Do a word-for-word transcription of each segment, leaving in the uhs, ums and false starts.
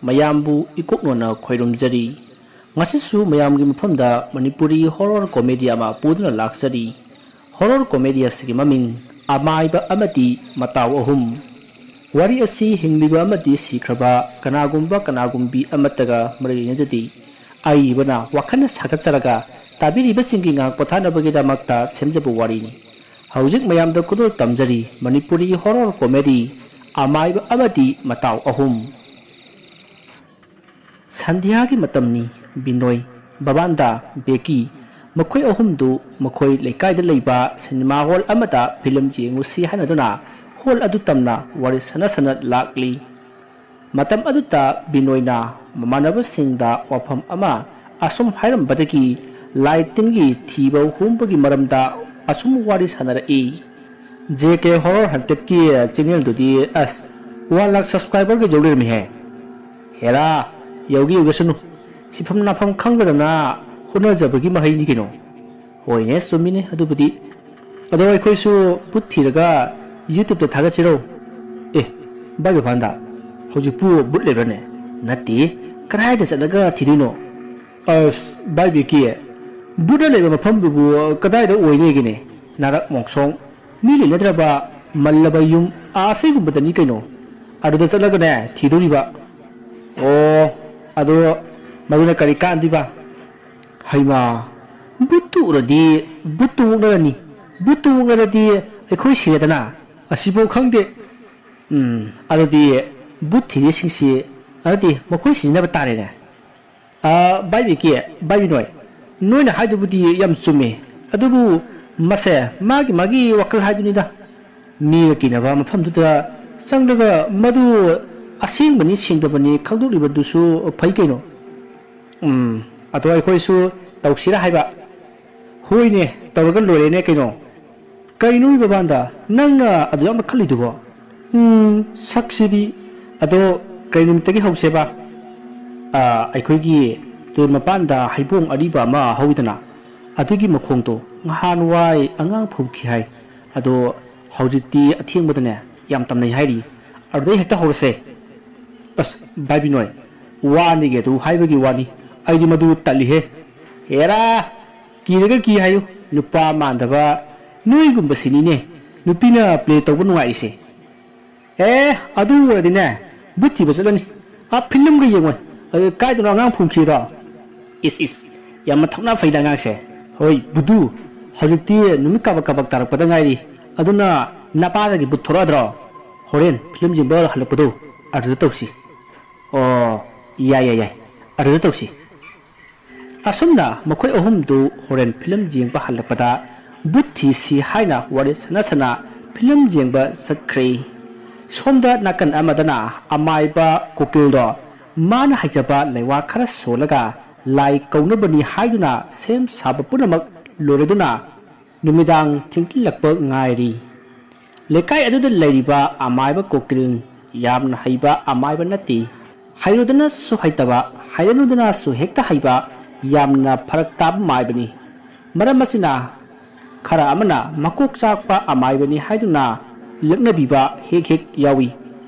ꯃꯌꯥꯝꯕꯨ ꯏꯀꯣꯛꯅꯣꯅ ꯈꯣꯏꯔꯨꯝꯖꯔꯤ꯫ ꯉꯁꯤꯁꯨ ꯃꯌꯥꯝꯒꯤ ꯃꯐꯝꯗ ꯃꯅꯤꯄꯨꯔꯤ horror comedy ꯑꯃ ꯄꯨꯗꯨꯅ ꯂꯥꯛꯆꯔꯤ꯫ Horror comedy ꯑꯁꯤꯒꯤ ꯃꯃꯤꯡ ꯑꯃꯥꯏꯕ ꯑꯃꯗꯤ ꯃꯇꯥꯎ ꯑꯍꯨꯝ꯫ ꯋꯥꯔꯤ ꯑꯁꯤ ꯍꯤꯡꯂꯤꯕ ꯑꯃꯗꯤ ꯁꯤꯈ꯭ꯔꯕ ꯀꯅꯥꯒꯨꯝꯕ ꯀꯅꯥꯒꯨꯝꯕꯤ ꯑꯃꯠꯇꯒ ꯃꯔꯤ ꯂꯩꯅꯖꯗꯦ꯫ ꯑꯏꯕꯅ ꯋꯥꯈꯜꯅ ꯁꯥꯒꯠꯆꯔꯒ ꯇꯥꯕꯤꯔꯤꯕꯁꯤꯡꯒꯤ ꯉꯥꯏꯍꯥꯛ ꯄꯣꯊꯥꯅꯕꯒꯤꯗꯃꯛꯇ ꯁꯦꯝꯖꯕ ꯋꯥꯔꯤꯅꯤ꯫ ꯍꯧꯖꯤꯛ ꯃꯌꯥꯝꯗ ꯈꯨꯗꯣꯜ ꯇꯝꯖꯔꯤ ꯃꯅꯤꯄꯨꯔꯤ horror comedy ꯑꯃꯥꯏꯕ ꯑꯃꯗꯤ ꯃꯇꯥꯎ ꯑꯍꯨꯝ꯫ ꯁꯟꯙ꯭ꯌꯥꯒꯤ ꯃꯇꯝꯅꯤ꯫ ꯕꯤꯅꯣꯏ, ꯕꯕꯥꯟꯗꯥ, ꯕꯦꯀꯤ, ꯃꯈꯣꯏ ꯑꯍꯨꯝꯗꯨ ꯃꯈꯣꯏ ꯂꯩꯀꯥꯏꯗ ꯂꯩꯕ ꯁꯤꯅꯦꯃꯥ ꯍꯣꯜ ꯑꯃꯗ ꯐꯤꯂꯝ ꯌꯦꯡꯉꯨꯁꯤ ꯍꯥꯏꯅꯗꯨꯅ ꯍꯣꯜ ꯑꯗꯨ ꯇꯝꯅ ꯋꯥꯔꯤ ꯁꯥꯟꯅ ꯁꯥꯟꯅ ꯂꯥꯛꯂꯤ꯫ ꯃꯇꯝ ꯑꯗꯨꯗ ꯕꯤꯅꯣꯏꯅ ꯃꯃꯥꯟꯅꯕꯁꯤꯡꯗ ꯋꯥꯐꯝ ꯑꯃ ꯑꯁꯨꯝ ꯍꯥꯏꯔꯝꯕꯗꯒꯤ ꯂꯥꯏ ꯇꯤꯟꯒꯤ ꯊꯤꯕ ꯍꯨꯝꯕꯒꯤ ꯃꯔꯝꯗ ꯑꯁꯨꯝ ꯋꯥꯔꯤ ꯁꯥꯟꯅꯔꯛꯏ꯫ ꯖꯦ ꯀꯦ Horror Hunted ꯀꯤ channel ꯗꯨꯗꯤ ꯑꯁ one lakh subscriber ꯒ ꯌꯧ ꯂꯩꯔꯝꯃꯤꯍꯦ꯫ ꯍꯦꯔꯥ, ꯌꯧꯒꯦ ꯌꯧꯖꯁꯅꯨ꯫ ꯁꯤꯐꯝ ꯅꯥꯐꯝ ꯈꯪꯗꯗꯅ ꯍꯣꯠꯅꯖꯕꯒꯤ ꯃꯍꯩꯅꯤ ꯀꯩꯅꯣ꯫ ꯍꯣꯏꯅꯦ, ꯆꯨꯝꯃꯤꯅꯦ ꯑꯗꯨꯕꯨꯗꯤ꯫ ꯑꯗꯣ ꯑꯩꯈꯣꯏꯁꯨ ꯕꯨꯠ ꯊꯤꯔꯒ YouTube ꯇ ꯊꯥꯒꯠꯁꯤꯔꯣ? ꯑꯦ, ꯚꯥꯏ ꯕꯕꯥꯟꯗ, ꯍꯧꯖꯤꯛꯄꯨ ꯕꯨꯠ ꯂꯩꯕ꯭ꯔꯅꯦ? ꯅꯠꯇꯦ, ꯀꯗꯥꯏꯗ ꯆꯠꯂꯒ ꯊꯤꯗꯣꯏꯅꯣ? ꯑꯁ, ꯚꯥꯏ ꯕꯦꯀꯤ, ꯕꯨꯠꯅ ꯂꯩꯕ ꯃꯐꯝꯗꯨꯕꯨ ꯀꯗꯥꯏꯗ ꯑꯣꯏꯅꯤꯒꯦꯅꯦ? ꯅꯥꯔꯛ ꯃꯣꯡꯁꯣꯡ, ꯃꯤ ꯂꯩꯅꯗ꯭ꯔꯕ, ꯃꯜꯂꯕ ꯌꯨꯝ, ꯑꯥ, ꯑꯁꯤꯒꯨꯝꯕꯗꯅꯤ ꯀꯩꯅꯣ꯫ ꯑꯗꯨꯗ ꯆꯠꯂꯒꯅꯦ ꯊꯤꯗꯣꯔꯤꯕ꯫ ꯑꯣ, ꯑꯗꯣ ꯃꯗꯨꯅ ꯀꯔꯤ ꯀꯥꯟꯗꯣꯏꯕ? ꯍꯩꯃꯥ, ꯕꯨꯠꯇꯨ ꯎꯔꯗꯤ ꯕꯨꯠꯇꯨ ꯑꯣꯛꯅꯔꯅꯤ꯫ ꯕꯨꯠꯇꯨ ꯑꯣꯛꯅꯔꯗꯤ ꯑꯩꯈꯣꯏ ꯁꯤꯔꯦꯗꯅ꯫ ꯑꯁꯤꯐꯥꯎ ꯈꯪꯗꯦ꯫ ꯎꯝ, ꯑꯗꯨꯗꯤ ꯕꯨꯠ ꯊꯤꯔꯤꯁꯤꯡꯁꯤ, ꯑꯗꯨꯗꯤ ꯃꯈꯣꯏ ꯁꯤꯖꯤꯟꯅꯕ ꯇꯥꯔꯦꯅꯦ꯫ ꯑꯥ, ꯚꯥꯏ ꯕꯤꯀꯤ, ꯚꯥꯏ ꯕꯤꯅꯣꯏ, ꯅꯣꯏꯅ ꯍꯥꯏꯗꯨꯕꯨꯗꯤ ꯌꯥꯝ ꯆꯨꯝꯃꯤ꯫ ꯑꯗꯨꯕꯨ ꯃꯁꯦ ꯃꯥꯒꯤ ꯃꯥꯒꯤ ꯋꯥꯈꯜ ꯍꯥꯏꯗꯨꯅꯤꯗ꯫ ꯃꯤꯒ ꯀꯤꯅꯕ ꯃꯐꯝꯗꯨꯗ ꯆꯪꯂꯒ ꯃꯗꯨ ꯑꯁꯦꯡꯕꯅꯤ ꯁꯦꯡꯗꯕꯅꯤ ꯈꯪꯗꯣꯛꯂꯤꯕꯗꯨꯁꯨ ꯐꯩ ꯀꯩꯅꯣ꯫ ꯎꯝ, ꯑꯗꯣ ꯑꯩꯈꯣꯏꯁꯨ ꯇꯧꯁꯤꯔꯥ ꯍꯥꯏꯕ꯫ ꯍꯣꯏꯅꯦ, ꯇꯧꯔꯒ ꯂꯣꯏꯔꯦꯅꯦ ꯀꯩꯅꯣ꯫ ꯀꯩꯅꯣ ꯕꯕꯥꯟꯗ, ꯅꯪꯅ ꯑꯗꯨ ꯌꯥꯝꯅ ꯈꯜꯂꯤꯗꯨꯕꯣ? ꯎꯝ, ꯁꯛꯁꯤꯗꯤ꯫ ꯑꯗꯣ ꯀꯩ ꯅꯨꯃꯤꯠꯇꯒꯤ ꯍꯧꯁꯦꯕ? ꯑꯥ, ꯑꯩꯈꯣꯏꯒꯤ ꯇꯨꯔꯦꯜ ꯃꯄꯥꯟꯗ ꯍꯩꯕꯣꯡ ꯑꯔꯤꯕ ꯑꯃ ꯍꯧꯋꯤꯗꯅ, ꯑꯗꯨꯒꯤ ꯃꯈꯣꯡꯗꯣ ꯉꯍꯥꯟꯋꯥꯏ ꯑꯉꯥꯡ ꯐꯧꯈꯤ ꯍꯥꯏ꯫ ꯑꯗꯣ ꯍꯧꯖꯤꯛꯇꯤ ꯑꯊꯦꯡꯕꯗꯅꯦ ꯌꯥꯝ ꯇꯝꯅꯩ ꯍꯥꯏꯔꯤ꯫ ꯑꯗꯨꯗꯩ ꯍꯦꯛꯇ ꯍꯧꯔꯁꯦ꯫ ꯑꯁ, ꯚꯥꯏ ꯕꯤꯅꯣꯏ, ꯋꯥꯅꯤꯒꯤ ꯑꯗꯨ ꯍꯥꯏꯕꯒꯤ ꯋꯥꯅꯤ, ꯑꯩꯗꯤ ꯃꯗꯨ ꯇꯜꯂꯤꯍꯦ꯫ ꯍꯦꯔꯥ, ꯀꯤꯔꯒ ꯀꯤ ꯍꯥꯏꯌꯨ, ꯅꯨꯄꯥ ꯃꯥꯟꯗꯕ ꯅꯣꯏꯒꯨꯝꯕꯁꯤꯅꯤꯅꯦ ꯅꯨꯄꯤꯅ ꯄ꯭ꯂꯦ ꯇꯧꯕ ꯅꯨꯡꯉꯥꯏꯔꯤꯁꯦ꯫ ꯑꯦ, ꯑꯗꯨ ꯑꯣꯏꯔꯗꯤꯅꯦ, ꯕꯨꯠ ꯊꯤꯕ ꯆꯠꯂꯅꯤ꯫ ꯑ, ꯐꯤꯂꯝꯒ ꯌꯦꯡꯉꯣꯏ꯫ ꯑ, ꯀꯥꯏꯗꯅꯣ ꯑꯉꯥꯡ ꯐꯨꯝꯈꯤꯗꯣ? ꯏꯁ, ꯏꯁ, ꯌꯥꯝꯅ ꯊꯧꯅꯥ ꯐꯩꯗ ꯑꯉꯥꯡꯁꯦ꯫ ꯍꯣꯏ, ꯕꯨꯗꯨ, ꯍꯧꯖꯤꯛꯇꯤ ꯅꯨꯃꯤꯠ ꯀꯥꯕꯛ ꯀꯥꯕꯛ ꯇꯥꯔꯛꯄꯗ ꯉꯥꯏꯔꯤ꯫ ꯑꯗꯨꯅ ꯅꯄꯥꯗꯒꯤ ꯕꯨꯠ ꯊꯣꯔꯛꯑꯗ꯭ꯔꯣ? ꯍꯣꯔꯦꯟ ꯐꯤꯂꯝ ꯌꯦꯡꯕ ꯍꯜꯂꯛꯄꯗꯣ ꯑꯗꯨꯗ ꯇꯧꯁꯤ꯫ ꯑꯣ, ꯌꯥꯏ, ꯌꯥꯏ, ꯌꯥꯏ꯫ ꯑꯗꯨꯗ ꯇꯧꯁꯤ꯫ ꯑꯁꯨꯝꯅ ꯃꯈꯣꯏ ꯑꯍꯨꯝꯗꯨ ꯍꯣꯔꯦꯟ ꯐꯤꯂꯝ ꯌꯦꯡꯕ ꯍꯜꯂꯛꯄꯗ ꯕꯨꯠ ꯊꯤꯁꯤ ꯍꯥꯏꯅ ꯋꯥꯔꯤ ꯁꯥꯟꯅ ꯁꯥꯟꯅ ꯐꯤꯂꯝ ꯌꯦꯡꯕ ꯆꯠꯈ꯭ꯔꯦ꯫ ꯁꯣꯝꯗ ꯅꯥꯀꯟ ꯑꯃꯗꯅ ꯑꯃꯥꯏꯕ ꯀꯨꯀꯤꯜꯗꯣ ꯃꯥꯅ ꯍꯩꯖꯕ ꯂꯩꯋꯥ ꯈꯔ ꯁꯣꯜꯂꯒ ꯂꯥꯏ ꯀꯧꯅꯕꯅꯤ ꯍꯥꯏꯗꯨꯅ ꯁꯦꯝ ꯁꯥꯕ ꯄꯨꯝꯅꯃꯛ ꯂꯣꯏꯔꯗꯨꯅ ꯅꯨꯃꯤꯗꯥꯡ ꯊꯦꯡꯖꯤꯜꯂꯛꯄ ꯉꯥꯏꯔꯤ꯫ ꯂꯩꯀꯥꯏ ꯑꯗꯨꯗ ꯂꯩꯔꯤꯕ ꯑꯃꯥꯏꯕ ꯀꯣꯀꯤꯜ ꯌꯥꯝꯅ ꯍꯩꯕ ꯑꯃꯥꯏꯕ ꯅꯠꯇꯦ꯫ ꯍꯩꯔꯨꯗꯅꯁꯨ ꯍꯩꯇꯕ, ꯍꯩꯔꯅꯨꯗꯅꯁꯨ ꯍꯦꯛꯇ ꯍꯩꯕ, ꯌꯥꯝꯅ ꯐꯔꯛ ꯇꯥꯕ ꯃꯥꯏꯕꯅꯤ꯫ ꯃꯔꯝ ꯑꯁꯤꯅ ꯈꯔ ꯑꯃꯅ ꯃꯀꯣꯛ ꯆꯥꯛꯄ ꯑꯃꯥꯏꯕꯅꯤ ꯍꯥꯏꯗꯨꯅ ꯂꯛꯅꯕꯤꯕ ꯍꯦꯛ ꯍꯦꯛ ꯌꯥꯎꯏ꯫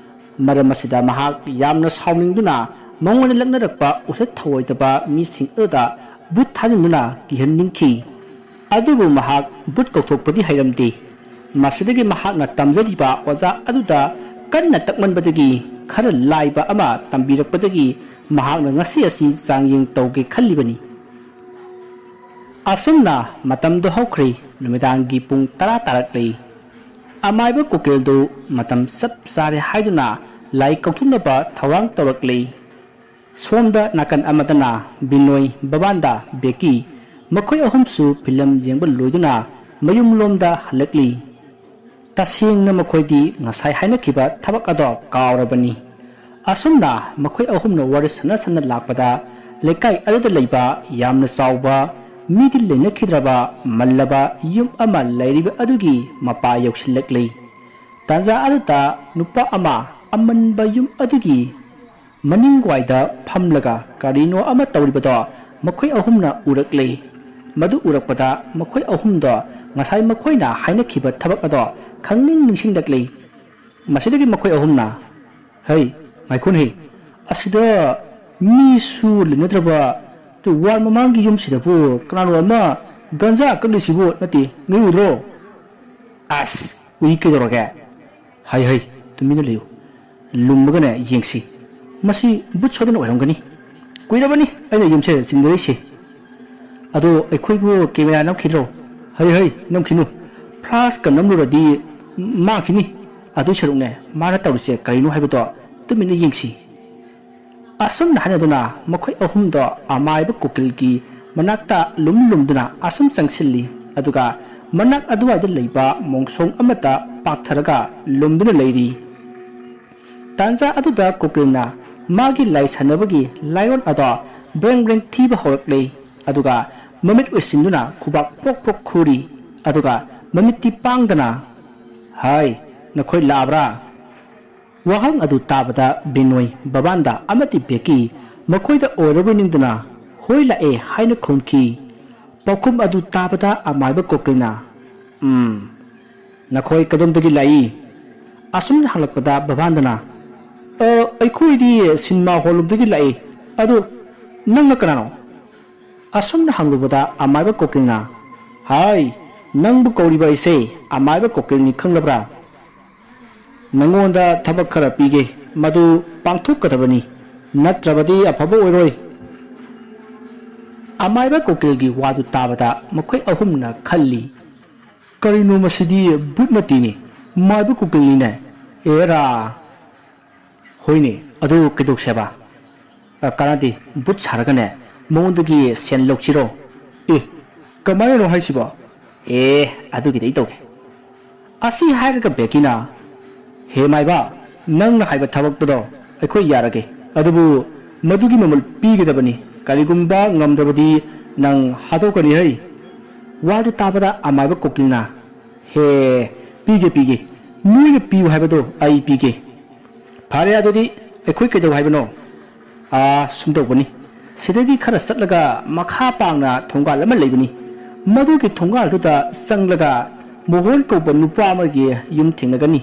ꯃꯔꯝ ꯑꯁꯤꯗ ꯃꯍꯥꯛ ꯌꯥꯝꯅ ꯁꯥꯎꯅꯤꯡꯗꯨꯅ ꯃꯉꯣꯟꯗ ꯂꯛꯅꯔꯛꯄ ꯎꯁꯤꯠ ꯊꯑꯣꯏꯗꯕ ꯃꯤꯁꯤꯡ ꯑꯗꯨꯗ ꯕꯨꯠ ꯊꯥꯖꯤꯟꯗꯨꯅ ꯀꯤꯍꯟꯅꯤꯡꯈꯤ꯫ ꯑꯗꯨꯕꯨ ꯃꯍꯥꯛ ꯕꯨꯠ ꯀꯧꯊꯣꯛꯄꯗꯤ ꯍꯩꯔꯝꯗꯦ꯫ ꯃꯁꯤꯗꯒꯤ ꯃꯍꯥꯛꯅ ꯇꯝꯖꯔꯤꯕ ꯑꯣꯖꯥ ꯑꯗꯨꯗ ꯀꯟꯅ ꯇꯛꯃꯟꯕꯗꯒꯤ ꯈꯔ ꯂꯥꯏꯕ ꯑꯃ ꯇꯝꯕꯤꯔꯛꯄꯗꯒꯤ ꯃꯍꯥꯛꯅ ꯉꯁꯤ ꯑꯁꯤ ꯆꯥꯡꯌꯦꯡ ꯇꯧꯒꯦ ꯈꯜꯂꯤꯕꯅꯤ꯫ ꯑꯁꯨꯝꯅ ꯃꯇꯝꯗꯨ ꯍꯧꯈ꯭ꯔꯦ꯫ ꯅꯨꯃꯤꯗꯥꯡꯒꯤ ꯄꯨꯡ ꯇꯔꯥ ꯇꯥꯔꯛꯂꯦ꯫ ꯑꯃꯥꯏꯕ ꯀꯨꯀꯤꯜꯗꯨ ꯃꯇꯝ ꯆꯞ ꯆꯥꯔꯦ ꯍꯥꯏꯗꯨꯅ ꯂꯥꯏ ꯀꯧꯊꯣꯛꯅꯕ ꯊꯧꯔꯥꯡ ꯇꯧꯔꯛꯂꯦ꯫ ꯁꯣꯝꯗ ꯅꯥꯀꯟ ꯑꯃꯗꯅ ꯕꯤꯅꯣꯏ, ꯕꯕꯥꯟꯗ, ꯕꯦꯀꯤ, ꯃꯈꯣꯏ ꯑꯍꯨꯝꯁꯨ ꯐꯤꯂꯝ ꯌꯦꯡꯕ ꯂꯣꯏꯗꯨꯅ ꯃꯌꯨꯝꯂꯣꯝꯗ ꯍꯜꯂꯛꯂꯤ꯫ ꯇꯁꯦꯡꯅ ꯃꯈꯣꯏꯗꯤ ꯉꯁꯥꯏ ꯍꯥꯏꯅꯈꯤꯕ ꯊꯕꯛ ꯑꯗꯣ ꯀꯥꯎꯔꯕꯅꯤ꯫ ꯑꯁꯨꯝꯅ ꯃꯈꯣꯏ ꯑꯍꯨꯝꯅ ꯋꯥꯔꯤ ꯁꯥꯟꯅ ꯁꯥꯟꯅ ꯂꯥꯛꯄꯗ ꯂꯩꯀꯥꯏ ꯑꯗꯨꯗ ꯂꯩꯕ ꯌꯥꯝꯅ ꯆꯥꯎꯕ ꯃꯤꯗꯤ ꯂꯩꯅꯈꯤꯗ꯭ꯔꯕ ꯃꯜꯂꯕ ꯌꯨꯝ ꯑꯃ ꯂꯩꯔꯤꯕ ꯑꯗꯨꯒꯤ ꯃꯄꯥ ꯌꯧꯁꯤꯜꯂꯛꯂꯤ꯫ ꯇꯥꯟꯖꯥ ꯑꯗꯨꯗ ꯅꯨꯄꯥ ꯑꯃ ꯑꯃꯟꯕ ꯌꯨꯝ ꯑꯗꯨꯒꯤ ꯃꯅꯤꯡꯋꯥꯏꯗ ꯐꯝꯂꯒ ꯀꯔꯤꯅꯣ ꯑꯃ ꯇꯧꯔꯤꯕꯗꯣ ꯃꯈꯣꯏ ꯑꯍꯨꯝꯅ ꯎꯔꯛꯂꯦ꯫ ꯃꯗꯨ ꯎꯔꯛꯄꯗ ꯃꯈꯣꯏ ꯑꯍꯨꯝꯗꯣ ꯉꯁꯥꯏ ꯃꯈꯣꯏꯅ ꯍꯥꯏꯅꯈꯤꯕ ꯊꯕꯛ ꯑꯗꯣ ꯈꯪꯅꯤꯡ ꯅꯤꯡꯁꯤꯡꯂꯛꯂꯦ꯫ ꯃꯁꯤꯗꯒꯤ ꯃꯈꯣꯏ ꯑꯍꯨꯝꯅ, "ꯍꯩ, ꯉꯥꯏꯈꯣꯅꯦꯍꯦ, ꯑꯁꯤꯗ ꯃꯤꯁꯨ ꯂꯩꯅꯗ꯭ꯔꯕ, ꯇꯨ, ꯋꯥꯔ ꯃꯃꯥꯡꯒꯤ ꯌꯨꯝꯁꯤꯗꯕꯨ ꯀꯅꯥꯅꯣ ꯑꯃ ꯒꯟꯖꯥ ꯀꯛꯂꯤꯁꯤꯕꯨ? ꯅꯠꯇꯦ, ꯅꯣꯏ ꯎꯗ꯭ꯔꯣ? ꯑꯁ, ꯎꯏ, ꯀꯩꯗꯧꯔꯒꯦ? ꯍꯩ ꯍꯩ, ꯇꯨꯃꯤꯟꯅ ꯂꯩꯌꯨ꯫ ꯂꯨꯝꯃꯒꯅꯦ ꯌꯦꯡꯁꯤ꯫ ꯃꯁꯤ ꯕꯨꯠ ꯁꯣꯏꯗꯅ ꯑꯣꯏꯔꯝꯒꯅꯤ꯫ ꯀꯨꯏꯔꯕꯅꯤ ꯑꯩꯅ ꯌꯨꯝꯁꯦ ꯆꯤꯡꯅꯔꯤꯁꯦ꯫ ꯑꯗꯣ ꯑꯩꯈꯣꯏꯕꯨ ꯀꯦꯃꯦꯔꯥ ꯅꯝꯈꯤꯗ꯭ꯔꯣ? ꯍꯩ ꯍꯩ, ꯅꯝꯈꯤꯅꯨ꯫ ꯐ꯭ꯂꯥꯁꯀ ꯅꯝꯂꯨꯔꯗꯤ ꯃꯥꯡꯈꯤꯅꯤ꯫ ꯑꯗꯨꯏ ꯁꯔꯨꯛꯅꯦ, ꯃꯥꯅ ꯇꯧꯔꯤꯁꯦ ꯀꯔꯤꯅꯣ ꯍꯥꯏꯕꯗꯣ ꯇꯨꯃꯤꯟꯅ ꯌꯦꯡꯁꯤ꯫ ꯑꯁꯨꯝꯅ ꯍꯥꯏꯅꯗꯨꯅ ꯃꯈꯣꯏ ꯑꯍꯨꯝꯗꯣ ꯑꯃꯥꯏꯕ ꯀꯨꯀꯤꯜꯒꯤ ꯃꯅꯥꯛꯇ ꯂꯨꯝ ꯂꯨꯝꯗꯨꯅ ꯑꯁꯨꯝ ꯆꯪꯁꯤꯜꯂꯤ꯫ ꯑꯗꯨꯒ ꯃꯅꯥꯛ ꯑꯗꯨꯋꯥꯏꯗ ꯂꯩꯕ ꯃꯣꯡꯁꯣꯡ ꯑꯃꯗ ꯄꯥꯛꯊꯔꯒ ꯂꯨꯝꯗꯨꯅ ꯂꯩꯔꯤ꯫ ꯇꯥꯟꯖꯥ ꯑꯗꯨꯗ ꯀꯨꯀꯤꯜꯅ ꯃꯥꯒꯤ ꯂꯥꯏ ꯁꯥꯟꯅꯕꯒꯤ ꯂꯥꯏꯑꯣꯟ ꯑꯗꯣ ꯕ꯭ꯔꯦꯡ ꯕ꯭ꯔꯦꯡ ꯊꯤꯕ ꯍꯧꯔꯛꯂꯦ꯫ ꯑꯗꯨꯒ ꯃꯃꯤꯠ ꯎꯏꯁꯤꯟꯗꯨꯅ ꯈꯨꯕꯥꯛ ꯄ꯭ꯔꯣꯛ ꯄ꯭ꯔꯣꯛ ꯈꯨꯔꯤ꯫ ꯑꯗꯨꯒ ꯃꯃꯤꯠꯇꯤ ꯄꯥꯡꯗꯅ, "ꯍꯥꯏ, ꯅꯈꯣꯏ ꯂꯥꯛꯑꯕ꯭ꯔꯥ?" ꯋꯥꯍꯪ ꯑꯗꯨ ꯇꯥꯕꯗ ꯕꯤꯅꯣꯏ, ꯕꯕꯥꯟꯗ ꯑꯃꯗꯤ ꯕꯦꯀꯤ ꯃꯈꯣꯏꯗ ꯑꯣꯏꯔꯕꯣꯏ ꯅꯤꯡꯗꯨꯅ "ꯍꯣꯏ, ꯂꯥꯛꯑꯦ" ꯍꯥꯏꯅ ꯈꯨꯝꯈꯤ꯫ ꯄꯥꯎꯈꯨꯝ ꯑꯗꯨ ꯇꯥꯕꯗ ꯑꯃꯥꯏꯕ ꯀꯣꯀꯤꯜꯅ, "ꯎꯝ, ꯅꯈꯣꯏ ꯀꯗꯣꯝꯗꯒꯤ ꯂꯥꯛꯏ?" ꯑꯁꯨꯝꯅ ꯍꯪꯂꯛꯄꯗ ꯕꯕꯥꯟꯗꯅ, "ꯑ, ꯑꯩꯈꯣꯏꯗꯤ ꯁꯤꯅꯦꯃꯥ ꯍꯣꯜ ꯂꯣꯝꯗꯒꯤ ꯂꯥꯛꯏ꯫ ꯑꯗꯨ ꯅꯪꯅ ꯀꯅꯥꯅꯣ?" ꯑꯁꯨꯝꯅ ꯍꯪꯂꯨꯕꯗ ꯑꯃꯥꯏꯕ ꯀꯣꯀꯤꯜꯅ, "ꯍꯥꯏ, ꯅꯪꯕꯨ ꯀꯧꯔꯤꯕ ꯑꯩꯁꯦ ꯑꯃꯥꯏꯕ ꯀꯣꯀꯤꯜꯅꯤ, ꯈꯪꯂꯕ꯭ꯔꯥ? ꯅꯪꯉꯣꯟꯗ ꯊꯕꯛ ꯈꯔ ꯄꯤꯒꯦ, ꯃꯗꯨ ꯄꯥꯡꯊꯣꯛꯀꯗꯕꯅꯤ, ꯅꯠꯇ꯭ꯔꯕꯗꯤ ꯑꯐꯕ ꯑꯣꯏꯔꯣꯏ꯫" ꯑꯃꯥꯏꯕ ꯀꯣꯀꯤꯜꯒꯤ ꯋꯥꯗꯨ ꯇꯥꯕꯗ ꯃꯈꯣꯏ ꯑꯍꯨꯝꯅ ꯈꯜꯂꯤ, "ꯀꯔꯤꯅꯣ ꯃꯁꯤꯗꯤ? ꯕꯨꯠ ꯅꯠꯇꯦꯅꯦ, ꯃꯥꯏꯕ ꯀꯣꯀꯤꯜꯅꯤꯅꯦ꯫ ꯑꯦꯔꯥ!" "ꯍꯣꯏꯅꯦ, ꯑꯗꯨ ꯀꯩꯗꯧꯁꯦꯕ?" "ꯑ, ꯀꯥꯟꯅꯗꯦ, ꯕꯨꯠ ꯁꯥꯔꯒꯅꯦ, ꯃꯉꯣꯟꯗꯒꯤ ꯁꯦꯟ ꯂꯧꯁꯤꯔꯣ?" "ꯑꯦ, ꯀꯃꯥꯏꯅꯅꯣ ꯍꯥꯏꯁꯤꯕꯣ?" "ꯑꯦ, ꯑꯗꯨꯒꯤꯗꯤ ꯑꯩ ꯇꯧꯒꯦ꯫" ꯑꯁꯤ ꯍꯥꯏꯔꯒ ꯕꯦꯀꯤꯅ, "ꯍꯦ ꯃꯥꯏꯕ, ꯅꯪꯅ ꯍꯥꯏꯕ ꯊꯕꯛꯇꯨꯗꯣ ꯑꯩꯈꯣꯏ ꯌꯥꯔꯒꯦ, ꯑꯗꯨꯕꯨ ꯃꯗꯨꯒꯤ ꯃꯃꯜ ꯄꯤꯒꯗꯕꯅꯤ꯫ ꯀꯔꯤꯒꯨꯝꯕ ꯉꯝꯗ꯭ꯔꯕꯗꯤ ꯅꯪ ꯍꯥꯠꯇꯣꯛꯀꯅꯤ ꯍꯩ!" ꯋꯥꯗꯨ ꯇꯥꯕꯗ ꯑꯃꯥꯏꯕ ꯀꯣꯀꯤꯜꯅ, "ꯍꯦ, ꯄꯤꯒꯦ, ꯄꯤꯒꯦ꯫ ꯅꯣꯏꯅ ꯄꯤꯌꯨ ꯍꯥꯏꯕꯗꯣ ꯑꯩ ꯄꯤꯒꯦ꯫ ꯐꯔꯦ, ꯑꯗꯨꯗꯤ ꯑꯩꯈꯣꯏ ꯀꯩꯗꯧ ꯍꯥꯏꯕꯅꯣ?" "ꯑꯥ, ꯁꯨꯝ ꯇꯧꯕꯅꯤ꯫ ꯁꯤꯗꯒꯤ ꯈꯔ ꯆꯠꯂꯒ ꯃꯈꯥ ꯄꯥꯡꯅ ꯊꯣꯡꯒꯥꯜ ꯑꯃ ꯂꯩꯕꯅꯤ꯫ ꯃꯗꯨꯒꯤ ꯊꯣꯡꯒꯥꯜꯗꯨꯗ ꯆꯪꯂꯒ ꯃꯣꯍꯣꯟ ꯀꯧꯕ ꯅꯨꯄꯥ ꯑꯃꯒꯤ ꯌꯨꯝ ꯊꯦꯡꯅꯒꯅꯤ꯫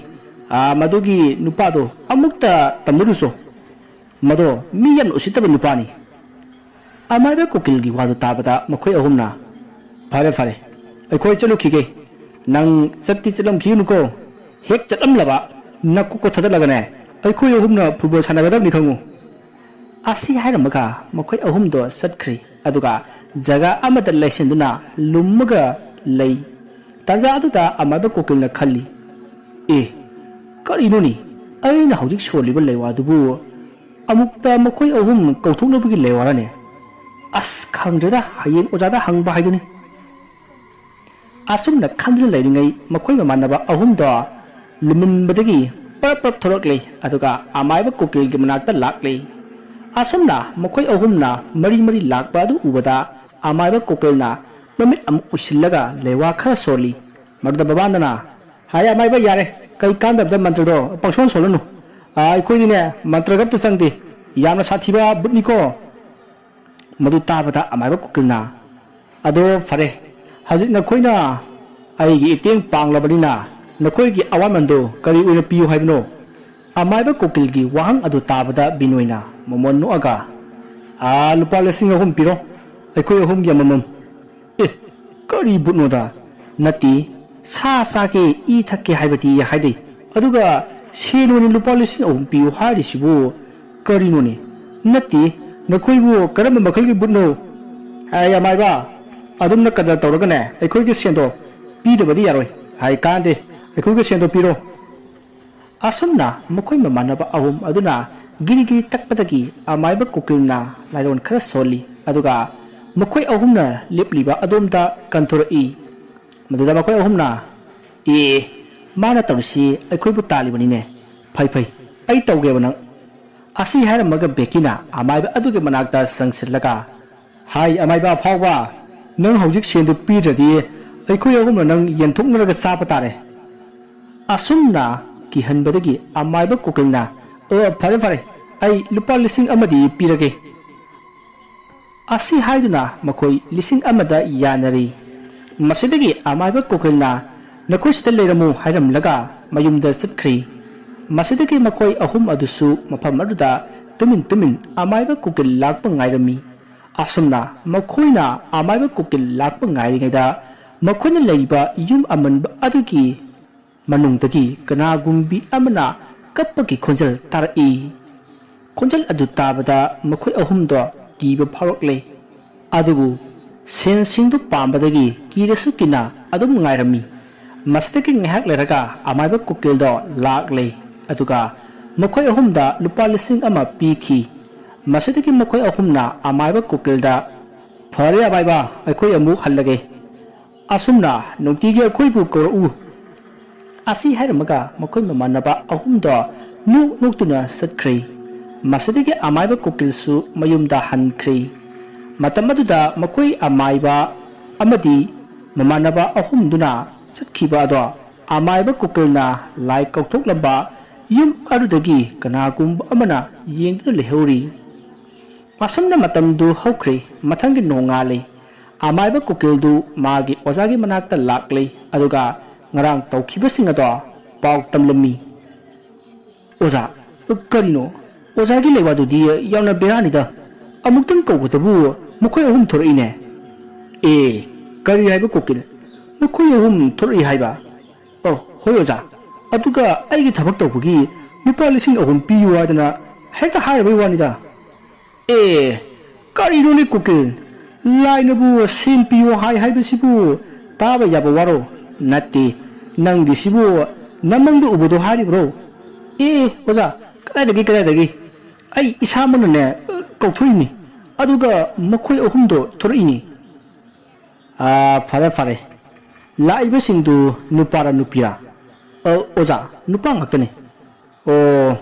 ꯑꯥ, ꯃꯗꯨꯒꯤ ꯅꯨꯄꯥꯗꯣ ꯑꯃꯨꯛꯇ ꯇꯝꯅꯔꯨꯆꯣ꯫ ꯃꯗꯣ ꯃꯤ ꯌꯥꯝꯅ ꯎꯁꯤꯠꯇꯕ ꯅꯨꯄꯥꯅꯤ꯫ ꯑꯃꯥꯏꯕ ꯀꯨꯀꯤꯜꯒꯤ ꯋꯥꯗꯨ ꯇꯥꯕꯗ ꯃꯈꯣꯏ ꯑꯍꯨꯝꯅ, "ꯐꯔꯦ, ꯐꯔꯦ, ꯑꯩꯈꯣꯏ ꯆꯠꯂꯨꯈꯤꯒꯦ꯫ ꯅꯪ ꯆꯠꯇꯤ ꯆꯠꯂꯝꯈꯤꯒꯅꯨꯀꯣ꯫ ꯍꯦꯛ ꯆꯠꯂꯝꯂꯕ ꯅꯀꯣꯛꯀ ꯊꯥꯗꯠꯂꯒꯅꯦ, ꯑꯩꯈꯣꯏ ꯑꯍꯨꯝꯅ ꯐꯨꯠꯕꯣꯜ ꯁꯥꯟꯅꯒꯗꯕꯅꯤ ꯈꯪꯉꯨ꯫" ꯑꯁꯤ ꯍꯥꯏꯔꯝꯃꯒ ꯃꯈꯣꯏ ꯑꯍꯨꯝꯗꯣ ꯆꯠꯈ꯭ꯔꯦ꯫ ꯑꯗꯨꯒ ꯖꯒꯥ ꯑꯃꯗ ꯂꯩꯁꯤꯟꯗꯨꯅ ꯂꯨꯝꯃꯒ ꯂꯩ꯫ ꯇꯥꯟꯖꯥ ꯑꯗꯨꯗ ꯑꯃꯥꯏꯕ ꯀꯣꯀꯤꯜꯅ ꯈꯜꯂꯤ, "ꯑꯦ, ꯀꯔꯤꯅꯣꯅꯦ? ꯑꯩꯅ ꯍꯧꯖꯤꯛ ꯁꯣꯜꯂꯤꯕ ꯂꯩꯋꯥꯗꯨꯕꯨ ꯑꯃꯨꯛꯇ ꯃꯈꯣꯏ ꯑꯍꯨꯝ ꯀꯧꯊꯣꯛꯅꯕꯒꯤ ꯂꯩꯋꯥꯔꯅꯦ? ꯑꯁ, ꯈꯪꯗ꯭ꯔꯦꯗ, ꯍꯌꯦꯡ ꯑꯣꯖꯥꯗ ꯍꯪꯕ ꯍꯥꯏꯗꯨꯅꯤ꯫" ꯑꯁꯨꯝꯅ ꯈꯟꯗꯨꯅ ꯂꯩꯔꯤꯉꯩ ꯃꯈꯣꯏ ꯃꯃꯥꯟꯅꯕ ꯑꯍꯨꯝꯗꯣ ꯂꯨꯃꯟꯕꯗꯒꯤ ꯄꯔꯞ ꯄꯔꯞ ꯊꯣꯛꯂꯛꯂꯦ, ꯑꯗꯨꯒ ꯑꯃꯥꯏꯕ ꯀꯣꯀꯤꯜꯒꯤ ꯃꯅꯥꯛꯇ ꯂꯥꯛꯂꯦ꯫ ꯑꯁꯨꯝꯅ ꯃꯈꯣꯏ ꯑꯍꯨꯝꯅ ꯃꯔꯤ ꯃꯔꯤ ꯂꯥꯛꯄ ꯑꯗꯨ ꯎꯕꯗ ꯑꯃꯥꯏꯕ ꯀꯣꯀꯤꯜꯅ ꯃꯃꯤꯠ ꯑꯃꯨꯛ ꯎꯏꯁꯤꯜꯂꯒ ꯂꯩꯋꯥ ꯈꯔ ꯁꯣꯜꯂꯤ꯫ ꯃꯗꯨꯗ ꯕꯕꯥꯟꯗꯅ, "ꯍꯥꯏ ꯑꯃꯥꯏꯕ, ꯌꯥꯔꯦ, ꯀꯩ ꯀꯥꯟꯗꯕꯗ ꯃꯟꯇ꯭ꯔꯗꯣ ꯄꯪꯁꯣꯟ ꯁꯣꯜꯂꯅꯨ꯫ ꯑꯥ, ꯑꯩꯈꯣꯏꯗꯤꯅꯦ ꯃꯟꯇ꯭ꯔꯒ ꯑꯝꯇ ꯆꯪꯗꯦ꯫ ꯌꯥꯝꯅ ꯁꯥꯊꯤꯕ ꯕꯨꯠꯅꯤꯀꯣ꯫" ꯃꯗꯨ ꯇꯥꯕꯗ ꯑꯃꯥꯏꯕ ꯀꯨꯀꯤꯜꯅ, "ꯑꯗꯣ ꯐꯔꯦ, ꯍꯧꯖꯤꯛ ꯅꯈꯣꯏꯅ ꯑꯩꯒꯤ ꯏꯇꯦꯡ ꯄꯥꯡꯂꯕꯅꯤꯅ ꯅꯈꯣꯏꯒꯤ ꯑꯋꯥꯃꯟꯗꯨ ꯀꯔꯤ ꯑꯣꯏꯅ ꯄꯤꯌꯨ ꯍꯥꯏꯕꯅꯣ?" ꯑꯃꯥꯏꯕ ꯀꯨꯀꯤꯜꯒꯤ ꯋꯥꯍꯪ ꯑꯗꯨ ꯇꯥꯕꯗ ꯕꯤꯅꯣꯏꯅ ꯃꯃꯣꯟ ꯅꯣꯛꯑꯒ, "ꯑꯥ, ꯂꯨꯄꯥ ꯂꯤꯁꯤꯡ ꯑꯍꯨꯝ ꯄꯤꯔꯣ, ꯑꯩꯈꯣꯏ ꯑꯍꯨꯝꯒꯤ ꯑꯃꯃꯝ꯫" "ꯑꯦ, ꯀꯔꯤ ꯕꯨꯠꯅꯣꯗ? ꯅꯠꯇꯦ, ꯁꯥ ꯆꯥꯒꯦ, ꯏ ꯊꯛꯀꯦ ꯍꯥꯏꯕꯗꯤ ꯍꯥꯏꯗꯦ꯫ ꯑꯗꯨꯒ ꯁꯦꯟ ꯑꯣꯏꯅ ꯂꯨꯄꯥ ꯂꯤꯁꯤꯡ ꯑꯍꯨꯝ ꯄꯤꯌꯨ ꯍꯥꯏꯔꯤꯁꯤꯕꯨ ꯀꯔꯤꯅꯣꯅꯦ? ꯅꯠꯇꯦ, ꯅꯈꯣꯏꯕꯨ ꯀꯔꯝꯕ ꯃꯈꯜꯒꯤ ꯕꯨꯠꯅꯣ?" "ꯑꯦ, ꯑꯃꯥꯏꯕ, ꯑꯗꯨꯝꯅ ꯀꯗꯔ ꯇꯧꯔꯒꯅꯦ, ꯑꯩꯈꯣꯏꯒꯤ ꯁꯦꯟꯗꯣ ꯄꯤꯗꯕꯗꯤ ꯌꯥꯔꯣꯏ꯫ ꯍꯥꯏ ꯀꯥꯟꯗꯦ, ꯑꯩꯈꯣꯏꯒꯤ ꯁꯦꯟꯗꯣ ꯄꯤꯔꯣ꯫" ꯑꯁꯨꯝꯅ ꯃꯈꯣꯏ ꯃꯃꯥꯟꯅꯕ ꯑꯍꯨꯝ ꯑꯗꯨꯅ ꯒꯤꯔꯤ ꯒꯤꯔꯤ ꯇꯛꯄꯗꯒꯤ ꯑꯃꯥꯏꯕ ꯀꯨꯀꯤꯜꯅ ꯂꯥꯏꯔꯣꯟ ꯈꯔ ꯁꯣꯜꯂꯤ, ꯑꯗꯨꯒ ꯃꯈꯣꯏ ꯑꯍꯨꯝꯅ ꯂꯦꯞꯂꯤꯕ ꯑꯗꯣꯝꯗ ꯀꯟꯊꯣꯔꯛꯏ꯫ ꯃꯗꯨꯗ ꯃꯈꯣꯏ ꯑꯍꯨꯝꯅ, "ꯑꯦ, ꯃꯥꯅ ꯇꯧꯔꯤꯁꯤ ꯑꯩꯈꯣꯏꯕꯨ ꯇꯥꯜꯂꯤꯕꯅꯤꯅꯦ꯫ ꯐꯩ, ꯐꯩ, ꯑꯩ ꯇꯧꯒꯦꯕ ꯅꯪ꯫" ꯑꯁꯤ ꯍꯥꯏꯔꯝꯃꯒ ꯕꯦꯀꯤꯅ ꯑꯃꯥꯏꯕ ꯑꯗꯨꯒꯤ ꯃꯅꯥꯛꯇ ꯆꯪꯁꯤꯜꯂꯒ, "ꯍꯥꯏ, ꯑꯃꯥꯏꯕ ꯑꯐꯥꯎꯕ, ꯅꯪ ꯍꯧꯖꯤꯛ ꯁꯦꯟꯗꯨ ꯄꯤꯗ꯭ꯔꯗꯤ ꯑꯩꯈꯣꯏ ꯑꯍꯨꯝꯅ ꯅꯪ ꯌꯦꯟꯊꯣꯛꯅꯔꯒ ꯆꯥꯕ ꯇꯥꯔꯦ꯫" ꯑꯁꯨꯝꯅ ꯀꯤꯍꯟꯕꯗꯒꯤ ꯑꯃꯥꯏꯕ ꯀꯨꯀꯤꯜꯅ, "ꯑꯣ, ꯐꯔꯦ, ꯐꯔꯦ, ꯑꯩ ꯂꯨꯄꯥ ꯂꯤꯁꯤꯡ ꯑꯃꯗꯤ ꯄꯤꯔꯒꯦ꯫" ꯑꯁꯤ ꯍꯥꯏꯗꯨꯅ ꯃꯈꯣꯏ ꯂꯤꯁꯤꯡ ꯑꯃꯗ ꯌꯥꯅꯔꯤ꯫ ꯃꯁꯤꯗꯒꯤ ꯑꯃꯥꯏꯕ ꯀꯨꯀꯤꯜꯅ "ꯅꯈꯣꯏ ꯁꯤꯗ ꯂꯩꯔꯝꯃꯨ" ꯍꯥꯏꯔꯝꯂꯒ ꯃꯌꯨꯝꯗ ꯆꯠꯈ꯭ꯔꯦ꯫ ꯃꯁꯤꯗꯒꯤ ꯃꯈꯣꯏ ꯑꯍꯨꯝ ꯑꯗꯨꯁꯨ ꯃꯐꯝ ꯑꯗꯨꯗ ꯇꯨꯃꯤꯟ ꯇꯨꯃꯤꯟ ꯑꯃꯥꯏꯕ ꯀꯨꯀꯤꯜ ꯂꯥꯛꯄ ꯉꯥꯏꯔꯝꯃꯤ꯫ ꯑꯁꯨꯝꯅ ꯃꯈꯣꯏꯅ ꯑꯃꯥꯏꯕ ꯀꯨꯀꯤꯜ ꯂꯥꯛꯄ ꯉꯥꯏꯔꯤꯉꯩꯗ ꯃꯈꯣꯏꯅ ꯂꯩꯔꯤꯕ ꯌꯨꯝ ꯑꯃꯟꯕ ꯑꯗꯨꯒꯤ ꯃꯅꯨꯡꯗꯒꯤ ꯀꯅꯥꯒꯨꯝꯕꯤ ꯑꯃꯅ ꯀꯞꯄꯒꯤ ꯈꯣꯟꯖꯦꯜ ꯇꯥꯔꯛꯏ꯫ ꯈꯣꯟꯖꯦꯜ ꯑꯗꯨ ꯇꯥꯕꯗ ꯃꯈꯣꯏ ꯑꯍꯨꯝꯗꯣ ꯀꯤꯕ ꯐꯥꯎꯔꯛꯂꯦ꯫ ꯑꯗꯨꯕꯨ ꯁꯦꯟꯁꯤꯡꯗꯨ ꯄꯥꯝꯕꯗꯒꯤ ꯀꯤꯔꯁꯨ ꯀꯤꯅ ꯑꯗꯨꯝ ꯉꯥꯏꯔꯝꯃꯤ꯫ ꯃꯁꯤꯗꯒꯤ ꯉꯥꯏꯍꯥꯛ ꯂꯩꯔꯒ ꯑꯃꯥꯏꯕ ꯀꯨꯀꯤꯜꯗꯣ ꯂꯥꯛꯂꯦ꯫ ꯑꯗꯨꯒ ꯃꯈꯣꯏ ꯑꯍꯨꯝꯗ ꯂꯨꯄꯥ ꯂꯤꯁꯤꯡ ꯑꯃ ꯄꯤꯈꯤ꯫ ꯃꯁꯤꯗꯒꯤ ꯃꯈꯣꯏ ꯑꯍꯨꯝꯅ ꯑꯃꯥꯏꯕ ꯀꯨꯀꯤꯜꯗ, "ꯐꯔꯦ ꯑꯃꯥꯏꯕ, ꯑꯩꯈꯣꯏ ꯑꯃꯨꯛ ꯍꯜꯂꯒꯦ꯫ ꯑꯁꯨꯝꯅ ꯅꯨꯡꯇꯤꯒꯤ ꯑꯩꯈꯣꯏꯕꯨ ꯀꯧꯔꯛꯎ" ꯑꯁꯤ ꯍꯥꯏꯔꯝꯃꯒ ꯃꯈꯣꯏ ꯃꯃꯥꯟꯅꯕ ꯑꯍꯨꯝꯗꯣ ꯅꯣꯛ ꯅꯣꯛꯇꯨꯅ ꯆꯠꯈ꯭ꯔꯦ꯫ ꯃꯁꯤꯗꯒꯤ ꯑꯃꯥꯏꯕ ꯀꯨꯀꯤꯜꯁꯨ ꯃꯌꯨꯝꯗ ꯍꯟꯈ꯭ꯔꯦ꯫ ꯃꯇꯝ ꯑꯗꯨꯗ ꯃꯈꯣꯏ ꯑꯃꯥꯏꯕ ꯑꯃꯗꯤ ꯃꯃꯥꯟꯅꯕ ꯑꯍꯨꯝꯗꯨꯅ ꯆꯠꯈꯤꯕ ꯑꯗꯣ ꯑꯃꯥꯏꯕ ꯀꯨꯀꯤꯜꯅ ꯂꯥꯏ ꯀꯧꯊꯣꯛꯂꯝꯕ ꯌꯨꯝ ꯑꯗꯨꯗꯒꯤ ꯀꯅꯥꯒꯨꯝꯕ ꯑꯃꯅ ꯌꯦꯡꯗꯨꯅ ꯂꯩꯍꯧꯔꯤ꯫ ꯑꯁꯨꯝꯅ ꯃꯇꯝꯗꯨ ꯍꯧꯈ꯭ꯔꯦ꯫ ꯃꯊꯪꯒꯤ ꯅꯣꯡꯉꯥꯜꯂꯦ꯫ ꯑꯃꯥꯏꯕ ꯀꯨꯀꯤꯜꯗꯨ ꯃꯥꯒꯤ ꯑꯣꯖꯥꯒꯤ ꯃꯅꯥꯛꯇ ꯂꯥꯛꯂꯦ, ꯑꯗꯨꯒ ꯉꯔꯥꯡ ꯇꯧꯈꯤꯕꯁꯤꯡ ꯑꯗꯣ ꯄꯥꯎ ꯇꯝꯂꯝꯃꯤ꯫ "ꯑꯣꯖꯥ, ꯀꯔꯤꯅꯣ? ꯑꯣꯖꯥꯒꯤ ꯂꯩꯋꯥꯗꯨꯗꯤ ꯌꯥꯝꯅ ꯕꯦꯔꯥꯅꯤꯗ꯫ ꯑꯃꯨꯛꯇꯪ ꯀꯧꯕꯗꯕꯨ ꯃꯈꯣꯏ ꯑꯍꯨꯝ ꯊꯣꯔꯛꯏꯅꯦ꯫" "ꯑꯦ, ꯀꯔꯤ ꯍꯥꯏꯕ ꯀꯨꯀꯤꯜ? ꯃꯈꯣꯏ ꯑꯍꯨꯝ ꯊꯣꯔꯛꯏ ꯍꯥꯏꯕ?" "ꯑꯣ, ꯍꯣꯏ ꯑꯣꯖꯥ꯫ ꯑꯗꯨꯒ ꯑꯩꯒꯤ ꯊꯕꯛ ꯇꯧꯕꯒꯤ ꯂꯨꯄꯥ ꯂꯤꯁꯤꯡ ꯑꯍꯨꯝ ꯄꯤꯌꯨ ꯍꯥꯏꯗꯅ ꯍꯦꯛꯇ ꯍꯥꯏꯔꯕꯩ ꯋꯥꯅꯤꯗ꯫" "ꯑꯦ, ꯀꯔꯤꯅꯣꯅꯦ ꯀꯨꯀꯤꯜ? ꯂꯥꯏꯅꯕꯨ ꯁꯦꯟ ꯄꯤꯌꯨ ꯍꯥꯏ ꯍꯥꯏꯕꯁꯤꯕꯨ ꯇꯥꯕ ꯌꯥꯕ ꯋꯥꯔꯣ? ꯅꯠꯇꯦ, ꯅꯪꯒꯤꯁꯤꯕꯨ ꯅꯃꯪꯗ ꯎꯕꯗꯣ ꯍꯥꯏꯔꯤꯕ꯭ꯔꯣ?" "ꯑꯦ, ꯑꯣꯖꯥ, ꯀꯗꯥꯏꯗꯒꯤ, ꯀꯗꯥꯏꯗꯒꯤ? ꯑꯩ ꯏꯁꯥꯃꯛꯅꯅꯦ ꯀꯧꯊꯣꯛꯏꯅꯤ, ꯑꯗꯨꯒ ꯃꯈꯣꯏ ꯑꯍꯨꯝꯗꯣ ꯊꯣꯔꯛꯏꯅꯤ꯫" "ꯑꯥ, ꯐꯔꯦ, ꯐꯔꯦ꯫ ꯂꯥꯛꯏꯕꯁꯤꯡꯗꯨ ꯅꯨꯄꯥꯔ ꯅꯨꯄꯤꯔ?" "ꯑ, ꯑꯣꯖꯥ, ꯅꯨꯄꯥ ꯉꯥꯛꯇꯅꯤ꯫" "ꯑꯣ,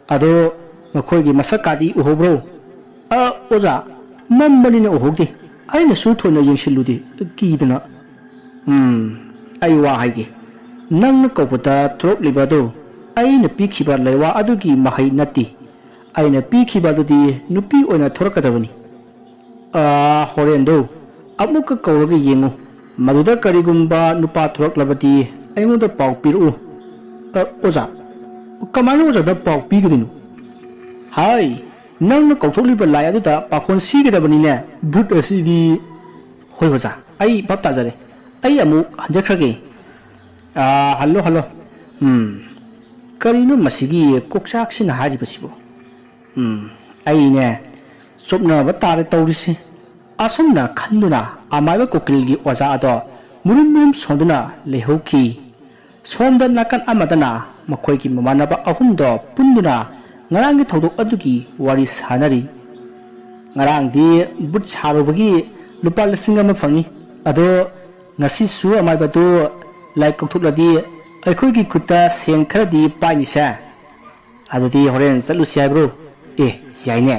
ꯑꯗꯣ ꯃꯈꯣꯏꯒꯤ ꯃꯁꯛꯀꯥꯗꯤ ꯎꯍꯧꯕ꯭ꯔꯣ?" "ꯑ, ꯑꯣꯖꯥ, ꯃꯝꯕꯅꯤꯅ ꯎꯍꯧꯗꯦ꯫ ꯑꯩꯅꯁꯨ ꯊꯣꯏꯅ ꯌꯦꯡꯁꯤꯜꯂꯨꯗꯦ, ꯀꯤꯗꯅ꯫" "ꯎꯝ, ꯑꯩ ꯋꯥ ꯍꯥꯏꯒꯦ꯫ ꯅꯪꯅ ꯀꯧꯕꯗ ꯊꯣꯔꯛꯂꯤꯕ ꯑꯗꯨ ꯑꯩꯅ ꯄꯤꯈꯤꯕ ꯂꯩꯋꯥ ꯑꯗꯨꯒꯤ ꯃꯍꯩ ꯅꯠꯇꯦ꯫ ꯑꯩꯅ ꯄꯤꯈꯤꯕ ꯑꯗꯨꯗꯤ ꯅꯨꯄꯤ ꯑꯣꯏꯅ ꯊꯣꯔꯛꯀꯗꯕꯅꯤ꯫" "ꯑꯥ, ꯍꯣꯔꯦꯟꯗꯣ ꯑꯃꯨꯛꯀ ꯀꯧꯔꯒ ꯌꯦꯡꯉꯨ꯫ ꯃꯗꯨꯗ ꯀꯔꯤꯒꯨꯝꯕ ꯅꯨꯄꯥ ꯊꯣꯔꯛꯂꯕꯗꯤ ꯑꯩꯉꯣꯟꯗ ꯄꯥꯎ ꯄꯤꯔꯛꯎ꯫ "ꯑ, ꯑꯣꯖꯥ, ꯀꯃꯥꯏꯅ ꯑꯣꯖꯥꯗ ꯄꯥꯎ ꯄꯤꯒꯗꯣꯏꯅꯣ?" "ꯍꯥꯏ, ꯅꯪꯅ ꯀꯧꯊꯣꯛꯂꯤꯕ ꯂꯥꯏ ꯑꯗꯨꯗ ꯄꯥꯈꯣꯟ ꯁꯤꯒꯗꯕꯅꯤꯅꯦ꯫ ꯚꯨꯠ ꯑꯁꯤꯗꯤ"꯫ "ꯍꯣꯏ ꯑꯣꯖꯥ, ꯑꯩ ꯚꯥꯞ ꯇꯥꯖꯔꯦ꯫ ꯑꯩ ꯑꯃꯨꯛ ꯍꯟꯖꯈ꯭ꯔꯒꯦ"꯫ "ꯑꯥ, ꯍꯜꯂꯣ, ꯍꯜꯂꯣ꯫ ꯎꯝ, ꯀꯔꯤꯅꯣ ꯃꯁꯤꯒꯤ ꯀꯣꯛꯆꯥꯛꯁꯤꯅ ꯍꯥꯏꯔꯤꯕꯁꯤꯕꯨ? ꯎꯝ, ꯑꯩꯅꯦ ꯆꯣꯞꯅꯕ ꯇꯥꯔꯦ ꯇꯧꯔꯤꯁꯤ"꯫ ꯑꯁꯨꯝꯅ ꯈꯟꯗꯨꯅ ꯑꯃꯥꯏꯕ ꯀꯨꯀꯤꯜꯒꯤ ꯑꯣꯖꯥ ꯑꯗꯣ ꯃꯨꯔꯨꯝ ꯃꯨꯔꯨꯝ ꯁꯣꯟꯗꯨꯅ ꯂꯩꯍꯧꯈꯤ꯫ ꯁꯣꯝꯗ ꯅꯥꯀꯟ ꯑꯃꯗꯅ ꯃꯈꯣꯏꯒꯤ ꯃꯃꯥꯟꯅꯕ ꯑꯍꯨꯝꯗꯣ ꯄꯨꯟꯗꯨꯅ ꯉꯔꯥꯡꯒꯤ ꯊꯧꯗꯣꯛ ꯑꯗꯨꯒꯤ ꯋꯥꯔꯤ ꯁꯥꯅꯔꯤ꯫ "ꯉꯔꯥꯡꯗꯤ ꯕꯨꯠ ꯁꯥꯔꯨꯕꯒꯤ ꯂꯨꯄꯥ ꯂꯤꯁꯤꯡ ꯑꯃ ꯐꯪꯉꯤ꯫ ꯑꯗꯣ ꯉꯁꯤꯁꯨ ꯑꯃꯥꯏꯕꯗꯨ ꯂꯥꯏ ꯀꯧꯊꯣꯛꯂꯗꯤ ꯑꯩꯈꯣꯏꯒꯤ ꯈꯨꯠꯇ ꯁꯦꯟ ꯈꯔꯗꯤ ꯄꯥꯏꯅꯤꯁꯦ꯫ ꯑꯗꯨꯗꯤ ꯍꯣꯔꯦꯟ ꯆꯠꯂꯨꯁꯤ ꯍꯥꯏꯕ꯭ꯔꯣ?" "ꯑꯦ, ꯌꯥꯏꯅꯦ"꯫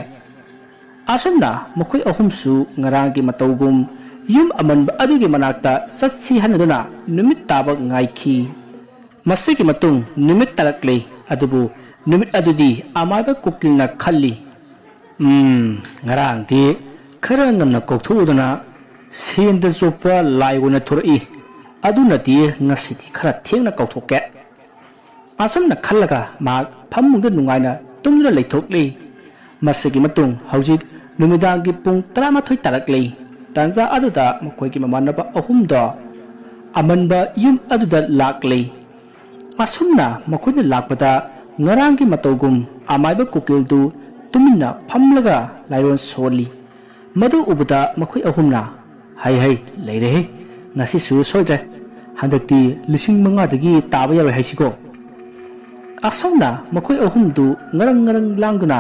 ꯑꯁꯨꯝꯅ ꯃꯈꯣꯏ ꯑꯍꯨꯝꯁꯨ ꯉꯔꯥꯡꯒꯤ ꯃꯇꯧꯒꯨꯝ ꯌꯨꯝ ꯑꯃꯟꯕ ꯑꯗꯨꯒꯤ ꯃꯅꯥꯛꯇ ꯆꯠꯁꯤ ꯍꯥꯏꯅꯗꯨꯅ ꯅꯨꯃꯤꯠ ꯇꯥꯕ ꯉꯥꯏꯈꯤ꯫ ꯃꯁꯤꯒꯤ ꯃꯇꯨꯡ ꯅꯨꯃꯤꯠ ꯇꯥꯔꯛꯂꯦ꯫ ꯑꯗꯨꯕꯨ ꯅꯨꯃꯤꯠ ꯑꯗꯨꯗꯤ ꯑꯃꯥꯏꯕ ꯀꯨꯀꯤꯜꯅ ꯈꯜꯂꯤ, "ꯎꯝ, ꯉꯔꯥꯡꯗꯤ ꯈꯔ ꯉꯟꯅ ꯀꯧꯊꯣꯛꯎꯗꯅ ꯁꯦꯟꯗ ꯆꯣꯞꯄ ꯂꯥꯏ ꯑꯣꯏꯅ ꯊꯣꯔꯛꯏ꯫ ꯑꯗꯨꯅꯗꯤ ꯉꯁꯤꯗꯤ ꯈꯔ ꯊꯦꯡꯅ ꯀꯧꯊꯣꯛꯀꯦ"꯫ ꯑꯁꯨꯝꯅ ꯈꯜꯂꯒ ꯃꯍꯥꯛ ꯐꯃꯨꯡꯗ ꯅꯨꯡꯉꯥꯏꯅ ꯇꯨꯝꯗꯨꯅ ꯂꯩꯊꯣꯛꯂꯤ꯫ ꯃꯁꯤꯒꯤ ꯃꯇꯨꯡ ꯍꯧꯖꯤꯛ ꯅꯨꯃꯤꯗꯥꯡꯒꯤ ꯄꯨꯡ ꯇꯔꯥꯃꯥꯊꯣꯏ ꯇꯥꯔꯛꯂꯤ꯫ ꯇꯥꯟꯖꯥ ꯑꯗꯨꯗ ꯃꯈꯣꯏꯒꯤ ꯃꯃꯥꯟꯅꯕ ꯑꯍꯨꯝꯗꯣ ꯑꯃꯟꯕ ꯌꯨꯝ ꯑꯗꯨꯗ ꯂꯥꯛꯂꯤ꯫ ꯑꯁꯨꯝꯅ ꯃꯈꯣꯏꯅ ꯂꯥꯛꯄꯗ ꯉꯔꯥꯡꯒꯤ ꯃꯇꯧꯒꯨꯝ ꯑꯃꯥꯏꯕ ꯀꯨꯀꯤꯜꯗꯨ ꯇꯨꯃꯤꯟꯅ ꯐꯝꯂꯒ ꯂꯥꯏꯔꯣꯟ ꯁꯣꯜꯂꯤ꯫ ꯃꯗꯨ ꯎꯕꯗ ꯃꯈꯣꯏ ꯑꯍꯨꯝꯅ, "ꯍꯩ ꯍꯩ, ꯂꯩꯔꯦꯍꯦ, ꯉꯁꯤꯁꯨ ꯁꯣꯏꯗ꯭ꯔꯦ꯫ ꯍꯟꯗꯛꯇꯤ ꯂꯤꯁꯤꯡ ꯃꯉꯥꯗꯒꯤ ꯇꯥꯕ ꯌꯥꯔꯣꯏ ꯍꯥꯏꯁꯤꯀꯣ"꯫ ꯑꯁꯨꯝꯅ ꯃꯈꯣꯏ ꯑꯍꯨꯝꯗꯨ ꯉꯔꯪ ꯉꯔꯪ ꯂꯥꯡꯗꯨꯅ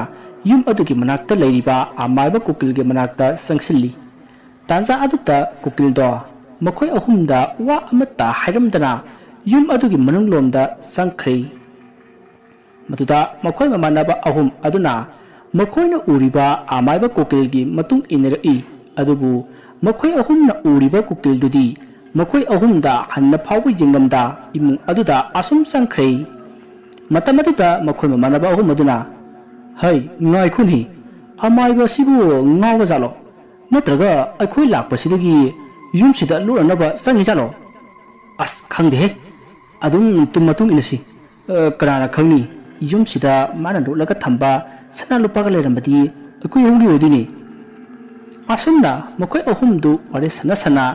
ꯌꯨꯝ ꯑꯗꯨꯒꯤ ꯃꯅꯥꯛꯇ ꯂꯩꯔꯤꯕ ꯑꯃꯥꯏꯕ ꯀꯨꯀꯤꯜꯒꯤ ꯃꯅꯥꯛꯇ ꯆꯪꯁꯤꯜꯂꯤ꯫ ꯇꯥꯟꯖꯥ ꯑꯗꯨꯗ ꯀꯨꯀꯤꯜꯗꯣ ꯃꯈꯣꯏ ꯑꯍꯨꯝꯗ ꯋꯥ ꯑꯃꯠꯇ ꯍꯥꯏꯔꯝꯗꯅ ꯌꯨꯝ ꯑꯗꯨꯒꯤ ꯃꯅꯨꯡꯂꯣꯝꯗ ꯆꯪꯈ꯭ꯔꯦ꯫ ꯃꯗꯨꯗ ꯃꯈꯣꯏ ꯃꯃꯥꯟꯅꯕ ꯑꯍꯨꯝ ꯑꯗꯨꯅ ꯃꯈꯣꯏꯅ ꯎꯔꯤꯕ ꯑꯃꯥꯏꯕ ꯀꯨꯀꯤꯜꯒꯤ ꯃꯇꯨꯡ ꯏꯟꯅꯔꯛꯏ꯫ ꯑꯗꯨꯕꯨ ꯃꯈꯣꯏ ꯑꯍꯨꯝꯅ ꯎꯔꯤꯕ ꯀꯨꯀꯤꯜꯗꯨꯗꯤ ꯃꯈꯣꯏ ꯑꯍꯨꯝꯗ ꯍꯟꯅ ꯐꯥꯎꯕ ꯌꯦꯡꯂꯝꯗ ꯏꯃꯨꯡ ꯑꯗꯨꯗ ꯑꯁꯨꯝ ꯆꯪꯈ꯭ꯔꯦ꯫ ꯃꯇꯝ ꯑꯗꯨꯗ ꯃꯈꯣꯏ ꯃꯃꯥꯟꯅꯕ ꯑꯍꯨꯝ ꯑꯗꯨꯅ, "ꯍꯩ, ꯉꯥꯏꯈꯣꯅꯦ, ꯑꯃꯥꯏꯕ ꯑꯁꯤꯕꯨ ꯉꯥꯎꯔꯖꯥꯠꯂꯣ? ꯅꯠꯇ꯭ꯔꯒ ꯑꯩꯈꯣꯏ ꯂꯥꯛꯄꯁꯤꯗꯒꯤ ꯌꯨꯝꯁꯤꯗ ꯂꯣꯠꯅꯅꯕ ꯆꯪꯉꯤꯖꯥꯠꯂꯣ? ꯑꯁ, ꯈꯪꯗꯦꯍꯦ꯫ ꯑꯗꯨꯝ ꯇꯨꯝ ꯃꯇꯨꯡ ꯏꯟꯅꯁꯤ꯫ ꯑ, ꯀꯅꯥꯅ ꯈꯪꯅꯤ? ꯌꯨꯝꯁꯤꯗ ꯃꯥꯅ ꯂꯣꯠꯂꯒ ꯊꯝꯕ ꯁꯅꯥ ꯂꯨꯄꯥꯒ ꯂꯩꯔꯝꯕꯗꯤ ꯑꯩꯈꯣꯏ ꯑꯍꯨꯝꯒꯤ ꯑꯣꯏꯗꯣꯏꯅꯤ꯫ ꯑꯁꯨꯝꯅ ꯃꯈꯣꯏ ꯑꯍꯨꯝꯗꯨ ꯋꯥꯔꯤ ꯁꯥꯟꯅ ꯁꯥꯟꯅ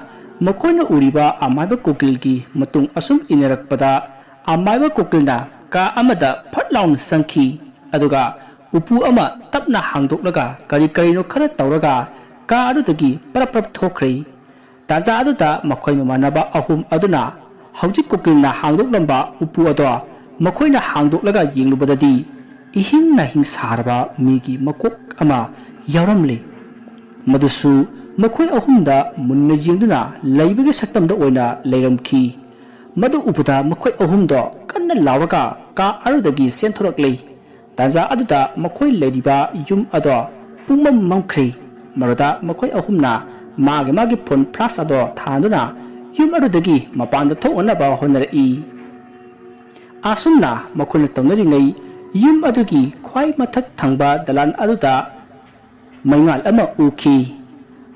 ꯃꯈꯣꯏꯅ ꯎꯔꯤꯕ ꯑꯃꯥꯏꯕ ꯀꯣꯀꯤꯜꯒꯤ ꯃꯇꯨꯡ ꯑꯁꯨꯝ ꯏꯟꯅꯔꯛꯄꯗ, ꯑꯃꯥꯏꯕ ꯀꯣꯀꯤꯜꯅ ꯀꯥ ꯑꯃꯗ ꯐꯠ ꯂꯥꯎꯅ ꯆꯪꯈꯤ꯫ ꯑꯗꯨꯒ ꯎꯄꯨ ꯑꯃ ꯇꯞꯅ ꯍꯥꯡꯗꯣꯛꯂꯒ ꯀꯔꯤ ꯀꯔꯤꯅꯣ ꯈꯔ ꯇꯧꯔꯒ ꯀꯥ ꯑꯗꯨꯗꯒꯤ ꯄꯔꯞ ꯄꯔꯞ ꯊꯣꯛꯈ꯭ꯔꯦ꯫ ꯇꯥꯟꯖꯥ ꯑꯗꯨꯗ ꯃꯈꯣꯏ ꯃꯃꯥꯟꯅꯕ ꯑꯍꯨꯝ ꯑꯗꯨꯅ ꯍꯧꯖꯤꯛ ꯀꯣꯀꯤꯜꯅ ꯍꯥꯡꯗꯣꯛꯂꯝꯕ ꯎꯄꯨ ꯑꯗꯣ ꯃꯈꯣꯏꯅ ꯍꯥꯡꯗꯣꯛꯂꯒ ꯌꯦꯡꯂꯨꯕꯗꯗꯤ, ꯏꯍꯤꯡ ꯅꯥꯍꯤꯡ ꯁꯥꯔꯕ ꯃꯤꯒꯤ ꯃꯀꯣꯛ ꯑꯃ ꯌꯥꯎꯔꯝꯂꯤ꯫ ꯃꯗꯨꯁꯨ ꯃꯈꯣꯏ ꯑꯍꯨꯝꯗ ꯃꯨꯟꯅ ꯌꯦꯡꯗꯨꯅ ꯂꯩꯕꯒꯤ ꯁꯛꯇꯝꯗ ꯑꯣꯏꯅ ꯂꯩꯔꯝꯈꯤ꯫ ꯃꯗꯨ ꯎꯕꯗ ꯃꯈꯣꯏ ꯑꯍꯨꯝꯗꯣ ꯀꯟꯅ ꯂꯥꯎꯔꯒ ꯀꯥ ꯑꯗꯨꯗꯒꯤ ꯆꯦꯟꯊꯣꯔꯛꯂꯤ꯫ ꯇꯥꯟꯖꯥ ꯑꯗꯨꯗ ꯃꯈꯣꯏ ꯂꯩꯔꯤꯕ ꯌꯨꯝ ꯑꯗꯣ ꯄꯨꯡꯃꯝ ꯃꯝꯈ꯭ꯔꯦ꯫ ꯃꯗꯨꯗ ꯃꯈꯣꯏ ꯑꯍꯨꯝꯅ ꯃꯥꯒꯤ ꯃꯥꯒꯤ ꯐꯣꯟ ꯐ꯭ꯂꯥꯁ ꯑꯗꯣ ꯊꯥꯟꯗꯨꯅ ꯌꯨꯝ ꯑꯗꯨꯗꯒꯤ ꯃꯄꯥꯟꯗ ꯊꯣꯛꯅꯅꯕ ꯍꯣꯠꯅꯔꯛꯏ꯫ ꯑꯁꯨꯝꯅ ꯃꯈꯣꯏꯅ ꯇꯧꯅꯔꯤꯉꯩ, ꯌꯨꯝ ꯑꯗꯨꯒꯤ ꯈ꯭ꯋꯥꯏ ꯃꯊꯛ ꯊꯪꯕ ꯗꯂꯥꯟ ꯑꯗꯨꯗ ꯃꯩꯉꯥꯜ ꯑꯃ ꯎꯈꯤ꯫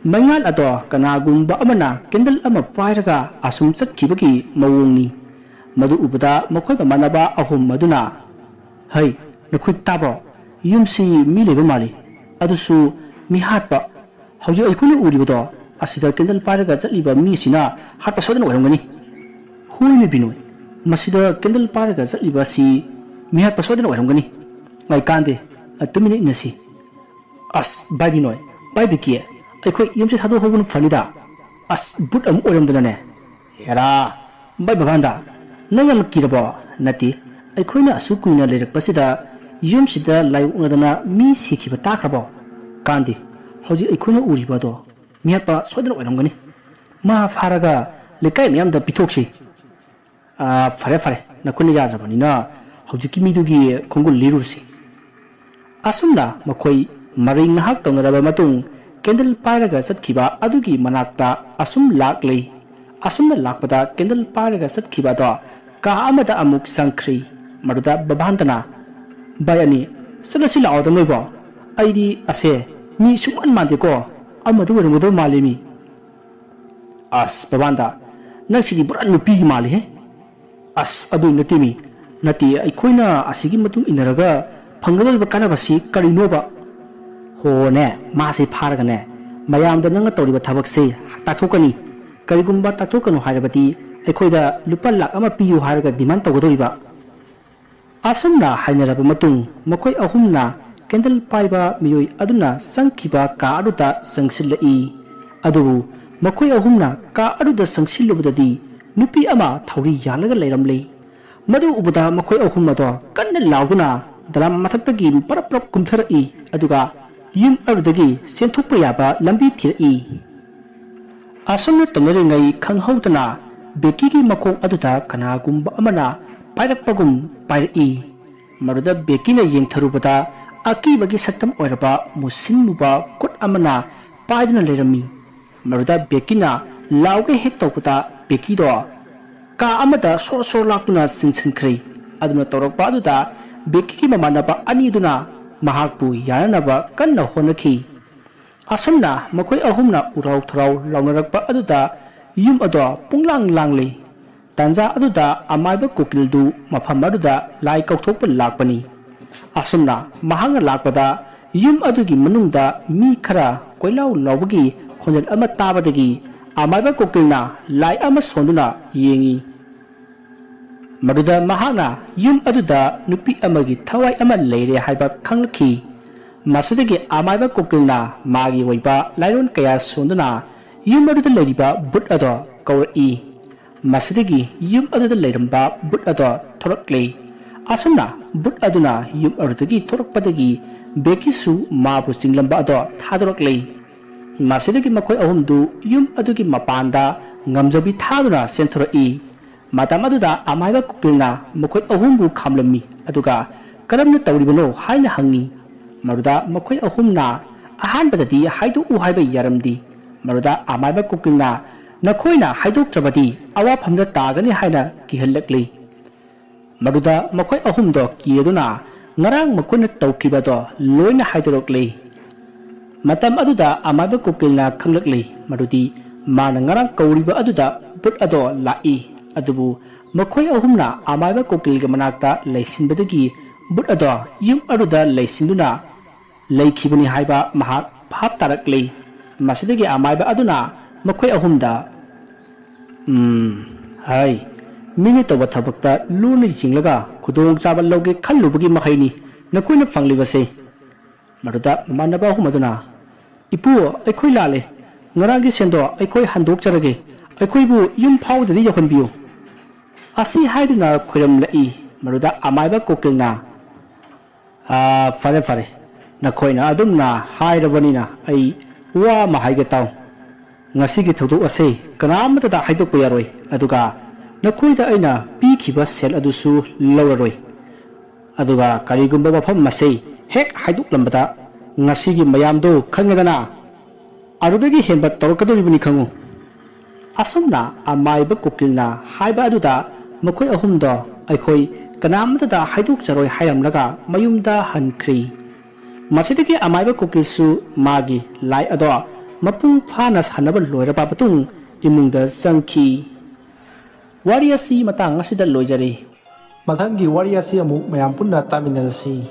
ꯃꯩꯉꯥꯜ ꯑꯗꯣ ꯀꯅꯥꯒꯨꯝꯕ ꯑꯃꯅ ꯀꯦꯟꯗꯜ ꯑꯃ ꯄꯥꯏꯔꯒ ꯑꯁꯨꯝ ꯆꯠꯈꯤꯕꯒꯤ ꯃꯑꯣꯡꯅꯤ꯫ ꯃꯗꯨ ꯎꯕꯗ ꯃꯈꯣꯏ ꯃꯃꯥꯟꯅꯕ ꯑꯍꯨꯝ ꯑꯗꯨꯅ, "ꯍꯩ, ꯅꯈꯣꯏ ꯇꯥꯕ꯭ꯔꯣ? ꯌꯨꯝꯁꯤ ꯃꯤ ꯂꯩꯕ ꯃꯥꯜꯂꯤ꯫ ꯑꯗꯨꯁꯨ ꯃꯤꯍꯥꯠꯄ꯫ ꯍꯧꯖꯤꯛ ꯑꯩꯈꯣꯏꯅ ꯎꯔꯤꯕꯗꯣ, ꯑꯁꯤꯗ ꯀꯦꯟꯗꯜ ꯄꯥꯏꯔꯒ ꯆꯠꯂꯤꯕ ꯃꯤ ꯑꯁꯤꯅ ꯍꯥꯠꯄ ꯁꯣꯏꯗꯅ ꯑꯣꯏꯔꯝꯒꯅꯤ꯫ ꯍꯣꯏꯅꯦ ꯕꯤꯅꯣꯏ, ꯃꯁꯤꯗ ꯀꯦꯟꯗꯜ ꯄꯥꯏꯔꯒ ꯆꯠꯂꯤꯕ ꯑꯁꯤ ꯃꯤꯍꯥꯠꯄ ꯁꯣꯏꯗꯅ ꯑꯣꯏꯔꯝꯒꯅꯤ꯫ ꯑꯩ ꯀꯥꯟꯗꯦ, ꯇꯨꯃꯤꯟꯅ ꯏꯟꯅꯁꯤ꯫ ꯑꯁ, ꯚꯥꯏ ꯕꯤꯅꯣꯏ, ꯚꯥꯏ ꯕꯤꯀꯤ, ꯑꯩꯈꯣꯏ ꯌꯨꯝꯁꯦ ꯊꯥꯗꯣꯛꯍꯧꯕꯅ ꯐꯅꯤꯗ꯫ ꯑꯁ, ꯚꯨꯠ ꯑꯃꯨꯛ ꯑꯣꯏꯔꯝꯗꯅꯅꯦ꯫ ꯍꯦꯔꯥ, ꯚꯥꯏ ꯕꯕꯥꯟꯗ, ꯅꯪ ꯌꯥꯝ ꯀꯤꯔꯕꯣ? ꯅꯠꯇꯦ, ꯑꯩꯈꯣꯏꯅ ꯑꯁꯨꯛ ꯀꯨꯏꯅ ꯂꯩꯔꯛꯄꯁꯤꯗ ꯌꯨꯝꯁꯤꯗ ꯂꯥꯏ ꯑꯣꯛꯅꯗꯅ ꯃꯤ ꯁꯤꯈꯤꯕ ꯇꯥꯈ꯭ꯔꯕꯣ? ꯀꯥꯟꯗꯦ, ꯍꯧꯖꯤꯛ ꯑꯩꯈꯣꯏꯅ ꯎꯔꯤꯕ ꯑꯗꯣ ꯃꯤꯍꯥꯠꯄ ꯁꯣꯏꯗꯅ ꯑꯣꯏꯔꯝꯒꯅꯤ꯫ ꯃꯥ ꯐꯥꯔꯒ ꯂꯩꯀꯥꯏ ꯃꯌꯥꯝꯗ ꯄꯤꯊꯣꯛꯁꯤ꯫ ꯑꯥ, ꯐꯔꯦ, ꯐꯔꯦ, ꯅꯈꯣꯏꯅ ꯌꯥꯗ꯭ꯔꯕꯅꯤꯅ ꯍꯧꯖꯤꯛꯀꯤ ꯃꯤꯗꯨꯒꯤ ꯈꯣꯡꯒꯨꯜ ꯂꯤꯔꯨꯔꯁꯤ꯫ ꯑꯁꯨꯝꯅ ꯃꯈꯣꯏ ꯃꯔꯩ ꯉꯥꯏꯍꯥꯛ ꯇꯧꯅꯔꯕ ꯃꯇꯨꯡ, ꯀꯦꯟꯗꯜ ꯄꯥꯏꯔꯒ ꯆꯠꯈꯤꯕ ꯑꯗꯨꯒꯤ ꯃꯅꯥꯛꯇ ꯑꯁꯨꯝ ꯂꯥꯛꯂꯦ꯫ ꯑꯁꯨꯝꯅ ꯂꯥꯛꯄꯗ ꯀꯦꯟꯗꯜ ꯄꯥꯏꯔꯒ ꯆꯠꯈꯤꯕ ꯑꯗꯣ ꯀꯥ ꯑꯃꯗ ꯑꯃꯨꯛ ꯆꯪꯈ꯭ꯔꯦ꯫ ꯃꯗꯨꯗ ꯕꯕꯥꯟꯗꯅ, "ꯚꯥꯏ ꯑꯅꯤ, ꯆꯠꯂꯁꯤ ꯂꯥꯛꯑꯣꯗ ꯅꯣꯏꯕꯣ꯫ ꯑꯩꯗꯤ ꯑꯁꯦ ꯃꯤ ꯁꯨꯡꯃꯥꯟ ꯃꯥꯟꯗꯦꯀꯣ, ꯑꯃꯗ ꯑꯣꯏꯔꯝꯒꯗꯕ ꯃꯥꯜꯂꯦ ꯃꯤ"꯫ ꯑꯁ ꯕꯕꯥꯟꯗ, ꯅꯪꯁꯤꯗꯤ ꯄꯨꯔꯥ ꯅꯨꯄꯤꯒꯤ ꯃꯥꯜꯂꯤꯍꯦ꯫ ꯑꯁ ꯑꯗꯨ ꯅꯠꯇꯦꯃꯤ, ꯅꯠꯇꯦ, ꯑꯩꯈꯣꯏꯅ ꯑꯁꯤꯒꯤ ꯃꯇꯨꯡ ꯏꯟꯅꯔꯒ ꯐꯪꯒꯗꯧꯔꯤꯕ ꯀꯥꯟꯅꯕꯁꯤ ꯀꯔꯤꯅꯣꯕ? ꯍꯣꯅꯦ, ꯃꯥꯁꯦ ꯐꯥꯔꯒꯅꯦ, ꯃꯌꯥꯝꯗ ꯅꯪꯅ ꯇꯧꯔꯤꯕ ꯊꯕꯛꯁꯦ ꯇꯥꯛꯊꯣꯛꯀꯅꯤ꯫ ꯀꯔꯤꯒꯨꯝꯕ ꯇꯥꯛꯊꯣꯛꯀꯅꯨ ꯍꯥꯏꯔꯕꯗꯤ ꯑꯩꯈꯣꯏꯗ ꯂꯨꯄꯥ ꯂꯥꯛ ꯑꯃ ꯄꯤꯌꯨ ꯍꯥꯏꯔꯒ ꯗꯤꯃꯥꯟ ꯇꯧꯒꯗꯧꯔꯤꯕ꯫ ꯑꯁꯨꯝꯅ ꯍꯥꯏꯅꯔꯕ ꯃꯇꯨꯡ ꯃꯈꯣꯏ ꯑꯍꯨꯝꯅ ꯀꯦꯟꯗꯜ ꯄꯥꯏꯕ ꯃꯤꯑꯣꯏ ꯑꯗꯨꯅ ꯆꯪꯈꯤꯕ ꯀꯥ ꯑꯗꯨꯗ ꯆꯪꯁꯤꯜꯂꯛꯏ꯫ ꯑꯗꯨꯕꯨ ꯃꯈꯣꯏ ꯑꯍꯨꯝꯅ ꯀꯥ ꯑꯗꯨꯗ ꯆꯪꯁꯤꯜꯂꯨꯕꯗꯗꯤ ꯅꯨꯄꯤ ꯑꯃ ꯊꯧꯔꯤ ꯌꯥꯜꯂꯒ ꯂꯩꯔꯝꯂꯦ꯫ ꯃꯗꯨ ꯎꯕꯗ ꯃꯈꯣꯏ ꯑꯍꯨꯝ ꯑꯗꯣ ꯀꯟꯅ ꯂꯥꯎꯗꯨꯅ ꯗꯂꯥꯟ ꯃꯊꯛꯇꯒꯤ ꯄꯔꯞ ꯄꯔꯞ ꯀꯨꯝꯊꯔꯛꯏ꯫ ꯑꯗꯨꯒ ꯌꯨꯝ ꯑꯗꯨꯗꯒꯤ ꯆꯦꯟꯊꯣꯛꯄ ꯌꯥꯕ ꯂꯝꯕꯤ ꯊꯤꯔꯛꯏ꯫ ꯑꯁꯨꯝꯅ ꯇꯧꯅꯔꯤꯉꯩ ꯈꯪꯍꯧꯗꯅ ꯕꯦꯀꯤꯒꯤ ꯃꯈꯣꯡ ꯑꯗꯨꯗ ꯀꯅꯥꯒꯨꯝꯕ ꯑꯃꯅ ꯄꯥꯏꯔꯛꯄꯒꯨꯝ ꯄꯥꯏꯔꯛꯏ꯫ ꯃꯗꯨꯗ ꯕꯦꯀꯤꯅ ꯌꯦꯡꯊꯔꯨꯕꯗ ꯑꯀꯤꯕꯒꯤ ꯁꯛꯇꯝ ꯑꯣꯏꯔꯕ ꯃꯨꯁꯤꯟ ꯃꯨꯕ ꯈꯨꯠ ꯑꯃꯅ ꯄꯥꯏꯗꯨꯅ ꯂꯩꯔꯝꯃꯤ꯫ ꯃꯗꯨꯗ ꯕꯦꯀꯤꯅ ꯂꯥꯎꯒꯦ ꯍꯦꯛ ꯇꯧꯕꯗ ꯕꯦꯀꯤꯗꯣ ꯀꯥ ꯑꯃꯗ ꯁꯣꯔ ꯁꯣꯔ ꯂꯥꯛꯇꯨꯅ ꯆꯤꯟꯁꯤꯟꯈ꯭ꯔꯦ꯫ ꯑꯗꯨꯅ ꯇꯧꯔꯛꯄ ꯑꯗꯨꯗ ꯕꯦꯀꯤꯒꯤ ꯃꯃꯥꯟꯅꯕ ꯑꯅꯤꯗꯨꯅ ꯃꯍꯥꯛꯄꯨ ꯌꯥꯅꯅꯕ ꯀꯟꯅ ꯍꯣꯠꯅꯈꯤ꯫ ꯑꯁꯨꯝꯅ ꯃꯈꯣꯏ ꯑꯍꯨꯝꯅ ꯎꯔꯥꯎ ꯊꯔꯥꯎ ꯂꯥꯎꯅꯔꯛꯄ ꯑꯗꯨꯗ ꯌꯨꯝ ꯑꯗꯣ ꯄꯨꯡꯂꯥꯡ ꯂꯥꯡꯂꯤ꯫ ꯇꯥꯟꯖꯥ ꯑꯗꯨꯗ ꯑꯃꯥꯏꯕ ꯀꯨꯀꯤꯜꯗꯨ ꯃꯐꯝ ꯑꯗꯨꯗ ꯂꯥꯏ ꯀꯧꯊꯣꯛꯄ ꯂꯥꯛꯄꯅꯤ꯫ ꯑꯁꯨꯝꯅ ꯃꯍꯥꯛꯅ ꯂꯥꯛꯄꯗ ꯌꯨꯝ ꯑꯗꯨꯒꯤ ꯃꯅꯨꯡꯗ ꯃꯤ ꯈꯔ ꯀꯣꯏꯂꯥꯎ ꯂꯥꯎꯕꯒꯤ ꯈꯣꯟꯖꯦꯜ ꯑꯃ ꯇꯥꯕꯗꯒꯤ ꯑꯃꯥꯏꯕ ꯀꯨꯀꯤꯜꯅ ꯂꯥꯏ ꯑꯃ ꯁꯣꯟꯗꯨꯅ ꯌꯦꯡꯉꯤ꯫ ꯃꯗꯨꯗ ꯃꯍꯥꯛꯅ ꯌꯨꯝ ꯑꯗꯨꯗ ꯅꯨꯄꯤ ꯑꯃꯒꯤ ꯊꯋꯥꯏ ꯑꯃ ꯂꯩꯔꯦ ꯍꯥꯏꯕ ꯈꯪꯂꯛꯈꯤ꯫ ꯃꯁꯤꯗꯒꯤ ꯑꯃꯥꯏꯕ ꯀꯨꯀꯤꯜꯅ ꯃꯥꯒꯤ ꯑꯣꯏꯕ ꯂꯥꯏꯔꯣꯟ ꯀꯌꯥ ꯁꯣꯟꯗꯨꯅ ꯌꯨꯝ ꯑꯗꯨꯗ ꯂꯩꯔꯤꯕ ꯚꯨꯠ ꯑꯗꯣ ꯀꯧꯔꯛꯏ꯫ ꯃꯁꯤꯗꯒꯤ ꯌꯨꯝ ꯑꯗꯨꯗ ꯂꯩꯔꯝꯕ ꯚꯨꯠ ꯑꯗꯣ ꯊꯣꯔꯛꯂꯦ꯫ ꯑꯁꯨꯝꯅ ꯚꯨꯠ ꯑꯗꯨꯅ ꯌꯨꯝ ꯑꯗꯨꯗꯒꯤ ꯊꯣꯔꯛꯄꯗꯒꯤ ꯕꯦꯀꯤꯁꯨ ꯃꯥꯕꯨ ꯆꯤꯡꯂꯝꯕ ꯑꯗꯣ ꯊꯥꯗꯣꯔꯛꯂꯦ꯫ ꯃꯁꯤꯗꯒꯤ ꯃꯈꯣꯏ ꯑꯍꯨꯝꯗꯨ ꯌꯨꯝ ꯑꯗꯨꯒꯤ ꯃꯄꯥꯟꯗ ꯉꯝꯖꯕꯤ ꯊꯥꯗꯨꯅ ꯆꯦꯟꯊꯣꯔꯛꯏ꯫ ꯃꯇꯝ ꯑꯗꯨꯗ ꯑꯃꯥꯏꯕ ꯀꯨꯀꯤꯜꯅ ꯃꯈꯣꯏ ꯑꯍꯨꯝꯕꯨ ꯈꯥꯝꯂꯝꯃꯤ, ꯑꯗꯨꯒ "ꯀꯔꯝꯅ ꯇꯧꯔꯤꯕꯅꯣ?" ꯍꯥꯏꯅ ꯍꯪꯉꯤ꯫ ꯃꯗꯨꯗ ꯃꯈꯣꯏ ꯑꯍꯨꯝꯅ ꯑꯍꯥꯟꯕꯗꯗꯤ ꯍꯥꯏꯗꯣꯛꯎ ꯍꯥꯏꯕ ꯌꯥꯔꯝꯗꯦ꯫ ꯃꯗꯨꯗ ꯑꯃꯥꯏꯕ ꯀꯨꯀꯤꯜꯅ "ꯅꯈꯣꯏꯅ ꯍꯥꯏꯗꯣꯛꯇ꯭ꯔꯕꯗꯤ ꯑꯋꯥꯐꯝꯗ ꯇꯥꯒꯅꯤ" ꯍꯥꯏꯅ ꯀꯤꯍꯜꯂꯛꯂꯤ꯫ ꯃꯗꯨꯗ ꯃꯈꯣꯏ ꯑꯍꯨꯝꯗꯣ ꯀꯤꯔꯗꯨꯅ ꯉꯔꯥꯡ ꯃꯈꯣꯏꯅ ꯇꯧꯈꯤꯕꯗꯣ ꯂꯣꯏꯅ ꯍꯥꯏꯗꯣꯔꯛꯂꯤ꯫ ꯃꯇꯝ ꯑꯗꯨꯗ ꯑꯃꯥꯏꯕ ꯀꯨꯀꯤꯜꯅ ꯈꯪꯂꯛꯂꯤ ꯃꯗꯨꯗꯤ ꯃꯥꯅ ꯉꯔꯥꯡ ꯀꯧꯔꯤꯕ ꯑꯗꯨꯗ ꯚꯨꯠ ꯑꯗꯣ ꯂꯥꯛꯏ꯫ ꯑꯗꯨꯕꯨ ꯃꯈꯣꯏ ꯑꯍꯨꯝꯅ ꯑꯃꯥꯏꯕ ꯀꯣꯀꯤꯜꯒꯤ ꯃꯅꯥꯛꯇ ꯂꯩꯁꯤꯟꯕꯗꯒꯤ ꯚꯨꯠ ꯑꯗꯣ ꯌꯨꯝ ꯑꯗꯨꯗ ꯂꯩꯁꯤꯟꯗꯨꯅ ꯂꯩꯈꯤꯕꯅꯤ ꯍꯥꯏꯕ ꯃꯍꯥꯛ ꯚꯥꯞ ꯇꯥꯔꯛꯂꯤ꯫ ꯃꯁꯤꯗꯒꯤ ꯑꯃꯥꯏꯕ ꯑꯗꯨꯅ ꯃꯈꯣꯏ ꯑꯍꯨꯝꯗ, "ꯎꯝ, ꯍꯥꯏ, ꯃꯤꯅ ꯇꯧꯕ ꯊꯕꯛꯇ ꯂꯨꯅ ꯌꯦꯡꯂꯒ ꯈꯨꯗꯣꯡꯆꯥꯕ ꯂꯧꯒꯦ ꯈꯜꯂꯨꯕꯒꯤ ꯃꯍꯩꯅꯤ ꯅꯈꯣꯏꯅ ꯐꯪꯂꯤꯕꯁꯦ꯫" ꯃꯗꯨꯗ ꯃꯃꯥꯟꯅꯕ ꯑꯍꯨꯝ ꯑꯗꯨꯅ, "ꯏꯄꯨ, ꯑꯩꯈꯣꯏ ꯂꯥꯜꯂꯦ꯫ ꯉꯔꯥꯡꯒꯤ ꯁꯦꯟꯗꯣ ꯑꯩꯈꯣꯏ ꯍꯟꯗꯣꯛꯆꯔꯒꯦ꯫ ꯑꯩꯈꯣꯏꯕꯨ ꯌꯨꯝ ꯐꯥꯎꯕꯗꯗꯤ ꯌꯧꯍꯟꯕꯤꯌꯨ꯫" ꯑꯁꯤ ꯍꯥꯏꯗꯨꯅ ꯈꯣꯏꯔꯝꯂꯛꯏ꯫ ꯃꯗꯨꯗ ꯑꯃꯥꯏꯕ ꯀꯣꯀꯤꯜꯅ, "ꯑꯥ, ꯐꯔꯦ, ꯐꯔꯦ꯫ ꯅꯈꯣꯏꯅ ꯑꯗꯨꯝꯅ ꯍꯥꯏꯔꯕꯅꯤꯅ ꯑꯩ ꯋꯥ ꯑꯃ ꯍꯥꯏꯒꯦ ꯇꯥꯎ꯫ ꯉꯁꯤꯒꯤ ꯊꯧꯗꯣꯛ ꯑꯁꯤ ꯀꯅꯥ ꯑꯃꯠꯇꯗ ꯍꯥꯏꯗꯣꯛꯄ ꯌꯥꯔꯣꯏ꯫ ꯑꯗꯨꯒ ꯅꯈꯣꯏꯗ ꯑꯩꯅ ꯄꯤꯈꯤꯕ ꯁꯦꯜ ꯑꯗꯨꯁꯨ ꯂꯧꯔꯔꯣꯏ꯫ ꯑꯗꯨꯒ ꯀꯔꯤꯒꯨꯝꯕ ꯃꯐꯝ ꯑꯁꯤ ꯍꯦꯛ ꯍꯥꯏꯗꯣꯛꯂꯝꯕꯗ ꯉꯁꯤꯒꯤ ꯃꯌꯥꯝꯗꯨ ꯈꯪꯉꯦꯗꯅ, ꯑꯗꯨꯗꯒꯤ ꯍꯦꯟꯕ ꯇꯧꯔꯛꯀꯗꯧꯔꯤꯕꯅꯤ ꯈꯪꯉꯨ꯫" ꯑꯁꯨꯝꯅ ꯑꯃꯥꯏꯕ ꯀꯨꯀꯤꯜꯅ ꯍꯥꯏꯕ ꯑꯗꯨꯗ ꯃꯈꯣꯏ ꯑꯍꯨꯝꯗꯣ ꯑꯩꯈꯣꯏ ꯀꯅꯥꯃꯠꯇꯗ ꯍꯥꯏꯗꯣꯛꯆꯔꯣꯏ ꯍꯥꯏꯔꯝꯂꯒ ꯃꯌꯨꯝꯗ ꯍꯟꯈ꯭ꯔꯤ꯫ ꯃꯁꯤꯗꯒꯤ ꯑꯃꯥꯏꯕ ꯀꯨꯀꯤꯜꯁꯨ ꯃꯥꯒꯤ ꯂꯥꯏ ꯑꯗꯣ ꯃꯄꯨꯡ ꯐꯥꯅ ꯁꯥꯟꯅꯕ ꯂꯣꯏꯔꯕ ꯃꯇꯨꯡ ꯏꯃꯨꯡꯗ ꯆꯪꯈꯤ꯫ ꯋꯥꯔꯤ ꯑꯁꯤ ꯃꯇꯥꯡ ꯑꯁꯤꯗ ꯂꯣꯏꯖꯔꯦ꯫ ꯃꯊꯪꯒꯤ ꯋꯥꯔꯤ ꯑꯁꯤ ꯑꯃꯨꯛ ꯃꯌꯥꯝ ꯄꯨꯟꯅ ꯇꯥꯃꯤꯟꯅꯔꯁꯤ꯫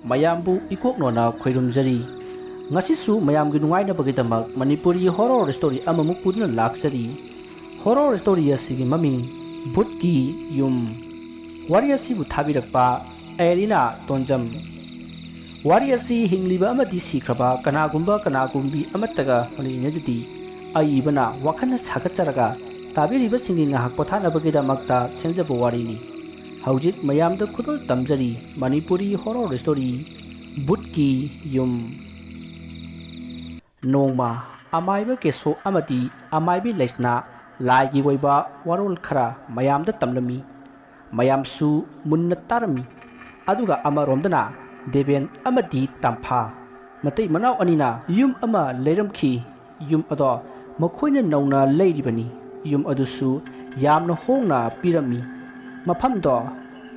ꯃꯌꯥꯝꯕꯨ ꯏꯀꯣꯛꯅꯣꯅ ꯈꯣꯏꯔꯨꯝꯖꯔꯤ꯫ ꯉꯁꯤꯁꯨ ꯃꯌꯥꯝꯒꯤ ꯅꯨꯡꯉꯥꯏꯅꯕꯒꯤꯗꯃꯛ ꯃꯅꯤꯄꯨꯔꯤ horror story ꯑꯃꯃꯨꯛ ꯄꯨꯗꯨꯅ ꯂꯥꯛꯆꯔꯤ꯫ Horror story ꯑꯁꯤꯒꯤ ꯃꯃꯤꯡ ꯚꯨꯠꯀꯤ ꯌꯨꯝ꯫ ꯋꯥꯔꯤ ꯑꯁꯤꯕꯨ ꯊꯥꯕꯤꯔꯛꯄ ꯑꯦꯔꯤꯅꯥ ꯇꯣꯟꯖꯝ꯫ ꯋꯥꯔꯤ ꯑꯁꯤ ꯍꯤꯡꯂꯤꯕ ꯑꯃꯗꯤ ꯁꯤꯈ꯭ꯔꯕ ꯀꯅꯥꯒꯨꯝꯕ ꯀꯅꯥꯒꯨꯝꯕꯤ ꯑꯃꯠꯇꯒ ꯃꯔꯤ ꯂꯩꯅꯖꯗꯦ꯫ ꯑꯏꯕꯅ ꯋꯥꯈꯜꯅ ꯁꯥꯒꯠꯆꯔꯒ ꯇꯥꯕꯤꯔꯤꯕꯁꯤꯡꯒꯤ ꯉꯥꯏꯍꯥꯛ ꯄꯣꯊꯥꯅꯕꯒꯤꯗꯃꯛꯇ ꯁꯦꯝꯖꯕ ꯋꯥꯔꯤꯅꯤ꯫ ꯍꯧꯖꯤꯛ ꯃꯌꯥꯝꯗ ꯈꯨꯗꯣꯜ ꯇꯝꯖꯔꯤ ꯃꯅꯤꯄꯨꯔꯤ horror story ꯚꯨꯠꯀꯤ ꯌꯨꯝ꯫ ꯅꯣꯡꯃ ꯑꯃꯥꯏꯕ ꯀꯦꯁꯣ ꯑꯃꯗꯤ ꯑꯃꯥꯏꯕꯤ ꯂꯩꯁꯅꯥ ꯂꯥꯏꯒꯤ ꯑꯣꯏꯕ ꯋꯥꯔꯣꯜ ꯈꯔ ꯃꯌꯥꯝꯗ ꯇꯝꯂꯝꯃꯤ꯫ ꯃꯌꯥꯝꯁꯨ ꯃꯨꯟꯅ ꯇꯥꯔꯝꯃꯤ꯫ ꯑꯗꯨꯒ ꯑꯃꯔꯣꯝꯗꯅ ꯗꯦꯕꯦꯟ ꯑꯃꯗꯤ ꯇꯝꯐꯥ ꯃꯇꯩ ꯃꯅꯥꯎ ꯑꯅꯤꯅ ꯌꯨꯝ ꯑꯃ ꯂꯩꯔꯝꯈꯤ꯫ ꯌꯨꯝ ꯑꯗꯣ ꯃꯈꯣꯏꯅ ꯅꯧꯅ ꯂꯩꯔꯤꯕꯅꯤ꯫ ꯌꯨꯝ ꯑꯗꯨꯁꯨ ꯌꯥꯝꯅ ꯍꯣꯡꯅ ꯄꯤꯔꯝꯃꯤ꯫ ꯃꯐꯝꯗꯣ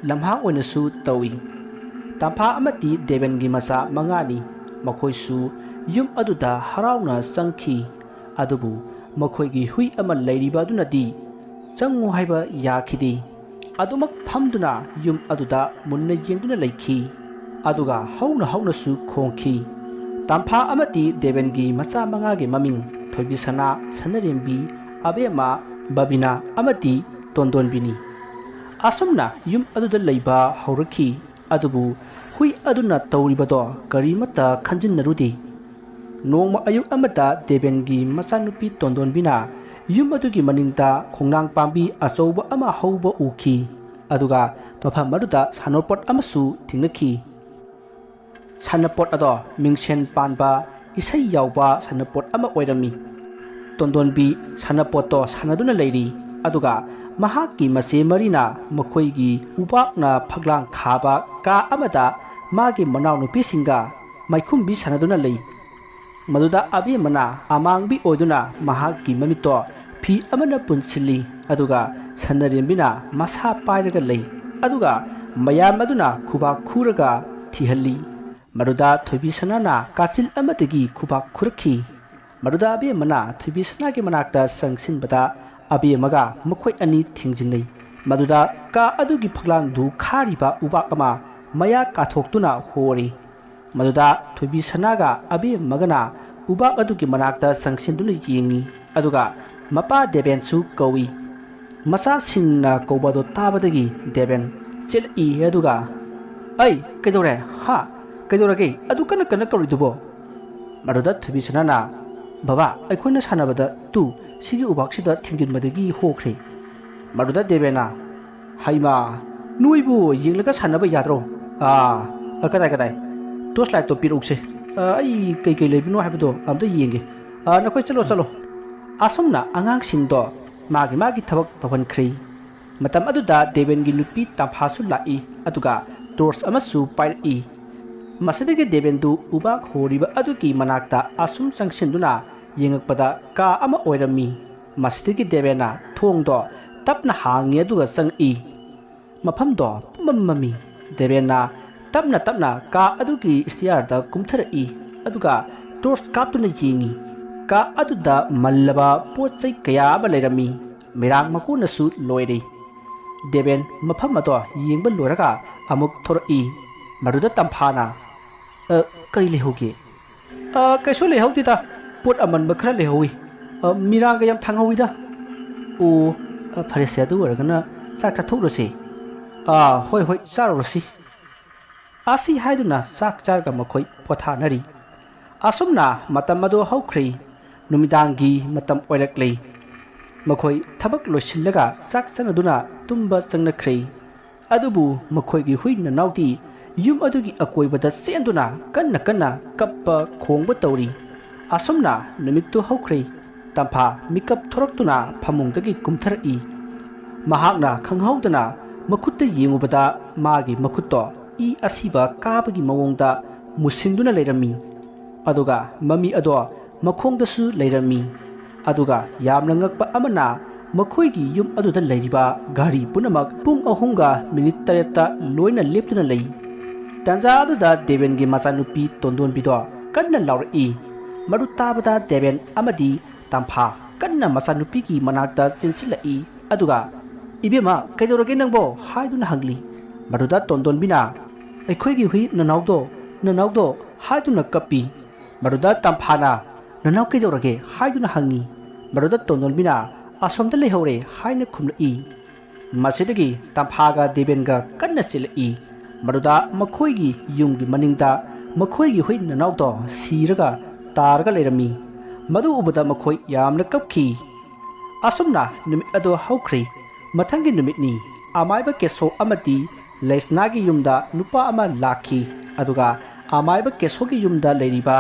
ꯂꯝꯍꯥꯡ ꯑꯣꯏꯅꯁꯨ ꯇꯧꯏ꯫ ꯇꯝꯐꯥ ꯑꯃꯗꯤ ꯗꯦꯕꯦꯟꯒꯤ ꯃꯆꯥ ꯃꯉꯥꯅꯤ꯫ ꯃꯈꯣꯏꯁꯨ ꯌꯨꯝ ꯑꯗꯨꯗ ꯍꯔꯥꯎꯅ ꯆꯪꯈꯤ꯫ ꯑꯗꯨꯕꯨ ꯃꯈꯣꯏꯒꯤ ꯍꯨꯏ ꯑꯃ ꯂꯩꯔꯤꯕ ꯑꯗꯨꯅꯗꯤ ꯆꯪꯉꯨ ꯍꯥꯏꯕ ꯌꯥꯈꯤꯗꯦ꯫ ꯑꯗꯨꯃꯛ ꯐꯝꯗꯨꯅ ꯌꯨꯝ ꯑꯗꯨꯗ ꯃꯨꯟꯅ ꯌꯦꯡꯗꯨꯅ ꯂꯩꯈꯤ꯫ ꯑꯗꯨꯒ ꯍꯧꯅ ꯍꯧꯅꯁꯨ ꯈꯣꯡꯈꯤ꯫ ꯇꯝꯐꯥ ꯑꯃꯗꯤ ꯗꯦꯕꯦꯟꯒꯤ ꯃꯆꯥ ꯃꯉꯥꯒꯤ ꯃꯃꯤꯡ ꯊꯣꯏꯕꯤꯁꯅꯥ, ꯁꯅꯔꯦꯝꯕꯤ, ꯑꯕꯦꯝꯃ, ꯕꯕꯤꯅꯥ ꯑꯃꯗꯤ ꯇꯣꯟꯗꯣꯟꯕꯤꯅꯤ꯫ ꯑꯁꯨꯝꯅ ꯌꯨꯝ ꯑꯗꯨꯗ ꯂꯩꯕ ꯍꯧꯔꯛꯈꯤ꯫ ꯑꯗꯨꯕꯨ ꯍꯨꯏ ꯑꯗꯨꯅ ꯇꯧꯔꯤꯕꯗꯣ ꯀꯔꯤꯃꯠꯇ ꯈꯟꯖꯤꯟꯅꯔꯨꯗꯦ꯫ ꯅꯣꯡꯃ ꯑꯌꯨꯛ ꯑꯃꯗ ꯗꯦꯕꯦꯟꯒꯤ ꯃꯆꯥꯅꯨꯄꯤ ꯇꯣꯟꯗꯣꯟꯕꯤꯅ ꯌꯨꯝ ꯑꯗꯨꯒꯤ ꯃꯅꯤꯡꯗ ꯈꯣꯡꯅꯥꯡ ꯄꯥꯝꯕꯤ ꯑꯆꯧꯕ ꯑꯃ ꯍꯧꯕ ꯎꯈꯤ꯫ ꯑꯗꯨꯒ ꯃꯐꯝ ꯑꯗꯨꯗ ꯁꯥꯟꯅꯄꯣꯠ ꯑꯃꯁꯨ ꯊꯦꯡꯅꯈꯤ꯫ ꯁꯥꯟꯅꯄꯣꯠ ꯑꯗꯣ ꯃꯤꯡꯁꯦꯟ ꯄꯥꯟꯕ, ꯏꯁꯩ ꯌꯥꯎꯕ ꯁꯥꯟꯅꯄꯣꯠ ꯑꯃ ꯑꯣꯏꯔꯝꯃꯤ꯫ ꯇꯣꯟꯗꯣꯟꯕꯤ ꯁꯥꯟꯅꯄꯣꯠꯇꯣ ꯁꯥꯟꯅꯗꯨꯅ ꯂꯩꯔꯤ꯫ ꯑꯗꯨꯒ ꯃꯍꯥꯛꯀꯤ ꯃꯆꯦ ꯃꯔꯤꯅ ꯃꯈꯣꯏꯒꯤ ꯎꯕꯥꯛꯅ ꯐꯛꯂꯥꯡ ꯈꯥꯕ ꯀꯥ ꯑꯃꯗ ꯃꯥꯒꯤ ꯃꯅꯥꯎꯅꯨꯄꯤꯁꯤꯡꯒ ꯃꯥꯏꯈꯨꯝꯕꯤ ꯁꯥꯟꯅꯗꯨꯅ ꯂꯩ꯫ ꯃꯗꯨꯗ ꯑꯕꯦꯝꯃꯅ ꯑꯃꯥꯡꯕꯤ ꯑꯣꯏꯗꯨꯅ ꯃꯍꯥꯛꯀꯤ ꯃꯃꯤꯠꯇꯣ ꯐꯤ ꯑꯃꯅ ꯄꯨꯟꯁꯤꯜꯂꯤ, ꯑꯗꯨꯒ ꯁꯅꯔꯦꯝꯕꯤꯅ ꯃꯁꯥ ꯄꯥꯏꯔꯒ ꯂꯩ꯫ ꯑꯗꯨꯒ ꯃꯌꯥꯝ ꯑꯗꯨꯅ ꯈꯨꯕꯥꯛ ꯈꯨꯔꯒ ꯊꯤꯍꯜꯂꯤ꯫ ꯃꯗꯨꯗ ꯊꯣꯏꯕꯤꯁꯅꯥꯅ ꯀꯥꯆꯤꯜ ꯑꯃꯗꯒꯤ ꯈꯨꯕꯥꯛ ꯈꯨꯔꯛꯈꯤ꯫ ꯃꯗꯨꯗ ꯑꯕꯦꯝꯃꯅ ꯊꯣꯏꯕꯤꯁꯅꯥꯒꯤ ꯃꯅꯥꯛꯇ ꯆꯪꯁꯤꯟꯕꯗ ꯑꯕꯦꯝꯃꯒ ꯃꯈꯣꯏ ꯑꯅꯤ ꯊꯦꯡꯖꯤꯟꯅꯩ꯫ ꯃꯗꯨꯗ ꯀꯥ ꯑꯗꯨꯒꯤ ꯐꯛꯂꯥꯡꯗꯨ ꯈꯥꯔꯤꯕ ꯎꯕꯥꯛ ꯑꯃ ꯃꯌꯥ ꯀꯥꯊꯣꯛꯇꯨꯅ ꯍꯣꯔꯤ꯫ ꯃꯗꯨꯗ ꯊꯣꯏꯕꯤꯁꯅꯥꯒ ꯑꯕꯦꯝꯃꯒꯅ ꯎꯕꯥꯛ ꯑꯗꯨꯒꯤ ꯃꯅꯥꯛꯇ ꯆꯪꯁꯤꯟꯗꯨꯅ ꯌꯦꯡꯉꯤ꯫ ꯑꯗꯨꯒ ꯃꯄꯥ ꯗꯦꯕꯦꯟꯁꯨ ꯀꯧꯏ꯫ ꯃꯆꯥꯁꯤꯡꯅ ꯀꯧꯕ ꯑꯗꯨ ꯇꯥꯕꯗꯒꯤ ꯗꯦꯕꯦꯟ ꯆꯦꯜꯂꯛꯏ꯫ ꯑꯗꯨꯒ, "ꯑꯩ, ꯀꯩꯗꯧꯔꯦ? ꯍꯥ? ꯀꯩꯗꯧꯔꯒꯦ? ꯑꯗꯨ ꯀꯟꯅ ꯀꯟꯅ ꯀꯧꯔꯤꯗꯨꯕꯣ?" ꯃꯗꯨꯗ ꯊꯣꯏꯕꯤꯁꯅꯥꯅ, "ꯕꯕꯥ, ꯑꯩꯈꯣꯏꯅ ꯁꯥꯟꯅꯕꯗ ꯇꯨ ꯁꯤꯒꯤ ꯎꯕꯥꯛꯁꯤꯗ ꯊꯦꯡꯖꯤꯟꯕꯗꯒꯤ ꯍꯣꯈ꯭ꯔꯦ꯫" ꯃꯗꯨꯗ ꯗꯦꯕꯦꯟꯅ, "ꯍꯩꯃꯥ, ꯅꯣꯏꯕꯨ ꯌꯦꯡꯂꯒ ꯁꯥꯟꯅꯕ ꯌꯥꯗ꯭ꯔꯣ? ꯑꯥ, ꯑ, ꯀꯗꯥꯏ, ꯀꯗꯥꯏ? ꯇꯣꯔꯆ ꯂꯥꯏꯠꯇꯣ ꯄꯤꯔꯛꯎꯁꯦ꯫ ꯑ, ꯑꯩ ꯀꯩꯀꯩ ꯂꯩꯕꯅꯣ ꯍꯥꯏꯕꯗꯣ ꯑꯝꯇ ꯌꯦꯡꯒꯦ꯫ ꯑ, ꯅꯈꯣꯏ ꯆꯠꯂꯣ, ꯆꯠꯂꯣ꯫" ꯑꯁꯨꯝꯅ ꯑꯉꯥꯡꯁꯤꯡꯗꯣ ꯃꯥꯒꯤ ꯃꯥꯒꯤ ꯊꯕꯛ ꯇꯧꯍꯟꯈ꯭ꯔꯦ꯫ ꯃꯇꯝ ꯑꯗꯨꯗ ꯗꯦꯕꯦꯟꯒꯤ ꯅꯨꯄꯤ ꯇꯝꯐꯥꯁꯨ ꯂꯥꯛꯏ, ꯑꯗꯨꯒ ꯇꯣꯔꯆ ꯑꯃꯁꯨ ꯄꯥꯏꯔꯛꯏ꯫ ꯃꯁꯤꯗꯒꯤ ꯗꯦꯕꯦꯟꯗꯨ ꯎꯕꯥꯛ ꯍꯣꯔꯤꯕ ꯑꯗꯨꯒꯤ ꯃꯅꯥꯛꯇ ꯑꯁꯨꯝ ꯆꯪꯁꯤꯟꯗꯨꯅ ꯌꯦꯡꯉꯛꯄꯗ ꯀꯥ ꯑꯃ ꯑꯣꯏꯔꯝꯃꯤ꯫ ꯃꯁꯤꯗꯒꯤ ꯗꯦꯕꯦꯟꯅ ꯊꯣꯡꯗꯣ ꯇꯞꯅ ꯍꯥꯡꯉꯤ, ꯑꯗꯨꯒ ꯆꯪꯉꯛꯏ꯫ ꯃꯐꯝꯗꯣ ꯄꯨꯝꯃꯝ ꯃꯝꯃꯤ꯫ ꯗꯦꯕꯦꯟꯅ ꯇꯞꯅ ꯇꯞꯅ ꯀꯥ ꯑꯗꯨꯒꯤ ꯁ꯭ꯇꯤꯌꯥꯔꯗ ꯀꯨꯝꯊꯔꯛꯏ, ꯑꯗꯨꯒ ꯇꯣꯔꯆ ꯀꯥꯞꯇꯨꯅ ꯌꯦꯡꯉꯤ꯫ ꯀꯥ ꯑꯗꯨꯗ ꯃꯜꯂꯕ ꯄꯣꯠ ꯆꯩ ꯀꯌꯥ ꯑꯃ ꯂꯩꯔꯝꯃꯤ꯫ ꯃꯤꯔꯥꯡ ꯃꯀꯣꯟꯅꯁꯨ ꯂꯣꯏꯔꯦ꯫ ꯗꯦꯕꯦꯟ ꯃꯐꯝ ꯑꯗꯣ ꯌꯦꯡꯕ ꯂꯣꯏꯔꯒ ꯑꯃꯨꯛ ꯊꯣꯔꯛꯏ꯫ ꯃꯗꯨꯗ ꯇꯝꯐꯥꯅ, "ꯑ, ꯀꯔꯤ ꯂꯩꯍꯧꯒꯦ?" "ꯑ, ꯀꯩꯁꯨ ꯂꯩꯍꯧꯗꯦꯗ꯫ ꯄꯣꯠ ꯑꯃꯟꯕ ꯈꯔ ꯂꯩꯍꯧꯏ꯫ ꯑ, ꯃꯤꯔꯥꯡꯒ ꯌꯥꯝ ꯊꯥꯡꯍꯧꯏꯗ꯫" "ꯑꯣ, ꯑ, ꯐꯔꯦꯁꯦ, ꯑꯗꯨ ꯑꯣꯏꯔꯒꯅ ꯆꯥꯛ ꯆꯥꯊꯣꯛꯂꯁꯤ꯫" "ꯑꯥ, ꯍꯣꯏ, ꯍꯣꯏ, ꯆꯥꯔꯨꯔꯁꯤ꯫" ꯑꯁꯤ ꯍꯥꯏꯗꯨꯅ ꯆꯥꯛ ꯆꯥꯔꯒ ꯃꯈꯣꯏ ꯄꯣꯊꯥꯅꯔꯤ꯫ ꯑꯁꯨꯝꯅ ꯃꯇꯝ ꯑꯗꯨ ꯍꯧꯈ꯭ꯔꯦ꯫ ꯅꯨꯃꯤꯗꯥꯡꯒꯤ ꯃꯇꯝ ꯑꯣꯏꯔꯛꯂꯦ꯫ ꯃꯈꯣꯏ ꯊꯕꯛ ꯂꯣꯏꯁꯤꯜꯂꯒ ꯆꯥꯛ ꯆꯥꯅꯗꯨꯅ ꯇꯨꯝꯕ ꯆꯪꯅꯈ꯭ꯔꯦ꯫ ꯑꯗꯨꯕꯨ ꯃꯈꯣꯏꯒꯤ ꯍꯨꯏ ꯅꯅꯥꯎꯗꯤ ꯌꯨꯝ ꯑꯗꯨꯒꯤ ꯑꯀꯣꯏꯕꯗ ꯆꯦꯟꯗꯨꯅ ꯀꯟꯅ ꯀꯟꯅ ꯀꯞꯄ ꯈꯣꯡꯕ ꯇꯧꯔꯤ꯫ ꯑꯁꯨꯝꯅ ꯅꯨꯃꯤꯠꯇꯨ ꯍꯧꯈ꯭ꯔꯦ꯫ ꯇꯝꯐꯥ ꯃꯤꯀꯞ ꯊꯣꯔꯛꯇꯨꯅ ꯐꯃꯨꯡꯗꯒꯤ ꯀꯨꯝꯊꯔꯛꯏ꯫ ꯃꯍꯥꯛꯅ ꯈꯪꯍꯧꯗꯅ ꯃꯈꯨꯠꯇ ꯌꯦꯡꯉꯨꯕꯗ ꯃꯥꯒꯤ ꯃꯈꯨꯠꯇꯣ ꯏ ꯑꯁꯤꯕ ꯀꯥꯕꯒꯤ ꯃꯑꯣꯡꯗ ꯃꯨꯁꯤꯟꯗꯨꯅ ꯂꯩꯔꯝꯃꯤ꯫ ꯑꯗꯨꯒ ꯃꯃꯤ ꯑꯗꯣ ꯃꯈꯣꯡꯗꯁꯨ ꯂꯩꯔꯝꯃꯤ꯫ ꯑꯗꯨꯒ ꯌꯥꯝꯅ ꯉꯛꯄ ꯑꯃꯅ, ꯃꯈꯣꯏꯒꯤ ꯌꯨꯝ ꯑꯗꯨꯗ ꯂꯩꯔꯤꯕ ꯒꯥꯔꯤ ꯄꯨꯝꯅꯃꯛ ꯄꯨꯡ ꯑꯍꯨꯝꯒ ꯃꯤꯅꯤꯠ ꯇꯔꯦꯠꯇ ꯂꯣꯏꯅ ꯂꯦꯞꯇꯨꯅ ꯂꯩ꯫ ꯇꯥꯟꯖꯥ ꯑꯗꯨꯗ ꯗꯦꯕꯦꯟꯒꯤ ꯃꯆꯥꯅꯨꯄꯤ ꯇꯣꯟꯗꯣꯟꯕꯤꯗꯣ ꯀꯟꯅ ꯂꯥꯎꯔꯛꯏ꯫ ꯃꯗꯨ ꯇꯥꯕꯗ ꯗꯦꯕꯦꯟ ꯑꯃꯗꯤ ꯇꯝꯐꯥ ꯀꯟꯅ ꯃꯆꯥꯅꯨꯄꯤꯒꯤ ꯃꯅꯥꯛꯇ ꯆꯦꯟꯁꯤꯜꯂꯛꯏ꯫ ꯑꯗꯨꯒ, "ꯏꯕꯦꯝꯃ, ꯀꯩꯗꯧꯔꯒꯦ ꯅꯪꯕꯣ?" ꯍꯥꯏꯗꯨꯅ ꯍꯪꯂꯤ꯫ ꯃꯗꯨꯗ ꯇꯣꯟꯗꯣꯟꯕꯤꯅ, "ꯑꯩꯈꯣꯏꯒꯤ ꯍꯨꯏ ꯅꯅꯥꯎꯗꯣ, ꯅꯅꯥꯎꯗꯣ" ꯍꯥꯏꯗꯨꯅ ꯀꯞꯄꯤ꯫ ꯃꯗꯨꯗ ꯇꯝꯐꯥꯅ, "ꯅꯅꯥꯎ ꯀꯩꯗꯧꯔꯒꯦ?" ꯍꯥꯏꯗꯨꯅ ꯍꯪꯉꯤ꯫ ꯃꯗꯨꯗ ꯇꯣꯟꯗꯣꯟꯕꯤꯅ, "ꯑꯁꯣꯝꯗ ꯂꯩꯍꯧꯔꯦ" ꯍꯥꯏꯅ ꯈꯨꯝꯂꯛꯏ꯫ ꯃꯁꯤꯗꯒꯤ ꯇꯝꯐꯥꯒ ꯗꯦꯕꯦꯟꯒ ꯀꯟꯅ ꯆꯦꯜꯂꯛꯏ꯫ ꯃꯗꯨꯗ ꯃꯈꯣꯏꯒꯤ ꯌꯨꯝꯒꯤ ꯃꯅꯤꯡꯗ ꯃꯈꯣꯏꯒꯤ ꯍꯨꯏ ꯅꯅꯥꯎꯗꯣ ꯁꯤꯔꯒ ꯇꯥꯔꯒ ꯂꯩꯔꯝꯃꯤ꯫ ꯃꯗꯨ ꯎꯕꯗ ꯃꯈꯣꯏ ꯌꯥꯝꯅ ꯀꯞꯈꯤ꯫ ꯑꯁꯨꯝꯅ ꯅꯨꯃꯤꯠ ꯑꯗꯨ ꯍꯧꯈ꯭ꯔꯦ꯫ ꯃꯊꯪꯒꯤ ꯅꯨꯃꯤꯠꯅꯤ꯫ ꯑꯃꯥꯏꯕ ꯀꯦꯁꯣ ꯑꯃꯗꯤ ꯂꯩꯁꯅꯥꯒꯤ ꯌꯨꯝꯗ ꯅꯨꯄꯥ ꯑꯃ ꯂꯥꯛꯈꯤ꯫ ꯑꯗꯨꯒ ꯑꯃꯥꯏꯕ ꯀꯦꯁꯣꯒꯤ ꯌꯨꯝꯗ ꯂꯩꯔꯤꯕ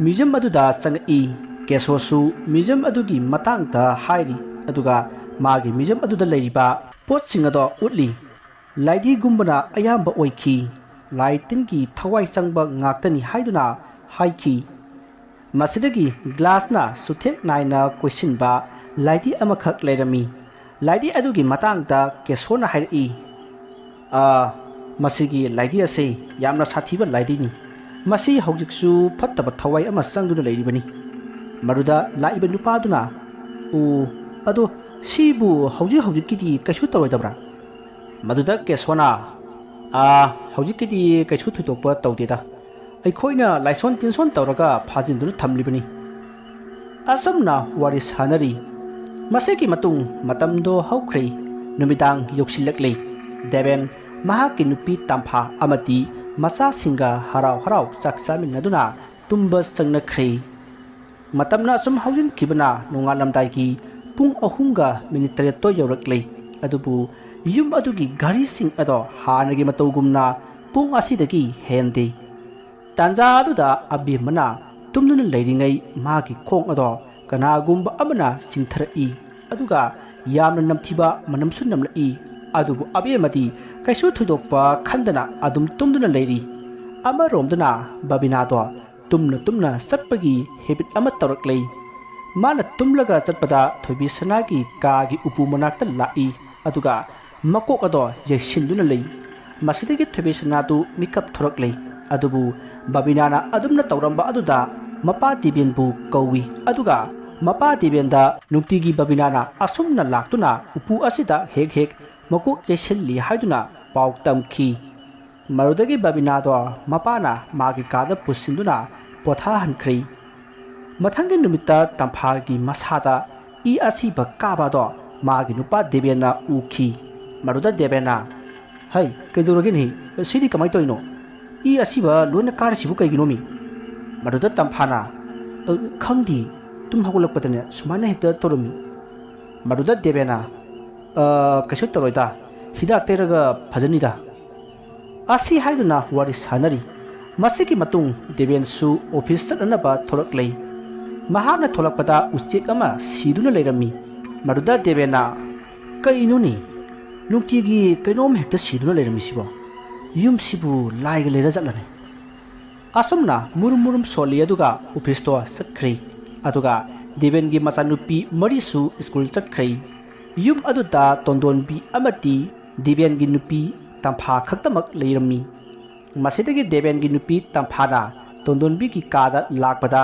ꯃ꯭ꯌꯨꯖꯤꯌꯝ ꯑꯗꯨꯗ ꯆꯪꯉꯛꯏ꯫ ꯀꯦꯁꯣꯁꯨ ꯃ꯭ꯌꯨꯖꯤꯌꯝ ꯑꯗꯨꯒꯤ ꯃꯇꯥꯡꯗ ꯍꯥꯏꯔꯤ꯫ ꯑꯗꯨꯒ ꯃꯥꯒꯤ ꯃ꯭ꯌꯨꯖꯤꯌꯝ ꯑꯗꯨꯗ ꯂꯩꯔꯤꯕ ꯄꯣꯠꯁꯤꯡ ꯑꯗꯣ ꯎꯠꯂꯤ꯫ ꯂꯥꯏꯙꯤꯒꯨꯝꯕꯅ ꯑꯌꯥꯝꯕ ꯑꯣꯏꯈꯤ꯫ ꯂꯥꯏ ꯇꯤꯟꯒꯤ ꯊꯋꯥꯏ ꯆꯪꯕ ꯉꯥꯛꯇꯅꯤ ꯍꯥꯏꯗꯨꯅ ꯍꯥꯏꯈꯤ꯫ ꯃꯁꯤꯗꯒꯤ ꯒ꯭ꯂꯥꯁꯅ ꯆꯨꯊꯦꯛ ꯅꯥꯏꯅ ꯀꯣꯏꯁꯤꯟꯕ ꯂꯥꯏꯙꯤ ꯑꯃꯈꯛ ꯂꯩꯔꯝꯃꯤ꯫ ꯂꯥꯏꯙꯤ ꯑꯗꯨꯒꯤ ꯃꯇꯥꯡꯗ ꯀꯦꯁꯣꯅ ꯍꯥꯏꯔꯛꯏ, "ꯑꯥ, ꯃꯁꯤꯒꯤ ꯂꯥꯏꯙꯤ ꯑꯁꯤ ꯌꯥꯝꯅ ꯁꯥꯊꯤꯕ ꯂꯥꯏꯙꯤꯅꯤ꯫ ꯃꯁꯤ ꯍꯧꯖꯤꯛꯁꯨ ꯐꯠꯇꯕ ꯊꯋꯥꯏ ꯑꯃ ꯆꯪꯗꯨꯅ ꯂꯩꯔꯤꯕꯅꯤ꯫" ꯃꯗꯨꯗ ꯂꯥꯛꯏꯕ ꯅꯨꯄꯥꯗꯨꯅ, "ꯑꯣ, ꯑꯗꯣ ꯁꯤꯕꯨ ꯍꯧꯖꯤꯛ ꯍꯧꯖꯤꯛꯀꯤꯗꯤ ꯀꯩꯁꯨ ꯇꯧꯔꯣꯏꯗꯕ꯭ꯔꯥ?" ꯃꯗꯨꯗ ꯀꯦꯁꯣꯅ, "ꯑꯥ, ꯍꯧꯖꯤꯛꯀꯤꯗꯤ ꯀꯩꯁꯨ ꯊꯣꯏꯗꯣꯛꯄ ꯇꯧꯗꯦꯗ꯫ ꯑꯩꯈꯣꯏꯅ ꯂꯥꯏꯁꯣꯟ ꯇꯤꯟꯁꯣꯟ ꯇꯧꯔꯒ ꯐꯥꯖꯤꯟꯗꯨꯅ ꯊꯝꯂꯤꯕꯅꯤ꯫" ꯑꯁꯨꯝꯅ ꯋꯥꯔꯤ ꯁꯥꯟꯅꯔꯤ꯫ ꯃꯁꯤꯒꯤ ꯃꯇꯨꯡ ꯃꯇꯝꯗꯣ ꯍꯧꯈ꯭ꯔꯦ꯫ ꯅꯨꯃꯤꯗꯥꯡ ꯌꯧꯁꯤꯜꯂꯛꯂꯦ꯫ ꯗꯦꯕꯦꯟ ꯃꯍꯥꯛꯀꯤ ꯅꯨꯄꯤ ꯇꯝꯐꯥ ꯑꯃꯗꯤ ꯃꯆꯥꯁꯤꯡꯒ ꯍꯔꯥꯎ ꯍꯔꯥꯎ ꯆꯥꯛ ꯆꯥꯃꯤꯟꯅꯗꯨꯅ ꯇꯨꯝꯕ ꯆꯪꯅꯈ꯭ꯔꯦ꯫ ꯃꯇꯝꯅ ꯑꯁꯨꯝ ꯍꯧꯖꯤꯟꯈꯤꯕꯅ ꯅꯣꯡꯉꯥꯜꯂꯝꯗꯥꯏꯒꯤ ꯄꯨꯡ ꯑꯍꯨꯝꯒ ꯃꯤꯅꯤꯠ ꯇꯔꯦꯠꯇꯣ ꯌꯧꯔꯛꯂꯦ꯫ ꯑꯗꯨꯕꯨ ꯌꯨꯝ ꯑꯗꯨꯒꯤ ꯘꯔꯤꯁꯤꯡ ꯑꯗꯣ ꯍꯥꯟꯅꯒꯤ ꯃꯇꯧꯒꯨꯝꯅ ꯄꯨꯡ ꯑꯁꯤꯗꯒꯤ ꯍꯦꯟꯗꯦ꯫ ꯇꯥꯟꯖꯥ ꯑꯗꯨꯗ ꯑꯕꯦꯝꯃꯅ ꯇꯨꯝꯗꯨꯅ ꯂꯩꯔꯤꯉꯩ ꯃꯥꯒꯤ ꯈꯣꯡ ꯑꯗꯣ ꯀꯅꯥꯒꯨꯝꯕ ꯑꯃꯅ ꯆꯤꯡꯊꯔꯛꯏ꯫ ꯑꯗꯨꯒ ꯌꯥꯝꯅ ꯅꯝꯊꯤꯕ ꯃꯅꯝꯁꯨ ꯅꯝꯂꯛꯏ꯫ ꯑꯗꯨꯕꯨ ꯑꯕꯦꯝꯃꯗꯤ ꯀꯩꯁꯨ ꯊꯣꯏꯗꯣꯛꯄ ꯈꯟꯗꯅ ꯑꯗꯨꯝ ꯇꯨꯝꯗꯨꯅ ꯂꯩꯔꯤ꯫ ꯑꯃꯔꯣꯝꯗꯅ ꯕꯕꯤꯅꯥꯗꯣ ꯇꯨꯝꯅ ꯇꯨꯝꯅ ꯆꯠꯄꯒꯤ ꯍꯦꯕꯤꯠ ꯑꯃ ꯇꯧꯔꯛꯂꯦ꯫ ꯃꯥꯅ ꯇꯨꯝꯂꯒ ꯆꯠꯄꯗ ꯊꯣꯏꯕꯤꯁꯅꯥꯒꯤ ꯀꯥꯒꯤ ꯎꯄꯨ ꯃꯅꯥꯛꯇ ꯂꯥꯛꯏ꯫ ꯑꯗꯨꯒ ꯃꯀꯣꯛ ꯑꯗꯣ ꯌꯩꯁꯤꯟꯗꯨꯅ ꯂꯩ꯫ ꯃꯁꯤꯗꯒꯤ ꯊꯣꯏꯕꯤꯁꯅꯥꯗꯨ ꯃꯤꯀꯞ ꯊꯣꯔꯛꯂꯦ꯫ ꯑꯗꯨꯕꯨ ꯕꯕꯤꯅꯥꯅ ꯑꯗꯨꯝꯅ ꯇꯧꯔꯝꯕ ꯑꯗꯨꯗ ꯃꯄꯥ ꯗꯦꯕꯦꯟꯕꯨ ꯀꯧꯏ꯫ ꯑꯗꯨꯒ ꯃꯄꯥ ꯗꯦꯕꯦꯟꯗ ꯅꯨꯡꯇꯤꯒꯤ ꯕꯕꯤꯅꯥꯅ ꯑꯁꯨꯝꯅ ꯂꯥꯛꯇꯨꯅ ꯎꯄꯨ ꯑꯁꯤꯗ ꯍꯦꯛ ꯍꯦꯛ ꯃꯀꯣꯛ ꯌꯩꯁꯤꯜꯂꯤ ꯍꯥꯏꯗꯨꯅ ꯄꯥꯎ ꯇꯝꯈꯤ꯫ ꯃꯗꯨꯗꯒꯤ ꯕꯕꯤꯅꯥꯗꯣ ꯃꯄꯥꯅ ꯃꯥꯒꯤ ꯀꯥꯗ ꯄꯨꯁꯤꯟꯗꯨꯅ ꯄꯣꯊꯥꯍꯟꯈ꯭ꯔꯦ꯫ ꯃꯊꯪꯒꯤ ꯅꯨꯃꯤꯠꯇ ꯇꯝꯐꯥꯒꯤ ꯃꯁꯥꯗ ꯏ ꯑꯁꯤꯕ ꯀꯥꯕ ꯑꯗꯣ ꯃꯥꯒꯤ ꯅꯨꯄꯥ ꯗꯦꯕꯦꯟꯅ ꯎꯈꯤ꯫ ꯃꯗꯨꯗ ꯗꯦꯕꯦꯟꯅ, "ꯍꯩ, ꯀꯩꯗꯧꯔꯒꯦꯅꯦ? ꯁꯤꯗꯤ ꯀꯃꯥꯏꯅ ꯇꯧꯔꯤꯅꯣ?" "ꯏ ꯑꯁꯤꯕ ꯂꯣꯏꯅ ꯀꯥꯔꯤꯁꯤꯕꯨ ꯀꯩꯒꯤꯅꯣꯃꯤ?" ꯃꯗꯨꯗ ꯇꯝꯐꯥꯅ, "ꯑ, ꯈꯪꯗꯦ, ꯇꯨꯝ ꯍꯧꯒꯠꯂꯛꯄꯗꯅꯦ ꯁꯨꯃꯥꯏꯅ ꯍꯦꯛꯇ ꯇꯧꯔꯝꯃꯤ꯫" ꯃꯗꯨꯗ ꯗꯦꯕꯦꯟꯅ, "ꯑ, ꯀꯩꯁꯨ ꯇꯧꯔꯣꯏꯗ, ꯍꯤꯗꯥꯛ ꯇꯩꯔꯒ ꯐꯖꯅꯤꯗ꯫" ꯑꯁꯤ ꯍꯥꯏꯗꯨꯅ ꯋꯥꯔꯤ ꯁꯥꯟꯅꯔꯤ꯫ ꯃꯁꯤꯒꯤ ꯃꯇꯨꯡ ꯗꯦꯕꯦꯟꯁꯨ ꯑꯣꯐꯤꯁ ꯆꯠꯅꯅꯕ ꯊꯣꯔꯛꯂꯦ꯫ ꯃꯍꯥꯛꯅ ꯊꯣꯛꯂꯛꯄꯗ ꯎꯆꯦꯛ ꯑꯃ ꯁꯤꯗꯨꯅ ꯂꯩꯔꯝꯃꯤ꯫ ꯃꯗꯨꯗ ꯗꯦꯕꯦꯟꯅ, "ꯀꯩꯅꯣꯅꯦ? ꯅꯨꯡꯇꯤꯒꯤ ꯀꯩꯅꯣꯝ ꯍꯦꯛꯇ ꯁꯤꯗꯨꯅ ꯂꯩꯔꯝꯃꯤꯁꯤꯕꯣ? ꯌꯨꯝꯁꯤꯕꯨ ꯂꯥꯏꯒ ꯂꯩꯔ ꯆꯠꯂꯅꯤ꯫" ꯑꯁꯨꯝꯅ ꯃꯨꯔꯨꯝ ꯃꯨꯔꯨꯝ ꯁꯣꯜꯂꯤ ꯑꯗꯨꯒ ꯑꯣꯐꯤꯁꯇꯣ ꯆꯠꯈ꯭ꯔꯦ꯫ ꯑꯗꯨꯒ ꯗꯦꯕꯦꯟꯒꯤ ꯃꯆꯥꯅꯨꯄꯤ ꯃꯔꯤꯁꯨ ꯁ꯭ꯀꯨꯜ ꯆꯠꯈ꯭ꯔꯦ꯫ ꯌꯨꯝ ꯑꯗꯨꯗ ꯇꯣꯟꯗꯣꯟꯕꯤ ꯑꯃꯗꯤ ꯗꯦꯕꯦꯟꯒꯤ ꯅꯨꯄꯤ ꯇꯝꯐꯥ ꯈꯛꯇꯃꯛ ꯂꯩꯔꯝꯃꯤ꯫ ꯃꯁꯤꯗꯒꯤ ꯗꯦꯕꯦꯟꯒꯤ ꯅꯨꯄꯤ ꯇꯝꯐꯥꯅ ꯇꯣꯟꯗꯣꯟꯕꯤꯒꯤ ꯀꯥꯗ ꯂꯥꯛꯄꯗ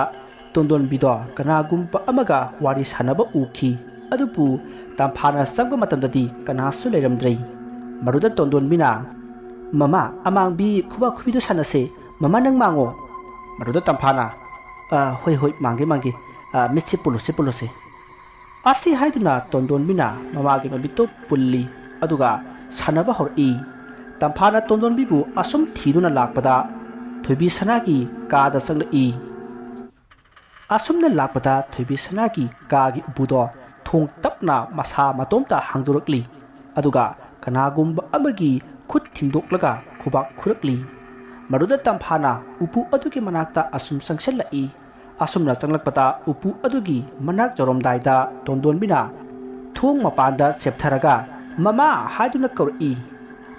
ꯇꯣꯟꯗꯣꯟꯕꯤꯗꯣ ꯀꯅꯥꯒꯨꯝꯕ ꯑꯃꯒ ꯋꯥꯔꯤ ꯁꯥꯟꯅꯕ ꯎꯈꯤ꯫ ꯑꯗꯨꯕꯨ ꯇꯝꯐꯥꯅ ꯆꯪꯕ ꯃꯇꯝꯗꯗꯤ ꯀꯅꯥꯁꯨ ꯂꯩꯔꯝꯗ꯭ꯔꯦ꯫ ꯃꯗꯨꯗ ꯇꯣꯟꯗꯣꯟꯕꯤꯅ, "ꯃꯃꯥ, ꯑꯃꯥꯡꯕꯤ ꯈꯨꯕꯥꯛ ꯈꯨꯕꯤꯗꯨ ꯁꯥꯟꯅꯁꯦ꯫ ꯃꯃꯥ, ꯅꯪ ꯃꯥꯡꯉꯣ꯫" ꯃꯗꯨꯗ ꯇꯝꯐꯥꯅ, "ꯑ, ꯍꯣꯏ, ꯍꯣꯏ, ꯃꯥꯡꯒꯦ, ꯃꯥꯡꯒꯦ꯫ ꯑ, ꯃꯤꯠꯁꯦ ꯄꯨꯜꯂꯨꯁꯦ, ꯄꯨꯜꯂꯨꯁꯦ꯫" ꯑꯁꯤ ꯍꯥꯏꯗꯨꯅ ꯇꯣꯟꯗꯣꯟꯕꯤꯅ ꯃꯃꯥꯒꯤ ꯃꯃꯤꯠꯇꯨ ꯄꯨꯜꯂꯤ꯫ ꯑꯗꯨꯒ ꯁꯥꯟꯅꯕ ꯍꯧꯔꯛꯏ꯫ ꯇꯝꯐꯥꯅ ꯇꯣꯟꯗꯣꯟꯕꯤꯕꯨ ꯑꯁꯨꯝ ꯊꯤꯗꯨꯅ ꯂꯥꯛꯄꯗ ꯊꯣꯏꯕꯤ ꯁꯅꯥꯒꯤ ꯀꯥꯗ ꯆꯪꯂꯛꯏ꯫ ꯑꯁꯨꯝꯅ ꯂꯥꯛꯄꯗ ꯊꯣꯏꯕꯤ ꯁꯅꯥꯒꯤ ꯀꯥꯒꯤ ꯎꯄꯨꯗꯣ ꯊꯣꯡ ꯇꯞꯅ ꯃꯁꯥ ꯃꯇꯣꯝꯇ ꯍꯥꯡꯗꯣꯔꯛꯂꯤ꯫ ꯑꯗꯨꯒ ꯀꯅꯥꯒꯨꯝꯕ ꯑꯃꯒꯤ ꯈꯨꯠ ꯊꯤꯡꯗꯣꯛꯂꯒ ꯈꯨꯕꯥꯛ ꯈꯨꯔꯛꯂꯤ꯫ ꯃꯗꯨꯗ ꯇꯝꯐꯥꯅ ꯎꯄꯨ ꯑꯗꯨꯒꯤ ꯃꯅꯥꯛꯇ ꯑꯁꯨꯝ ꯆꯪꯁꯤꯜꯂꯛꯏ꯫ ꯑꯁꯨꯝꯅ ꯆꯪꯂꯛꯄꯗ ꯎꯄꯨ ꯑꯗꯨꯒꯤ ꯃꯅꯥꯛ ꯌꯧꯔꯝꯗꯥꯏꯗ ꯇꯣꯟꯗꯣꯟꯕꯤꯅ ꯊꯣꯡ ꯃꯄꯥꯟꯗ ꯆꯦꯞꯊꯔꯒ "ꯃꯃꯥ" ꯍꯥꯏꯗꯨꯅ ꯀꯧꯔꯛꯏ꯫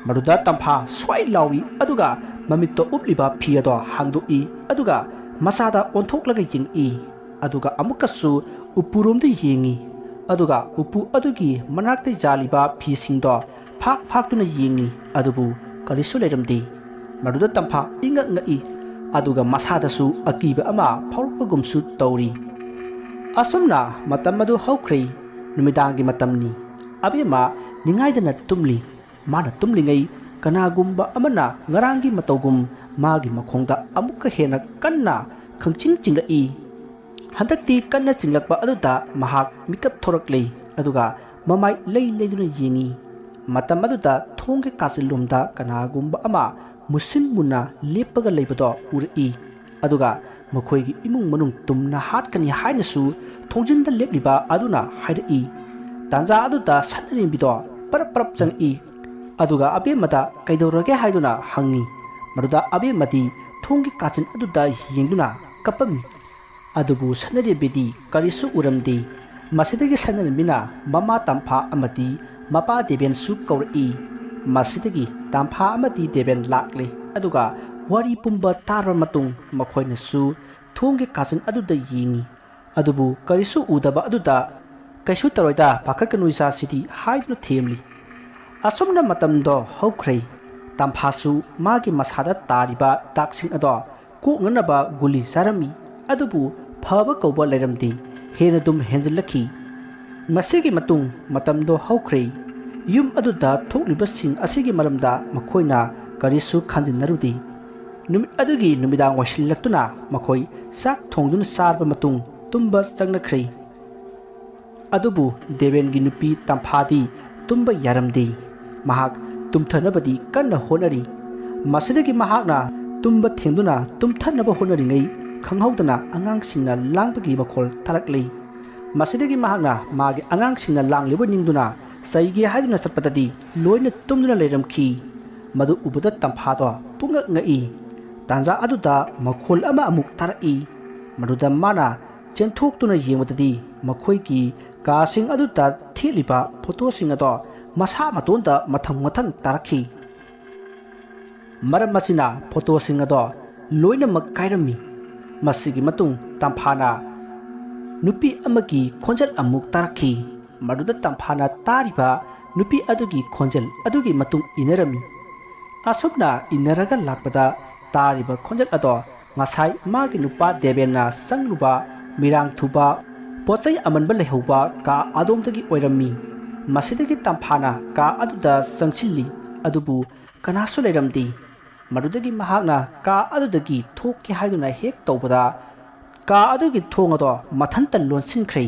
ꯃꯗꯨꯗ ꯇꯝꯐꯥ ꯁ꯭ꯋꯥꯏ ꯂꯥꯎꯏ, ꯑꯗꯨꯒ ꯃꯃꯤꯠꯇ ꯎꯞꯂꯤꯕ ꯐꯤ ꯑꯗꯣ ꯍꯥꯡꯗꯣꯛꯏ, ꯑꯗꯨꯒ ꯃꯁꯥꯗ ꯑꯣꯟꯊꯣꯛꯂꯒ ꯌꯦꯡꯏ꯫ ꯑꯗꯨꯒ ꯑꯃꯨꯛꯀꯁꯨ ꯎꯄꯨꯔꯣꯝꯗ ꯌꯦꯡꯏ꯫ ꯑꯗꯨꯒ ꯎꯄꯨ ꯑꯗꯨꯒꯤ ꯃꯅꯥꯛꯇ ꯌꯥꯜꯂꯤꯕ ꯐꯤꯁꯤꯡꯗꯣ ꯐꯥꯛ ꯐꯥꯛꯇꯨꯅ ꯌꯦꯡꯏ, ꯑꯗꯨꯕꯨ ꯀꯔꯤꯁꯨ ꯂꯩꯔꯝꯗꯦ꯫ ꯃꯗꯨꯗ ꯇꯝꯐꯥ ꯏꯉꯛ ꯉꯛꯏ, ꯑꯗꯨꯒ ꯃꯁꯥꯗꯁꯨ ꯑꯀꯤꯕ ꯑꯃ ꯐꯥꯎꯔꯛꯄꯒꯨꯝꯁꯨ ꯇꯧꯔꯤ꯫ ꯑꯁꯨꯝꯅ ꯃꯇꯝ ꯑꯗꯨ ꯍꯧꯈ꯭ꯔꯦ꯫ ꯅꯨꯃꯤꯗꯥꯡꯒꯤ ꯃꯇꯝꯅꯤ꯫ ꯑꯕꯦꯝꯃ ꯅꯤꯡꯉꯥꯏꯗꯅ ꯇꯨꯝꯂꯤ꯫ ꯃꯥꯅ ꯇꯨꯝꯂꯤꯉꯩ ꯀꯅꯥꯒꯨꯝꯕ ꯑꯃꯅ ꯉꯔꯥꯡꯒꯤ ꯃꯇꯧꯒꯨꯝ ꯃꯥꯒꯤ ꯃꯈꯣꯡꯗ ꯑꯃꯨꯛꯀ ꯍꯦꯟꯅ ꯀꯟꯅ ꯈꯪꯆꯤꯡ ꯆꯤꯡꯂꯛꯏ꯫ ꯍꯟꯗꯛꯇꯤ ꯀꯟꯅ ꯆꯤꯡꯂꯛꯄ ꯑꯗꯨꯗ ꯃꯍꯥꯛ ꯃꯤꯀꯞ ꯊꯣꯔꯛꯂꯦ, ꯑꯗꯨꯒ ꯃꯃꯥꯏ ꯂꯩ ꯂꯩꯗꯨꯅ ꯌꯦꯡꯏ꯫ ꯃꯇꯝ ꯑꯗꯨꯗ ꯊꯣꯡꯒꯤ ꯀꯥꯆꯤꯜꯂꯣꯝꯗ ꯀꯅꯥꯒꯨꯝꯕ ꯑꯃ ꯃꯨꯁꯤꯟ ꯃꯨꯟꯅ ꯂꯦꯞꯄꯒ ꯂꯩꯕꯗꯣ ꯎꯔꯛꯏ꯫ ꯑꯗꯨꯒ ꯃꯈꯣꯏꯒꯤ ꯏꯃꯨꯡ ꯃꯅꯨꯡ ꯇꯨꯝꯅ ꯍꯥꯠꯀꯅꯤ ꯍꯥꯏꯅꯁꯨ ꯊꯣꯡꯖꯤꯟꯗ ꯂꯦꯞꯂꯤꯕ ꯑꯗꯨꯅ ꯍꯥꯏꯔꯛꯏ꯫ ꯇꯥꯟꯖꯥ ꯑꯗꯨꯗ ꯁꯅꯔꯦꯝꯕꯤꯗꯣ ꯄꯔꯞ ꯄꯔꯞ ꯆꯪꯉꯛꯏ꯫ ꯑꯗꯨꯒ ꯑꯕꯦꯝꯃꯗ "ꯀꯩꯗꯧꯔꯒꯦ?" ꯍꯥꯏꯗꯨꯅ ꯍꯪꯉꯤ꯫ ꯃꯗꯨꯗ ꯑꯕꯦꯝꯃꯗꯤ ꯊꯣꯡꯒꯤ ꯀꯥꯆꯤꯟ ꯑꯗꯨꯗ ꯌꯦꯡꯗꯨꯅ ꯀꯞꯄꯝꯃꯤ꯫ ꯑꯗꯨꯕꯨ ꯁꯅꯔꯦꯝꯕꯤꯗꯤ ꯀꯔꯤꯁꯨ ꯎꯔꯝꯗꯦ꯫ ꯃꯁꯤꯗꯒꯤ ꯁꯅꯔꯦꯝꯕꯤꯅ ꯃꯃꯥ ꯇꯝꯐꯥ ꯑꯃꯗꯤ ꯃꯄꯥ ꯗꯦꯕꯦꯟꯁꯨ ꯀꯧꯔꯛꯏ꯫ ꯃꯁꯤꯗꯒꯤ ꯇꯝꯐꯥ ꯑꯃꯗꯤ ꯗꯦꯕꯦꯟ ꯂꯥꯛꯂꯦ꯫ ꯑꯗꯨꯒ ꯋꯥꯔꯤ ꯄꯨꯝꯕ ꯇꯥꯔꯕ ꯃꯇꯨꯡ ꯃꯈꯣꯏꯅꯁꯨ ꯊꯣꯡꯒꯤ ꯀꯥꯆꯤꯟ ꯑꯗꯨꯗ ꯌꯦꯡꯉꯤ꯫ ꯑꯗꯨꯕꯨ ꯀꯔꯤꯁꯨ ꯎꯗꯕ ꯑꯗꯨꯗ "ꯀꯩꯁꯨ ꯇꯧꯔꯣꯏꯗ, ꯄꯥꯈꯠꯀꯅꯨ ꯏꯆꯥꯁꯤꯗꯤ" ꯍꯥꯏꯗꯨꯅ ꯊꯦꯝꯂꯤ꯫ ꯑꯁꯨꯝꯅ ꯃꯇꯝꯗꯣ ꯍꯧꯈ꯭ꯔꯦ꯫ ꯇꯝꯐꯥꯁꯨ ꯃꯥꯒꯤ ꯃꯁꯥꯗ ꯇꯥꯔꯤꯕ ꯗꯥꯛꯁꯤꯡ ꯑꯗꯣ ꯀꯣꯛꯅꯅꯕ ꯒꯨꯂꯤ ꯆꯥꯔꯝꯃꯤ꯫ ꯑꯗꯨꯕꯨ ꯐꯕ ꯀꯧꯕ ꯂꯩꯔꯝꯗꯦ꯫ ꯍꯦꯟꯅ ꯑꯗꯨꯝ ꯍꯦꯟꯖꯤꯜꯂꯛꯈꯤ꯫ ꯃꯁꯤꯒꯤ ꯃꯇꯨꯡ ꯃꯇꯝꯗꯣ ꯍꯧꯈ꯭ꯔꯦ꯫ ꯌꯨꯝ ꯑꯗꯨꯗ ꯊꯣꯛꯂꯤꯕꯁꯤꯡ ꯑꯁꯤꯒꯤ ꯃꯔꯝꯗ ꯃꯈꯣꯏꯅ ꯀꯔꯤꯁꯨ ꯈꯟꯖꯤꯟꯅꯔꯨꯗꯦ꯫ ꯅꯨꯃꯤꯠ ꯑꯗꯨꯒꯤ ꯅꯨꯃꯤꯗꯥꯡ ꯑꯣꯏꯁꯤꯜꯂꯛꯇꯨꯅ ꯃꯈꯣꯏ ꯆꯥꯛ ꯊꯣꯡꯗꯨꯅ ꯆꯥꯔꯕ ꯃꯇꯨꯡ ꯇꯨꯝꯕ ꯆꯪꯅꯈ꯭ꯔꯦ꯫ ꯑꯗꯨꯕꯨ ꯗꯦꯕꯦꯟꯒꯤ ꯅꯨꯄꯤ ꯇꯝꯐꯥꯗꯤ ꯇꯨꯝꯕ ꯌꯥꯔꯝꯗꯦ꯫ ꯃꯍꯥꯛ ꯇꯨꯝꯊꯅꯕꯗꯤ ꯀꯟꯅ ꯍꯣꯠꯅꯔꯤ꯫ ꯃꯁꯤꯗꯒꯤ ꯃꯍꯥꯛꯅ ꯇꯨꯝꯕ ꯊꯦꯡꯗꯨꯅ ꯇꯨꯝꯊꯅꯕ ꯍꯣꯠꯅꯔꯤꯉꯩ ꯈꯪꯍꯧꯗꯅ ꯑꯉꯥꯡꯁꯤꯡꯅ ꯂꯥꯡꯕꯒꯤ ꯃꯈꯣꯜ ꯇꯥꯔꯛꯂꯤ꯫ ꯃꯁꯤꯗꯒꯤ ꯃꯍꯥꯛꯅ ꯃꯥꯒꯤ ꯑꯉꯥꯡꯁꯤꯡꯅ ꯂꯥꯡꯂꯤꯕ ꯅꯤꯡꯗꯨꯅ ꯆꯩꯒꯦ ꯍꯥꯏꯗꯨꯅ ꯆꯠꯄꯗꯗꯤ ꯂꯣꯏꯅ ꯇꯨꯝꯗꯨꯅ ꯂꯩꯔꯝꯈꯤ꯫ ꯃꯗꯨ ꯎꯕꯗ ꯇꯝꯐꯥꯗꯣ ꯄꯨꯡꯉꯛ ꯉꯛꯏ꯫ ꯇꯥꯟꯖꯥ ꯑꯗꯨꯗ ꯃꯈꯣꯜ ꯑꯃ ꯑꯃꯨꯛ ꯇꯥꯔꯛꯏ꯫ ꯃꯗꯨꯗ ꯃꯥꯅ ꯆꯦꯟꯊꯣꯛꯇꯨꯅ ꯌꯦꯡꯕꯗꯗꯤ ꯃꯈꯣꯏꯒꯤ ꯀꯥꯁꯤꯡ ꯑꯗꯨꯗ ꯊꯦꯠꯂꯤꯕ ꯐꯣꯇꯣꯁꯤꯡ ꯑꯗꯣ ꯃꯁꯥ ꯃꯇꯣꯟꯗ ꯃꯊꯪ ꯃꯊꯪ ꯇꯥꯔꯛꯈꯤ꯫ ꯃꯔꯝ ꯑꯁꯤꯅ ꯐꯣꯇꯣꯁꯤꯡ ꯑꯗꯣ ꯂꯣꯏꯅꯃꯛ ꯀꯥꯏꯔꯝꯃꯤ꯫ ꯃꯁꯤꯒꯤ ꯃꯇꯨꯡ ꯇꯝꯐꯥꯅ ꯅꯨꯄꯤ ꯑꯃꯒꯤ ꯈꯣꯟꯖꯦꯜ ꯑꯃꯨꯛ ꯇꯥꯔꯛꯈꯤ꯫ ꯃꯗꯨꯗ ꯇꯝꯐꯥꯅ ꯇꯥꯔꯤꯕ ꯅꯨꯄꯤ ꯑꯗꯨꯒꯤ ꯈꯣꯟꯖꯦꯜ ꯑꯗꯨꯒꯤ ꯃꯇꯨꯡ ꯏꯟꯅꯔꯝꯃꯤ꯫ ꯑꯁꯨꯝꯅ ꯏꯟꯅꯔꯒ ꯂꯥꯛꯄꯗ ꯇꯥꯔꯤꯕ ꯈꯣꯟꯖꯦꯜ ꯑꯗꯣ ꯉꯁꯥꯏ ꯃꯥꯒꯤ ꯅꯨꯄꯥ ꯗꯦꯕꯦꯟꯅ ꯆꯪꯂꯨꯕ ꯃꯤꯔꯥꯡ ꯊꯨꯕ ꯄꯣꯠꯆꯩ ꯑꯃꯟꯕ ꯂꯩꯍꯧꯕ ꯀꯥ ꯑꯗꯣꯝꯗꯒꯤ ꯑꯣꯏꯔꯝꯃꯤ꯫ ꯃꯁꯤꯗꯒꯤ ꯇꯝꯐꯥꯅ ꯀꯥ ꯑꯗꯨꯗ ꯆꯪꯁꯤꯜꯂꯤ꯫ ꯑꯗꯨꯕꯨ ꯀꯅꯥꯁꯨ ꯂꯩꯔꯝꯗꯦ꯫ ꯃꯗꯨꯗꯒꯤ ꯃꯍꯥꯛꯅ ꯀꯥ ꯑꯗꯨꯗꯒꯤ ꯊꯣꯛꯀꯦ ꯍꯥꯏꯗꯨꯅ ꯍꯦꯛ ꯇꯧꯕꯗ ꯀꯥ ꯑꯗꯨꯒꯤ ꯊꯣꯡ ꯑꯗꯣ ꯃꯊꯟꯇ ꯂꯣꯟꯁꯤꯟꯈ꯭ꯔꯦ꯫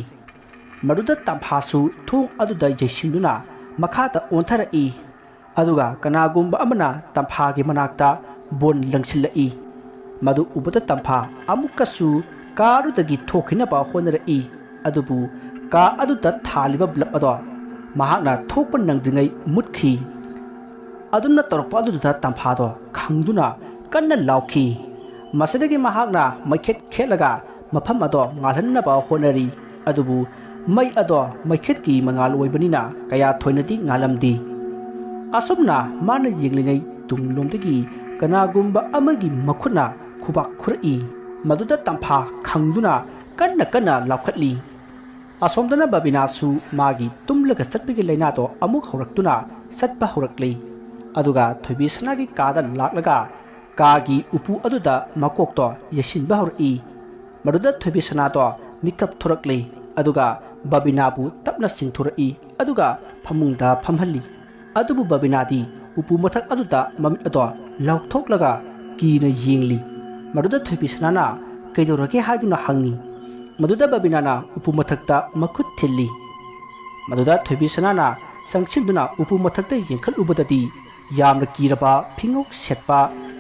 ꯃꯗꯨꯗ ꯇꯝꯐꯥꯁꯨ ꯊꯣꯡ ꯑꯗꯨꯗ ꯌꯩꯁꯤꯟꯗꯨꯅ ꯃꯈꯥꯗ ꯑꯣꯟꯊꯔꯛꯏ꯫ ꯑꯗꯨꯒ ꯀꯅꯥꯒꯨꯝꯕ ꯑꯃꯅ ꯇꯝꯐꯥꯒꯤ ꯃꯅꯥꯛꯇ ꯕꯣꯟ ꯂꯪꯁꯤꯜꯂꯛꯏ꯫ ꯃꯗꯨ ꯎꯕꯗ ꯇꯝꯐꯥ ꯑꯃꯨꯛꯀꯁꯨ ꯀꯥ ꯑꯗꯨꯗꯒꯤ ꯊꯣꯛꯈꯤꯅꯕ ꯍꯣꯠꯅꯔꯛꯏ꯫ ꯑꯗꯨꯕꯨ ꯀꯥ ꯑꯗꯨꯗ ꯊꯥꯜꯂꯤꯕ ꯕ꯭ꯂꯕ ꯑꯗꯣ ꯃꯍꯥꯛꯅ ꯊꯣꯛꯄ ꯅꯪꯗ꯭ꯔꯤꯉꯩ ꯃꯨꯠꯈꯤ꯫ ꯑꯗꯨꯝꯅ ꯇꯧꯔꯛꯄ ꯑꯗꯨꯗ ꯇꯝꯐꯥꯗꯣ ꯈꯪꯗꯨꯅ ꯀꯟꯅ ꯂꯥꯎꯈꯤ꯫ ꯃꯁꯤꯗꯒꯤ ꯃꯍꯥꯛꯅ ꯃꯩꯈꯦꯠ ꯈꯦꯠꯂꯒ ꯃꯐꯝ ꯑꯗꯣ ꯉꯥꯜꯍꯟꯅꯕ ꯍꯣꯠꯅꯔꯤ꯫ ꯑꯗꯨꯕꯨ ꯃꯩ ꯑꯗꯣ ꯃꯩꯈꯦꯠꯀꯤ ꯃꯉꯥꯜ ꯑꯣꯏꯕꯅꯤꯅ ꯀꯌꯥ ꯊꯣꯏꯅꯗꯤ ꯉꯥꯜꯂꯝꯗꯦ꯫ ꯑꯁꯨꯝꯅ ꯃꯥꯅ ꯌꯦꯡꯂꯤꯉꯩ ꯇꯨꯡꯂꯣꯝꯗꯒꯤ ꯀꯅꯥꯒꯨꯝꯕ ꯑꯃꯒꯤ ꯃꯈꯨꯠꯅ ꯈꯨꯕꯥꯛ ꯈꯨꯔꯛꯏ꯫ ꯃꯗꯨꯗ ꯇꯝꯐꯥ ꯈꯪꯗꯨꯅ ꯀꯟꯅ ꯀꯟꯅ ꯂꯥꯎꯈꯠꯂꯤ꯫ ꯑꯁꯣꯝꯗꯅ ꯕꯕꯤꯅꯥꯁꯨ ꯃꯥꯒꯤ ꯇꯨꯝꯂꯒ ꯆꯠꯄꯒꯤ ꯂꯥꯏꯅꯥꯗꯣ ꯑꯃꯨꯛ ꯍꯧꯔꯛꯇꯨꯅ ꯆꯠꯄ ꯍꯧꯔꯛꯂꯤ꯫ ꯑꯗꯨꯒ ꯊꯣꯏꯕꯤ ꯁꯅꯥꯒꯤ ꯀꯥꯗ ꯂꯥꯛꯂꯒ ꯀꯥꯒꯤ ꯎꯄꯨ ꯑꯗꯨꯗ ꯃꯀꯣꯛꯇꯣ ꯌꯩꯁꯤꯟꯕ ꯍꯧꯔꯛꯏ꯫ ꯃꯗꯨꯗ ꯊꯣꯏꯕꯤꯁꯅꯥꯗꯣ ꯃꯤꯀꯞ ꯊꯣꯔꯛꯂꯤ, ꯑꯗꯨꯒ ꯕꯕꯤꯅꯥꯕꯨ ꯇꯞꯅ ꯆꯤꯡꯊꯣꯔꯛꯏ, ꯑꯗꯨꯒ ꯐꯃꯨꯡꯗ ꯐꯝꯍꯜꯂꯤ꯫ ꯑꯗꯨꯕꯨ ꯕꯕꯤꯅꯥꯗꯤ ꯎꯄꯨ ꯃꯊꯛ ꯑꯗꯨꯗ ꯃꯃꯤꯠ ꯑꯗꯣ ꯂꯥꯎꯊꯣꯛꯂꯒ ꯀꯤꯅ ꯌꯦꯡꯂꯤ꯫ ꯃꯗꯨꯗ ꯊꯣꯏꯕꯤꯁꯅꯥꯅ ꯀꯩꯗꯧꯔꯒꯦ ꯍꯥꯏꯗꯨꯅ ꯍꯪꯉꯤ꯫ ꯃꯗꯨꯗ ꯕꯕꯤꯅꯥꯅ ꯎꯄꯨ ꯃꯊꯛꯇ ꯃꯈꯨꯠ ꯊꯤꯜꯂꯤ꯫ ꯃꯗꯨꯗ ꯊꯣꯏꯕꯤꯁꯅꯥꯅ ꯆꯪꯁꯤꯟꯗꯨꯅ ꯎꯄꯨ ꯃꯊꯛꯇ ꯌꯦꯡꯈꯠꯂꯨꯕꯗꯗꯤ, ꯌꯥꯝꯅ ꯀꯤꯔꯕ, ꯐꯤꯉꯧ ꯁꯦꯠꯄ,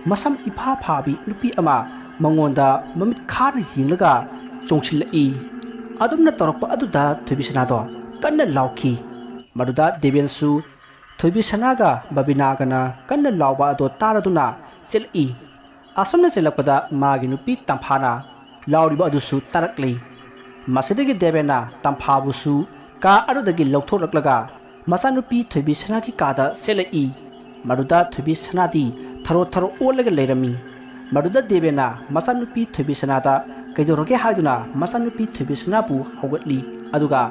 ꯃꯁꯝ ꯏꯐꯥ ꯐꯥꯕꯤ ꯅꯨꯄꯤ ꯑꯃ ꯃꯉꯣꯟꯗ ꯃꯃꯤꯠ ꯈꯥꯅ ꯌꯦꯡꯂꯒ ꯆꯣꯡꯁꯤꯜꯂꯛꯏ꯫ ꯑꯗꯨꯝꯅ ꯇꯧꯔꯛꯄ ꯑꯗꯨꯗ ꯊꯣꯏꯕꯤꯁꯅꯥꯗꯣ ꯀꯟꯅ ꯂꯥꯎꯈꯤ꯫ ꯃꯗꯨꯗ ꯗꯦꯕꯦꯟꯁꯨ ꯊꯣꯏꯕꯤꯁꯅꯥꯒ ꯕꯕꯤꯅꯥꯒꯅ ꯀꯟꯅ ꯂꯥꯎꯕ ꯑꯗꯣ ꯇꯥꯔꯗꯨꯅ ꯆꯦꯜꯂꯛꯏ꯫ ꯑꯁꯨꯝꯅ ꯆꯦꯜꯂꯛꯄꯗ ꯃꯥꯒꯤ ꯅꯨꯄꯤ ꯇꯝꯐꯥꯅ ꯂꯥꯎꯔꯤꯕ ꯑꯗꯨꯁꯨ ꯇꯥꯔꯛꯂꯤ꯫ ꯃꯁꯤꯗꯒꯤ ꯗꯦꯕꯦꯟꯅ ꯇꯝꯐꯥꯕꯨꯁꯨ ꯀꯥ ꯑꯗꯨꯗꯒꯤ ꯂꯧꯊꯣꯛꯂꯛꯂꯒ ꯃꯆꯥꯅꯨꯄꯤ ꯊꯣꯏꯕꯤꯁꯅꯥꯒꯤ ꯀꯥꯗ ꯆꯦꯜꯂꯛꯏ꯫ ꯃꯗꯨꯗ ꯊꯣꯏꯕꯤꯁꯅꯥꯗꯤ ꯊꯔꯣ ꯊꯔꯣ ꯑꯣꯜꯂꯒ ꯂꯩꯔꯝꯃꯤ꯫ ꯃꯗꯨꯗ ꯗꯦꯕꯦꯟꯅ ꯃꯆꯥꯅꯨꯄꯤ ꯊꯣꯏꯕꯤꯁꯅꯥꯗ ꯀꯩꯗꯧꯔꯒꯦ ꯍꯥꯏꯗꯨꯅ ꯃꯆꯥꯅꯨꯄꯤ ꯊꯣꯏꯕꯤꯁꯅꯥꯕꯨ ꯍꯧꯒꯠꯂꯤ꯫ ꯑꯗꯨꯒ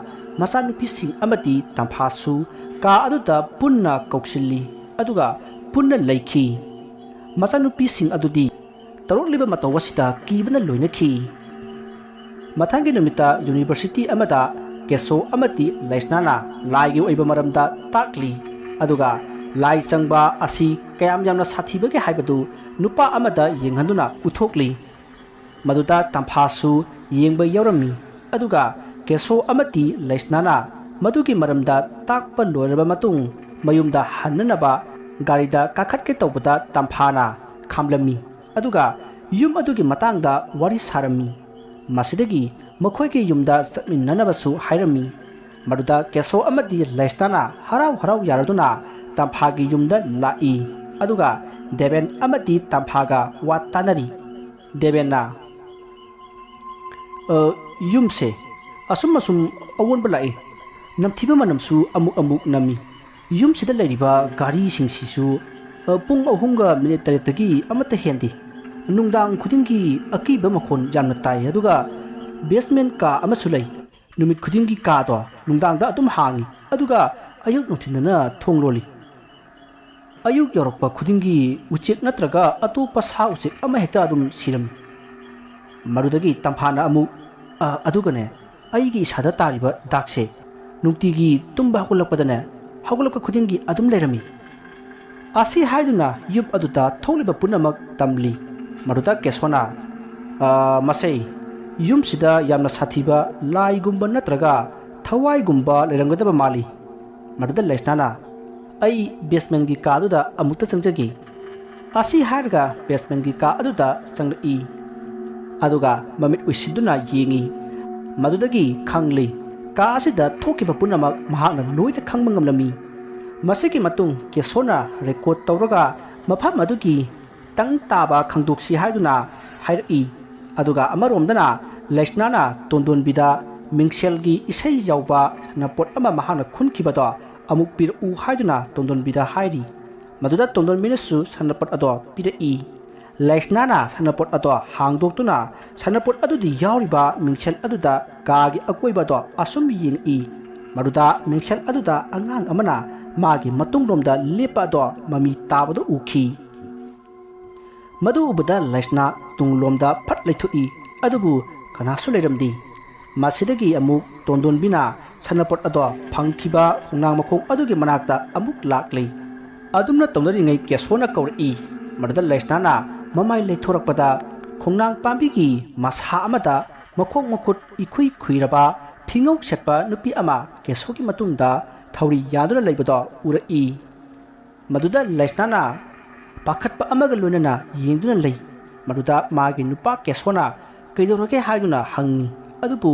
ꯃꯆꯥꯅꯨꯄꯤꯁꯤꯡ ꯑꯃꯗꯤ ꯇꯝꯐꯥꯁꯨ ꯀꯥ ꯑꯗꯨꯗ ꯄꯨꯟꯅ ꯀꯧꯁꯤꯜꯂꯤ꯫ ꯑꯗꯨꯒ ꯄꯨꯟꯅ ꯂꯩꯈꯤ꯫ ꯃꯆꯥꯅꯨꯄꯤꯁꯤꯡ ꯑꯗꯨꯗꯤ ꯇꯧꯔꯛꯂꯤꯕ ꯃꯇꯧ ꯑꯁꯤꯗ ꯀꯤꯕꯅ ꯂꯣꯏꯅꯈꯤ꯫ ꯃꯊꯪꯒꯤ ꯅꯨꯃꯤꯠꯇ ꯌꯨꯅꯤꯚꯔꯁꯤꯇꯤ ꯑꯃꯗ ꯀꯦꯁꯣ ꯑꯃꯗꯤ ꯂꯩꯁꯅꯥꯅ ꯂꯥꯏꯒꯤ ꯑꯣꯏꯕ ꯃꯔꯝꯗ ꯇꯥꯛꯂꯤ꯫ ꯑꯗꯨꯒ ꯂꯥꯏ ꯆꯪꯕ ꯑꯁꯤ ꯀꯌꯥꯝ ꯌꯥꯝꯅ ꯁꯥꯊꯤꯕꯒꯦ ꯍꯥꯏꯕꯗꯨ ꯅꯨꯄꯥ ꯑꯃꯗ ꯌꯦꯡꯍꯟꯗꯨꯅ ꯎꯠꯊꯣꯛꯂꯤ꯫ ꯃꯗꯨꯗ ꯇꯝꯐꯥꯁꯨ ꯌꯦꯡꯕ ꯌꯥꯎꯔꯝꯃꯤ꯫ ꯑꯗꯨꯒ ꯀꯦꯁꯣ ꯑꯃꯗꯤ ꯂꯩꯁꯅꯥꯅ ꯃꯗꯨꯒꯤ ꯃꯔꯝꯗ ꯇꯥꯛꯄ ꯂꯣꯏꯔꯕ ꯃꯇꯨꯡ, ꯃꯌꯨꯝꯗ ꯍꯟꯅꯅꯕ ꯒꯥꯔꯤꯗ ꯀꯥꯈꯠꯀꯦ ꯇꯧꯕꯗ ꯇꯝꯐꯥꯅ ꯈꯥꯝꯂꯝꯃꯤ꯫ ꯑꯗꯨꯒ ꯌꯨꯝ ꯑꯗꯨꯒꯤ ꯃꯇꯥꯡꯗ ꯋꯥꯔꯤ ꯁꯥꯔꯝꯃꯤ꯫ ꯃꯁꯤꯗꯒꯤ ꯃꯈꯣꯏꯒꯤ ꯌꯨꯝꯗ ꯆꯠꯃꯤꯟꯅꯅꯕꯁꯨ ꯍꯥꯏꯔꯝꯃꯤ꯫ ꯃꯗꯨꯗ ꯀꯦꯁꯣ ꯑꯃꯗꯤ ꯂꯩꯁꯅꯥꯅ ꯍꯔꯥꯎ ꯍꯔꯥꯎ ꯌꯥꯔꯗꯨꯅ ꯇꯝꯐꯥꯒꯤ ꯌꯨꯝꯗ ꯂꯥꯛꯏ꯫ ꯑꯗꯨꯒ ꯗꯦꯕꯦꯟ ꯑꯃꯗꯤ ꯇꯝꯐꯥꯒ ꯋꯥ ꯇꯥꯅꯔꯤ꯫ ꯗꯦꯕꯦꯟꯅ, "ꯑ, ꯌꯨꯝꯁꯦ ꯑꯁꯨꯝ ꯑꯁꯨꯝ ꯑꯑꯣꯟꯕ ꯂꯥꯛꯏ꯫ ꯅꯝꯊꯤꯕ ꯃꯅꯝꯁꯨ ꯑꯃꯨꯛ ꯑꯃꯨꯛ ꯅꯝꯃꯤ꯫ ꯌꯨꯝꯁꯤꯗ ꯂꯩꯔꯤꯕ ꯒꯥꯔꯤꯁꯤꯡꯁꯤꯁꯨ, ꯑ, ꯄꯨꯡ ꯑꯍꯨꯝꯒ ꯃꯤꯅꯤꯠ ꯇꯔꯦꯠꯇꯒꯤ ꯑꯃꯠꯇ ꯍꯦꯟꯗꯦ꯫ ꯅꯨꯡꯗꯥꯡ ꯈꯨꯗꯤꯡꯒꯤ ꯑꯀꯤꯕ ꯃꯈꯣꯟ ꯌꯥꯝꯅ ꯇꯥꯏ꯫ ꯑꯗꯨꯒ ꯕꯦꯁꯃꯦꯟ ꯀꯥ ꯑꯃꯁꯨ ꯂꯩ꯫ ꯅꯨꯃꯤꯠ ꯈꯨꯗꯤꯡꯒꯤ ꯀꯥꯗꯣ ꯅꯨꯡꯗꯥꯡꯗ ꯑꯗꯨꯝ ꯍꯥꯡꯉꯤ꯫ ꯑꯗꯨꯒ ꯑꯌꯨꯛ ꯅꯨꯡꯊꯤꯟꯗꯅ ꯊꯣꯡ ꯂꯣꯜꯂꯤ꯫ ꯑꯌꯨꯛ ꯌꯧꯔꯛꯄ ꯈꯨꯗꯤꯡꯒꯤ ꯎꯆꯦꯛ ꯅꯠꯇ꯭ꯔꯒ ꯑꯇꯣꯞꯄ ꯁꯥ ꯎꯆꯦꯛ ꯑꯃꯍꯦꯛꯇ ꯑꯗꯨꯝ ꯁꯤꯔꯝꯃꯤ"꯫ ꯃꯗꯨꯗꯒꯤ ꯇꯝꯐꯥꯅ ꯑꯃꯨꯛ, "ꯑ, ꯑꯗꯨꯒꯅꯦ, ꯑꯩꯒꯤ ꯏꯁꯥꯗ ꯇꯥꯔꯤꯕ ꯗꯥꯛꯁꯦ ꯅꯨꯡꯇꯤꯒꯤ ꯇꯨꯝꯕ ꯍꯧꯒꯠꯂꯛꯄꯗꯅꯦ, ꯍꯧꯒꯠꯂꯛꯄ ꯈꯨꯗꯤꯡꯒꯤ ꯑꯗꯨꯝ ꯂꯩꯔꯝꯃꯤ"꯫ ꯑꯁꯤ ꯍꯥꯏꯗꯨꯅ ꯌꯨꯝ ꯑꯗꯨꯗ ꯊꯣꯛꯂꯤꯕ ꯄꯨꯝꯅꯃꯛ ꯇꯝꯂꯤ꯫ ꯃꯗꯨꯗ ꯀꯦꯁꯣꯅ, "ꯑ, ꯃꯁꯦ, ꯌꯨꯝꯁꯤꯗ ꯌꯥꯝꯅ ꯁꯥꯊꯤꯕ ꯂꯥꯏꯒꯨꯝꯕ ꯅꯠꯇ꯭ꯔꯒ ꯊꯋꯥꯏꯒꯨꯝꯕ ꯂꯩꯔꯝꯒꯗꯕ ꯃꯥꯜꯂꯤ"꯫ ꯃꯗꯨꯗ ꯂꯩꯁꯅꯥꯅ, "ꯑꯩ ꯕꯦꯁꯃꯦꯟꯒꯤ ꯀꯥꯗꯨꯗ ꯑꯃꯨꯛꯇ ꯆꯪꯖꯒꯦ"꯫ ꯑꯁꯤ ꯍꯥꯏꯔꯒ ꯕꯦꯁꯃꯦꯟꯒꯤ ꯀꯥ ꯑꯗꯨꯗ ꯆꯪꯂꯛꯏ꯫ ꯑꯗꯨꯒ ꯃꯃꯤꯠ ꯎꯏꯁꯤꯟꯗꯨꯅ ꯌꯦꯡꯉꯤ꯫ ꯃꯗꯨꯗꯒꯤ ꯈꯪꯂꯤ, ꯀꯥ ꯑꯁꯤꯗ ꯊꯣꯛꯈꯤꯕ ꯄꯨꯝꯅꯃꯛ ꯃꯍꯥꯛꯅ ꯂꯣꯏꯅ ꯈꯪꯕ ꯉꯝꯂꯝꯃꯤ꯫ ꯃꯁꯤꯒꯤ ꯃꯇꯨꯡ ꯀꯦꯁꯣꯅ ꯔꯦꯀꯣꯔꯗ ꯇꯧꯔꯒ ꯃꯐꯝ ꯑꯗꯨꯒꯤ ꯇꯪ ꯇꯥꯕ ꯈꯪꯗꯣꯛꯁꯤ ꯍꯥꯏꯗꯨꯅ ꯍꯥꯏꯔꯛꯏ꯫ ꯑꯗꯨꯒ ꯑꯃꯔꯣꯝꯗꯅ ꯂꯩꯁꯅꯥꯅ ꯇꯣꯟꯗꯣꯟꯕꯤꯗ ꯃꯤꯡꯁꯦꯜꯒꯤ ꯏꯁꯩ ꯌꯥꯎꯕ ꯁꯥꯟꯅꯄꯣꯠ ꯑꯃ ꯃꯍꯥꯛꯅ ꯈꯨꯟꯈꯤꯕꯗꯣ ꯑꯃꯨꯛ ꯄꯤꯔꯛꯎ ꯍꯥꯏꯗꯨꯅ ꯇꯣꯟꯗꯣꯟꯕꯤꯗ ꯍꯥꯏꯔꯤ꯫ ꯃꯗꯨꯗ ꯇꯣꯟꯗꯣꯟꯕꯤꯅꯁꯨ ꯁꯥꯟꯅꯄꯣꯠ ꯑꯗꯣ ꯄꯤꯔꯛꯏ꯫ ꯂꯩꯁꯅꯥꯅ ꯁꯥꯟꯅꯄꯣꯠ ꯑꯗꯣ ꯍꯥꯡꯗꯣꯛꯇꯨꯅ ꯁꯥꯟꯅꯄꯣꯠ ꯑꯗꯨꯗꯤ ꯌꯥꯎꯔꯤꯕ ꯃꯤꯡꯁꯦꯜ ꯑꯗꯨꯗ ꯀꯥꯒꯤ ꯑꯀꯣꯏꯕꯗꯣ ꯑꯁꯨꯝ ꯌꯦꯡꯉꯛꯏ꯫ ꯃꯗꯨꯗ ꯃꯤꯡꯁꯦꯜ ꯑꯗꯨꯗ ꯑꯉꯥꯡ ꯑꯃꯅ ꯃꯥꯒꯤ ꯃꯇꯨꯡꯂꯣꯝꯗ ꯂꯦꯞꯄ ꯑꯗꯣ ꯃꯃꯤ ꯇꯥꯕꯗꯨ ꯎꯈꯤ꯫ ꯃꯗꯨ ꯎꯕꯗ ꯂꯩꯁꯅꯥ ꯇꯨꯡꯂꯣꯝꯗ ꯐꯠ ꯂꯩꯊꯣꯛꯏ, ꯑꯗꯨꯕꯨ ꯀꯅꯥꯁꯨ ꯂꯩꯔꯝꯗꯦ꯫ ꯃꯁꯤꯗꯒꯤ ꯑꯃꯨꯛ ꯇꯣꯟꯗꯣꯟꯕꯤꯅ ꯁꯥꯟꯅꯄꯣꯠ ꯑꯗꯣ ꯐꯪꯈꯤꯕ ꯈꯣꯡꯅꯥꯡ ꯃꯈꯣꯡ ꯑꯗꯨꯒꯤ ꯃꯅꯥꯛꯇ ꯑꯃꯨꯛ ꯂꯥꯛꯂꯤ꯫ ꯑꯗꯨꯝꯅ ꯇꯧꯅꯔꯤꯉꯩ ꯀꯦꯁꯣꯅ ꯀꯧꯔꯛꯏ꯫ ꯃꯗꯨꯗ ꯂꯩꯁꯅꯥꯅ ꯃꯃꯥꯏ ꯂꯩꯊꯣꯔꯛꯄꯗ ꯈꯣꯡꯅꯥꯡ ꯄꯥꯝꯕꯤꯒꯤ ꯃꯁꯥ ꯑꯃꯗ ꯃꯈꯣꯡ ꯃꯈꯨꯠ ꯏꯈꯨꯏ ꯈꯨꯏꯔꯕ ꯐꯤꯉꯧ ꯁꯦꯠꯄ ꯅꯨꯄꯤ ꯑꯃ ꯀꯦꯁꯣꯒꯤ ꯃꯇꯨꯡꯗ ꯊꯧꯔꯤ ꯌꯥꯟꯗꯨꯅ ꯂꯩꯕꯗꯣ ꯎꯔꯛꯏ꯫ ꯃꯗꯨꯗ ꯂꯩꯁꯅꯥꯅ ꯄꯥꯈꯠꯄ ꯑꯃꯒ ꯂꯣꯏꯅꯅ ꯌꯦꯡꯗꯨꯅ ꯂꯩ꯫ ꯃꯗꯨꯗ ꯃꯥꯒꯤ ꯅꯨꯄꯥ ꯀꯦꯁꯣꯅ "ꯀꯩꯗꯧꯔꯒꯦ?" ꯍꯥꯏꯗꯨꯅ ꯍꯪꯉꯤ꯫ ꯑꯗꯨꯕꯨ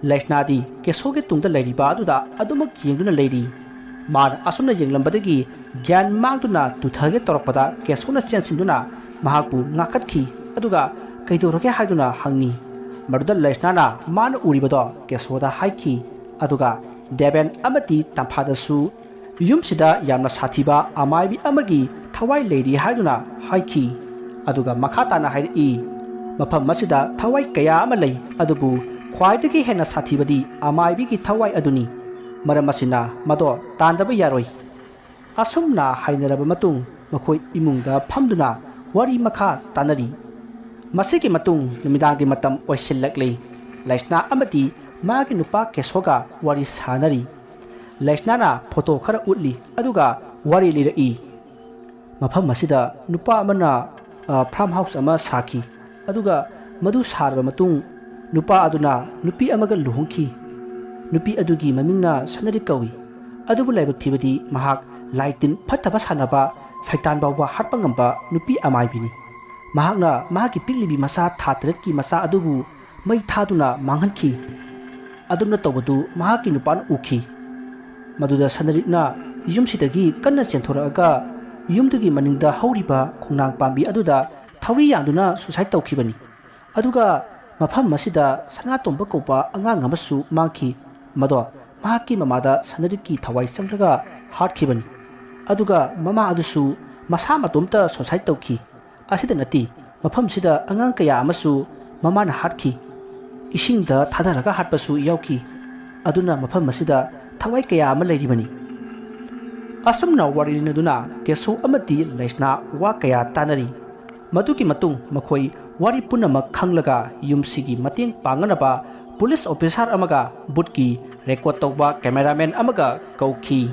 ꯂꯩꯁꯅꯥꯗꯤ ꯀꯦꯁꯣꯒꯤ ꯇꯨꯡꯗ ꯂꯩꯔꯤꯕ ꯑꯗꯨꯗ ꯑꯗꯨꯃꯛ ꯌꯦꯡꯗꯨꯅ ꯂꯩꯔꯤ꯫ ꯃꯥꯅ ꯑꯁꯨꯝꯅ ꯌꯦꯡꯂꯝꯕꯗꯒꯤ ꯒ꯭ꯌꯥꯟ ꯃꯥꯡꯗꯨꯅ ꯇꯨꯊꯒꯦ ꯇꯧꯔꯛꯄꯗ ꯀꯦꯁꯣꯅ ꯆꯦꯟꯁꯤꯟꯗꯨꯅ ꯃꯍꯥꯛꯄꯨ ꯉꯥꯛꯈꯠꯈꯤ꯫ ꯑꯗꯨꯒ "ꯀꯩꯗꯧꯔꯒꯦ?" ꯍꯥꯏꯗꯨꯅ ꯍꯪꯉꯤ꯫ ꯃꯗꯨꯗ ꯂꯩꯁꯅꯥꯅ ꯃꯥꯅ ꯎꯔꯤꯕꯗꯣ ꯀꯦꯁꯣꯗ ꯍꯥꯏꯈꯤ꯫ ꯑꯗꯨꯒ ꯗꯦꯕꯦꯟ ꯑꯃꯗꯤ ꯇꯝꯐꯥꯗꯁꯨ ꯌꯨꯝꯁꯤꯗ ꯌꯥꯝꯅ ꯁꯥꯊꯤꯕ ꯑꯃꯥꯏꯕꯤ ꯑꯃꯒꯤ ꯊꯋꯥꯏ ꯂꯩꯔꯤ ꯍꯥꯏꯗꯨꯅ ꯍꯥꯏꯈꯤ꯫ ꯑꯗꯨꯒ ꯃꯈꯥ ꯇꯥꯅ ꯍꯥꯏꯔꯛꯏ, "ꯃꯐꯝ ꯑꯁꯤꯗ ꯊꯋꯥꯏ ꯀꯌꯥ ꯑꯃ ꯂꯩ, ꯑꯗꯨꯕꯨ ꯈ꯭ꯋꯥꯏꯗꯒꯤ ꯍꯦꯟꯅ ꯁꯥꯊꯤꯕꯗꯤ ꯑꯃꯥꯏꯕꯤꯒꯤ ꯊꯋꯥꯏ ꯑꯗꯨꯅꯤ꯫ ꯃꯔꯝ ꯑꯁꯤꯅ ꯃꯗꯣ ꯇꯥꯟꯗꯕ ꯌꯥꯔꯣꯏ"꯫ ꯑꯁꯨꯝꯅ ꯍꯥꯏꯅꯔꯕ ꯃꯇꯨꯡ ꯃꯈꯣꯏ ꯏꯃꯨꯡꯗ ꯐꯝꯗꯨꯅ ꯋꯥꯔꯤ ꯃꯈꯥ ꯇꯥꯅꯔꯤ꯫ ꯃꯁꯤꯒꯤ ꯃꯇꯨꯡ ꯅꯨꯃꯤꯗꯥꯡꯒꯤ ꯃꯇꯝ ꯑꯣꯏꯁꯤꯜꯂꯛꯂꯤ꯫ ꯂꯩꯁꯅꯥ ꯑꯃꯗꯤ ꯃꯥꯒꯤ ꯅꯨꯄꯥ ꯀꯦꯁꯣꯒ ꯋꯥꯔꯤ ꯁꯥꯅꯔꯤ꯫ ꯂꯩꯁꯅꯥꯅ ꯐꯣꯇꯣ ꯈꯔ ꯎꯠꯂꯤ, ꯑꯗꯨꯒ ꯋꯥꯔꯤ ꯂꯤꯔꯛꯏ꯫ ꯃꯐꯝ ꯑꯁꯤꯗ ꯅꯨꯄꯥ ꯑꯃꯅ, ꯑ, ꯐꯥꯔꯝ ꯍꯥꯎꯁ ꯑꯃ ꯁꯥꯈꯤ, ꯑꯗꯨꯒ ꯃꯗꯨ ꯁꯥꯔꯕ ꯃꯇꯨꯡ ꯅꯨꯄꯥ ꯑꯗꯨꯅ ꯅꯨꯄꯤ ꯑꯃꯒ ꯂꯨꯍꯣꯡꯈꯤ꯫ ꯅꯨꯄꯤ ꯑꯗꯨꯒꯤ ꯃꯃꯤꯡꯅ ꯁꯅꯔꯤꯛ ꯀꯧꯏ꯫ ꯑꯗꯨꯕꯨ ꯂꯥꯏꯕꯛ ꯊꯤꯕꯗꯤ ꯃꯍꯥꯛ ꯂꯥꯏ ꯇꯤꯟ ꯐꯠꯇꯕ ꯁꯥꯟꯅꯕ, ꯁꯩꯇꯥꯟ ꯐꯥꯎꯕ ꯍꯥꯠꯄ ꯉꯝꯕ ꯅꯨꯄꯤ ꯑꯃꯥꯏꯕꯤꯅꯤ꯫ ꯃꯍꯥꯛꯅ ꯃꯍꯥꯛꯀꯤ ꯄꯤꯛꯂꯤꯕꯤ ꯃꯆꯥ ꯊꯥ ꯇꯔꯦꯠꯀꯤ ꯃꯆꯥ ꯑꯗꯨꯕꯨ ꯃꯩ ꯊꯥꯗꯨꯅ ꯃꯥꯡꯍꯟꯈꯤ꯫ ꯑꯗꯨꯝꯅ ꯇꯧꯕꯗꯨ ꯃꯍꯥꯛꯀꯤ ꯅꯨꯄꯥꯅ ꯎꯈꯤ꯫ ꯃꯗꯨꯗ ꯁꯅꯔꯤꯛꯅ ꯌꯨꯝꯁꯤꯗꯒꯤ ꯀꯟꯅ ꯆꯦꯟꯊꯣꯔꯛꯑꯒ ꯌꯨꯝꯗꯨꯒꯤ ꯃꯅꯤꯡꯗ ꯍꯧꯔꯤꯕ ꯈꯣꯡꯅꯥꯡ ꯄꯥꯝꯕꯤ ꯑꯗꯨꯗ ꯊꯧꯔꯤ ꯌꯥꯟꯗꯨꯅ ꯁꯨꯁꯥꯏꯠ ꯇꯧꯈꯤꯕꯅꯤ꯫ ꯑꯗꯨꯒ ꯃꯐꯝ ꯑꯁꯤꯗ ꯁꯅꯥꯇꯣꯝꯕ ꯀꯧꯕ ꯑꯉꯥꯡ ꯑꯃꯁꯨ ꯃꯥꯡꯈꯤ꯫ ꯃꯗꯣ ꯃꯍꯥꯛꯀꯤ ꯃꯃꯥꯗ ꯁꯅꯔꯤꯛꯀꯤ ꯊꯋꯥꯏ ꯆꯪꯂꯒ ꯍꯥꯠꯈꯤꯕꯅꯤ꯫ ꯑꯗꯨꯒ ꯃꯃꯥ ꯑꯗꯨꯁꯨ ꯃꯁꯥ ꯃꯇꯣꯝꯇ ꯁꯨꯁꯥꯏꯠ ꯇꯧꯈꯤ꯫ ꯑꯁꯤꯗ ꯅꯠꯇꯦ, ꯃꯐꯝꯁꯤꯗ ꯑꯉꯥꯡ ꯀꯌꯥ ꯑꯃꯁꯨ ꯃꯃꯥꯅ ꯍꯥꯠꯈꯤ꯫ ꯏꯁꯤꯡꯗ ꯊꯥꯗꯔꯒ ꯍꯥꯠꯄꯁꯨ ꯌꯥꯎꯈꯤ꯫ ꯑꯗꯨꯅ ꯃꯐꯝ ꯑꯁꯤꯗ ꯊꯋꯥꯏ ꯀꯌꯥ ꯑꯃ ꯂꯩꯔꯤꯕꯅꯤ꯫ ꯑꯁꯨꯝꯅ ꯋꯥꯔꯤ ꯂꯤꯅꯗꯨꯅ ꯀꯦꯁꯣ ꯑꯃꯗꯤ ꯂꯩꯁꯅꯥ ꯋꯥ ꯀꯌꯥ ꯇꯥꯅꯔꯤ꯫ ꯃꯗꯨꯒꯤ ꯃꯇꯨꯡ ꯃꯈꯣꯏ ꯋꯥꯔꯤ ꯄꯨꯝꯅꯃꯛ ꯈꯪꯂꯒ ꯌꯨꯝꯁꯤꯒꯤ ꯃꯇꯦꯡ ꯄꯥꯡꯅꯅꯕ ꯄꯨꯂꯤꯁ ꯑꯣꯐꯤꯁꯥꯔ ꯑꯃꯒ ꯕꯨꯠꯀꯤ ꯔꯦꯀꯣꯔꯗ ꯇꯧꯕ ꯀꯦꯃꯦꯔꯥꯃꯦꯟ ꯑꯃꯒ ꯀꯧꯈꯤ꯫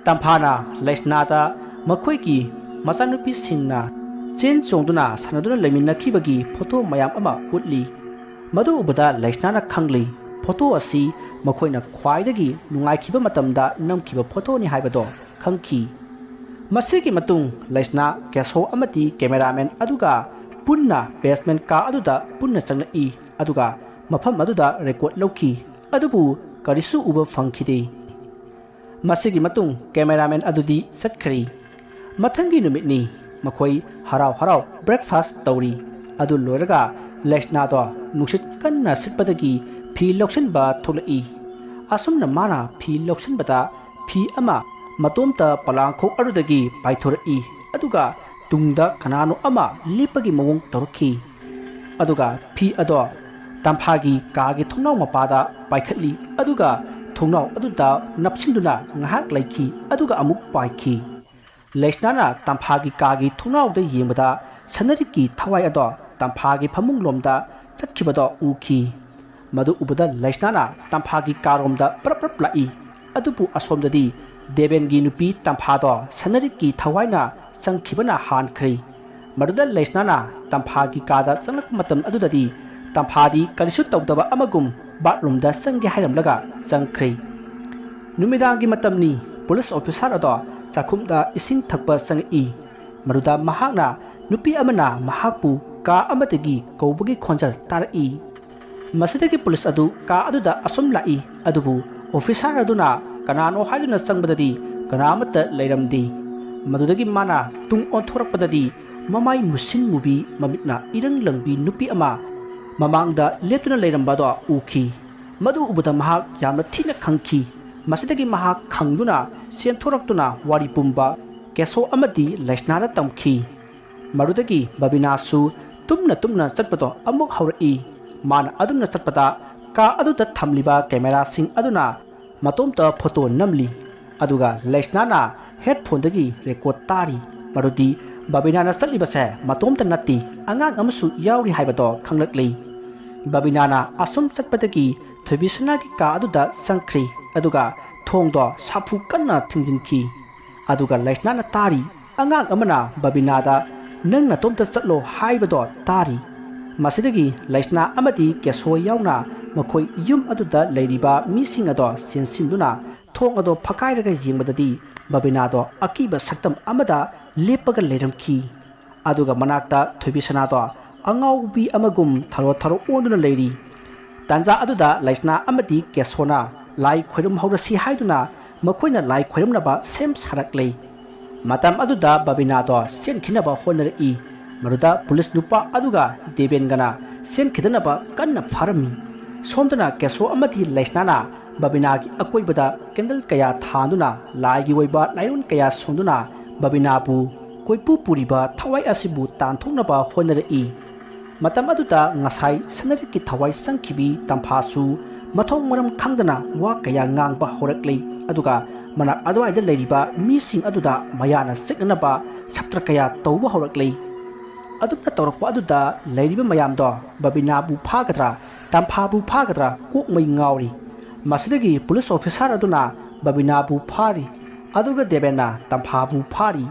ꯇꯝꯐꯥꯅ ꯂꯩꯁꯅꯥꯗ ꯃꯈꯣꯏꯒꯤ ꯃꯆꯥꯅꯨꯄꯤꯁꯤꯡꯅ ꯆꯦꯟ ꯆꯣꯡꯗꯨꯅ ꯁꯥꯟꯅꯗꯨꯅ ꯂꯩꯃꯤꯟꯅꯈꯤꯕꯒꯤ ꯐꯣꯇꯣ ꯃꯌꯥꯝ ꯑꯃ ꯎꯠꯂꯤ꯫ ꯃꯗꯨ ꯎꯕꯗ ꯂꯩꯁꯅꯥꯅ ꯈꯪꯂꯤ, ꯐꯣꯇꯣ ꯑꯁꯤ ꯃꯈꯣꯏꯅ ꯈ꯭ꯋꯥꯏꯗꯒꯤ ꯅꯨꯡꯉꯥꯏꯈꯤꯕ ꯃꯇꯝꯗ ꯅꯝꯈꯤꯕ ꯐꯣꯇꯣꯅꯤ ꯍꯥꯏꯕꯗꯣ ꯈꯪꯈꯤ꯫ ꯃꯁꯤꯒꯤ ꯃꯇꯨꯡ ꯂꯩꯁꯅꯥ, ꯀꯦꯁꯣ ꯑꯃꯗꯤ ꯀꯦꯃꯦꯔꯥꯃꯦꯟ ꯑꯗꯨꯒ ꯄꯨꯟꯅ ꯕꯦꯁꯃꯦꯟ ꯀꯥ ꯑꯗꯨꯗ ꯄꯨꯟꯅ ꯆꯪꯂꯛꯏ, ꯑꯗꯨꯒ ꯃꯐꯝ ꯑꯗꯨꯗ ꯔꯦꯀꯣꯔꯗ ꯂꯧꯈꯤ꯫ ꯑꯗꯨꯕꯨ ꯀꯔꯤꯁꯨ ꯎꯕ ꯐꯪꯈꯤꯗꯦ꯫ ꯃꯁꯤꯒꯤ ꯃꯇꯨꯡ ꯀꯦꯃꯦꯔꯥꯃꯦꯟ ꯑꯗꯨꯗꯤ ꯆꯠꯈ꯭ꯔꯦ꯫ ꯃꯊꯪꯒꯤ ꯅꯨꯃꯤꯠꯅꯤ꯫ ꯃꯈꯣꯏ ꯍꯔꯥꯎ ꯍꯔꯥꯎ ꯕ꯭ꯔꯦꯛꯐꯥꯁ ꯇꯧꯔꯤ꯫ ꯑꯗꯨ ꯂꯣꯏꯔꯒ ꯂꯩꯁꯅꯥꯗꯣ ꯅꯨꯡꯁꯤꯠ ꯀꯟꯅ ꯁꯤꯠꯄꯗꯒꯤ ꯐꯤ ꯂꯧꯁꯤꯟꯕ ꯊꯣꯛꯂꯛꯏ꯫ ꯑꯁꯨꯝꯅ ꯃꯥꯅ ꯐꯤ ꯂꯧꯁꯤꯟꯕꯗ ꯐꯤ ꯑꯃ ꯃꯇꯣꯝꯇ ꯄꯣꯂꯥꯡꯈꯣꯛ ꯑꯗꯨꯗꯒꯤ ꯄꯥꯏꯊꯣꯔꯛꯏ, ꯑꯗꯨꯒ ꯇꯨꯡꯗ ꯀꯅꯥꯅꯣ ꯑꯃ ꯂꯦꯞꯄꯒꯤ ꯃꯑꯣꯡ ꯇꯧꯔꯛꯈꯤ꯫ ꯑꯗꯨꯒ ꯐꯤ ꯑꯗꯣ ꯇꯝꯐꯥꯒꯤ ꯀꯥꯒꯤ ꯊꯣꯡꯅꯥꯎ ꯃꯄꯥꯗ ꯄꯥꯏꯈꯠꯂꯤ, ꯑꯗꯨꯒ ꯊꯣꯡꯅꯥꯎ ꯑꯗꯨꯗ ꯅꯞꯁꯤꯟꯗꯨꯅ ꯉꯥꯏꯍꯥꯛ ꯂꯩꯈꯤ, ꯑꯗꯨꯒ ꯑꯃꯨꯛ ꯄꯥꯏꯈꯤ꯫ ꯂꯩꯁꯅꯥꯅ ꯇꯝꯐꯥꯒꯤ ꯀꯥꯒꯤ ꯊꯣꯡꯅꯥꯎꯗ ꯌꯦꯡꯕꯗ ꯁꯅꯔꯤꯛꯀꯤ ꯊꯋꯥꯏ ꯑꯗꯣ ꯇꯝꯐꯥꯒꯤ ꯐꯃꯨꯡꯂꯣꯝꯗ ꯆꯠꯈꯤꯕꯗꯣ ꯎꯈꯤ꯫ ꯃꯗꯨ ꯎꯕꯗ ꯂꯩꯁꯅꯥꯅ ꯇꯝꯐꯥꯒꯤ ꯀꯥꯔꯣꯝꯗ ꯄ꯭ꯔꯞ ꯄ꯭ꯔꯞ ꯂꯥꯛꯏ꯫ ꯑꯗꯨꯕꯨ ꯑꯁꯣꯝꯗꯗꯤ ꯗꯦꯕꯦꯟꯒꯤ ꯅꯨꯄꯤ ꯇꯝꯐꯥꯗꯣ ꯁꯅꯔꯤꯛꯀꯤ ꯊꯋꯥꯏꯅ ꯆꯪꯈꯤꯕꯅ ꯍꯥꯟꯈ꯭ꯔꯦ꯫ ꯃꯗꯨꯗ ꯂꯩꯁꯅꯥꯅ ꯇꯝꯐꯥꯒꯤ ꯀꯥꯗ ꯆꯪꯂꯛꯄ ꯃꯇꯝ ꯑꯗꯨꯗꯗꯤ ꯇꯝꯐꯥꯗꯤ ꯀꯔꯤꯁꯨ ꯇꯧꯗꯕ ꯑꯃꯒꯨꯝ ꯕꯥꯠꯔꯨꯝꯗ ꯆꯪꯒꯦ ꯍꯥꯏꯔꯝꯂꯒ ꯆꯪꯈ꯭ꯔꯦ꯫ ꯅꯨꯃꯤꯗꯥꯡꯒꯤ ꯃꯇꯝꯅꯤ꯫ ꯄꯨꯂꯤꯁ ꯑꯣꯐꯤꯁꯥꯔ ꯑꯗꯣ ꯆꯥꯛꯈꯨꯝꯗ ꯏꯁꯤꯡ ꯊꯛꯄ ꯆꯪꯉꯛꯏ꯫ ꯃꯗꯨꯗ ꯃꯍꯥꯛꯅ ꯅꯨꯄꯤ ꯑꯃꯅ ꯃꯍꯥꯛꯄꯨ ꯀꯥ ꯑꯃꯗꯒꯤ ꯀꯧꯕꯒꯤ ꯈꯣꯟꯖꯦꯜ ꯇꯥꯔꯛꯏ꯫ ꯃꯁꯤꯗꯒꯤ ꯄꯨꯂꯤꯁ ꯑꯗꯨ ꯀꯥ ꯑꯗꯨꯗ ꯑꯁꯨꯝ ꯂꯥꯛꯏ, ꯑꯗꯨꯕꯨ ꯑꯣꯐꯤꯁꯥꯔ ꯑꯗꯨꯅ ꯀꯅꯥꯅꯣ ꯍꯥꯏꯗꯨꯅ ꯆꯪꯕꯗꯗꯤ ꯀꯅꯥ ꯑꯃꯠꯇ ꯂꯩꯔꯝꯗꯦ꯫ ꯃꯗꯨꯗꯒꯤ ꯃꯥꯅ ꯇꯨꯡ ꯑꯣꯟꯊꯣꯔꯛꯄꯗꯗꯤ ꯃꯃꯥꯏ ꯃꯨꯁꯤꯟ ꯃꯨꯕꯤ, ꯃꯃꯤꯠꯅ ꯏꯔꯪ ꯂꯪꯕꯤ ꯅꯨꯄꯤ ꯑꯃ ꯃꯃꯥꯡꯗ ꯂꯦꯞꯇꯨꯅ ꯂꯩꯔꯝꯕꯗꯣ ꯎꯈꯤ꯫ ꯃꯗꯨ ꯎꯕꯗ ꯃꯍꯥꯛ ꯌꯥꯝꯅ ꯊꯤꯅ ꯈꯪꯈꯤ꯫ ꯃꯁꯤꯗꯒꯤ ꯃꯍꯥꯛ ꯈꯪꯗꯨꯅ ꯆꯦꯟꯊꯣꯔꯛꯇꯨꯅ ꯋꯥꯔꯤ ꯄꯨꯝꯕ ꯀꯦꯁꯣ ꯑꯃꯗꯤ ꯂꯩꯁꯅꯥꯗ ꯇꯝꯈꯤ꯫ ꯃꯗꯨꯗꯒꯤ ꯕꯕꯤꯅꯥꯁꯨ ꯇꯨꯝꯅ ꯇꯨꯝꯅ ꯆꯠꯄꯗꯣ ꯑꯃꯨꯛ ꯍꯧꯔꯛꯏ꯫ ꯃꯥꯅ ꯑꯗꯨꯝꯅ ꯆꯠꯄꯗ ꯀꯥ ꯑꯗꯨꯗ ꯊꯝꯂꯤꯕ ꯀꯦꯃꯦꯔꯥꯁꯤꯡ ꯑꯗꯨꯅ ꯃꯇꯣꯝꯇ ꯐꯣꯇꯣ ꯅꯝꯂꯤ꯫ ꯑꯗꯨꯒ ꯂꯩꯁꯅꯥꯅ ꯍꯦꯗꯐꯣꯟꯗꯒꯤ ꯔꯦꯀꯣꯔꯗ ꯇꯥꯔꯤ꯫ ꯃꯗꯨꯗꯤ ꯕꯕꯤꯅꯥꯅ ꯆꯠꯂꯤꯕꯁꯦ ꯃꯇꯣꯝꯇ ꯅꯠꯇꯦ, ꯑꯉꯥꯡ ꯑꯃꯁꯨ ꯌꯥꯎꯔꯤ ꯍꯥꯏꯕꯗꯣ ꯈꯪꯂꯛꯂꯤ꯫ ꯕꯕꯤꯅꯥꯅ ꯑꯁꯨꯝ ꯆꯠꯄꯗꯒꯤ ꯊꯣꯏꯕꯤꯁꯅꯥꯒꯤ ꯀꯥ ꯑꯗꯨꯗ ꯆꯪꯈ꯭ꯔꯤ꯫ ꯑꯗꯨꯒ ꯊꯣꯡꯗꯣ ꯁꯥꯐꯨ ꯀꯟꯅ ꯊꯤꯡꯖꯤꯟꯈꯤ꯫ ꯑꯗꯨꯒ ꯂꯩꯁꯅꯥꯅ ꯇꯥꯔꯤ꯫ ꯑꯉꯥꯡ ꯑꯃꯅ ꯕꯕꯤꯅꯥꯗ "ꯅꯪ ꯅꯇꯣꯝꯇ ꯆꯠꯂꯣ" ꯍꯥꯏꯕꯗꯣ ꯇꯥꯔꯤ꯫ ꯃꯁꯤꯗꯒꯤ ꯂꯩꯁꯅꯥ ꯑꯃꯗꯤ ꯀꯦꯁꯣ ꯌꯥꯎꯅ ꯃꯈꯣꯏ ꯌꯨꯝ ꯑꯗꯨꯗ ꯂꯩꯔꯤꯕ ꯃꯤꯁꯤꯡ ꯑꯗꯣ ꯆꯦꯟꯁꯤꯟꯗꯨꯅ ꯊꯣꯡ ꯑꯗꯣ ꯐꯛꯀꯥꯏꯔꯒ ꯌꯦꯡꯕꯗꯗꯤ ꯕꯕꯤꯅꯥꯗꯣ ꯑꯀꯤꯕ ꯁꯛꯇꯝ ꯑꯃꯗ ꯂꯦꯞꯄꯒ ꯂꯩꯔꯝꯈꯤ꯫ ꯑꯗꯨꯒ ꯃꯅꯥꯛꯇ ꯊꯣꯏꯕꯤꯁꯅꯥꯗꯣ ꯑꯉꯥꯎꯕꯤ ꯑꯃꯒꯨꯝ ꯊꯔꯣ ꯊꯔꯣ ꯑꯣꯟꯗꯨꯅ ꯂꯩꯔꯤ꯫ ꯇꯥꯟꯖꯥ ꯑꯗꯨꯗ ꯂꯩꯁꯅꯥ ꯑꯃꯗꯤ ꯀꯦꯁꯣꯅ ꯂꯥꯏ ꯈꯣꯏꯔꯝ ꯍꯧꯔꯁꯤ ꯍꯥꯏꯗꯨꯅ ꯃꯈꯣꯏꯅ ꯂꯥꯏ ꯈꯣꯏꯔꯝꯅꯕ ꯁꯦꯝ ꯁꯥꯔꯛꯂꯦ꯫ ꯃꯇꯝ ꯑꯗꯨꯗ ꯕꯕꯤꯅꯥꯗꯣ ꯆꯦꯟꯈꯤꯅꯕ ꯍꯣꯠꯅꯔꯛꯏ꯫ ꯃꯗꯨꯗ ꯄꯨꯂꯤꯁ ꯅꯨꯄꯥ ꯑꯗꯨꯒ ꯗꯦꯕꯦꯟꯒꯅ ꯆꯦꯟꯈꯤꯗꯅꯕ ꯀꯟꯅ ꯐꯥꯔꯝꯃꯤ꯫ ꯁꯣꯝꯗꯅ ꯀꯦꯁꯣ ꯑꯃꯗꯤ ꯂꯩꯁꯅꯥꯅ ꯕꯕꯤꯅꯥꯒꯤ ꯑꯀꯣꯏꯕꯗ ꯀꯦꯟꯗꯜ ꯀꯌꯥ ꯊꯥꯟꯗꯨꯅ ꯂꯥꯏꯒꯤ ꯑꯣꯏꯕ ꯂꯥꯏꯔꯣꯟ ꯀꯌꯥ ꯁꯣꯟꯗꯨꯅ ꯕꯕꯤꯅꯥꯕꯨ ꯀꯣꯏꯄꯨ ꯄꯨꯔꯤꯕ ꯊꯋꯥꯏ ꯑꯁꯤꯕꯨ ꯇꯥꯟꯊꯣꯛꯅꯕ ꯍꯣꯠꯅꯔꯛꯏ꯫ ꯃꯇꯝ ꯑꯗꯨꯗ ꯉꯁꯥꯏ ꯁꯅꯔꯤꯛꯀꯤ ꯊꯋꯥꯏ ꯆꯪꯈꯤꯕꯤ ꯇꯝꯐꯥꯁꯨ ꯃꯊꯣꯡ ꯃꯔꯝ ꯈꯪꯗꯅ ꯋꯥ ꯀꯌꯥ ꯉꯥꯡꯕ ꯍꯧꯔꯛꯂꯤ꯫ ꯑꯗꯨꯒ ꯃꯅꯥꯛ ꯑꯗꯨꯋꯥꯏꯗ ꯂꯩꯔꯤꯕ ꯃꯤꯁꯤꯡ ꯑꯗꯨꯗ ꯃꯌꯥꯅ ꯆꯤꯛꯅꯅꯕ ꯁꯞꯇ꯭ꯔ ꯀꯌꯥ ꯇꯧꯕ ꯍꯧꯔꯛꯂꯤ꯫ ꯑꯗꯨꯝꯅ ꯇꯧꯔꯛꯄ ꯑꯗꯨꯗ ꯂꯩꯔꯤꯕ ꯃꯌꯥꯝꯗꯣ ꯕꯕꯤꯅꯥꯕꯨ ꯐꯥꯒꯗ꯭ꯔꯥ, ꯇꯝꯐꯥꯕꯨ ꯐꯥꯒꯗ꯭ꯔꯥ ꯀꯣꯛꯃꯩ ꯉꯥꯎꯔꯤ꯫ ꯃꯁꯤꯗꯒꯤ ꯄꯨꯂꯤꯁ ꯑꯣꯐꯤꯁꯥꯔ ꯑꯗꯨꯅ ꯕꯕꯤꯅꯥꯕꯨ ꯐꯥꯔꯤ꯫ ꯑꯗꯨꯒ ꯗꯦꯕꯦꯟꯅ ꯇꯝꯐꯥꯕꯨ ꯐꯥꯔꯤ꯫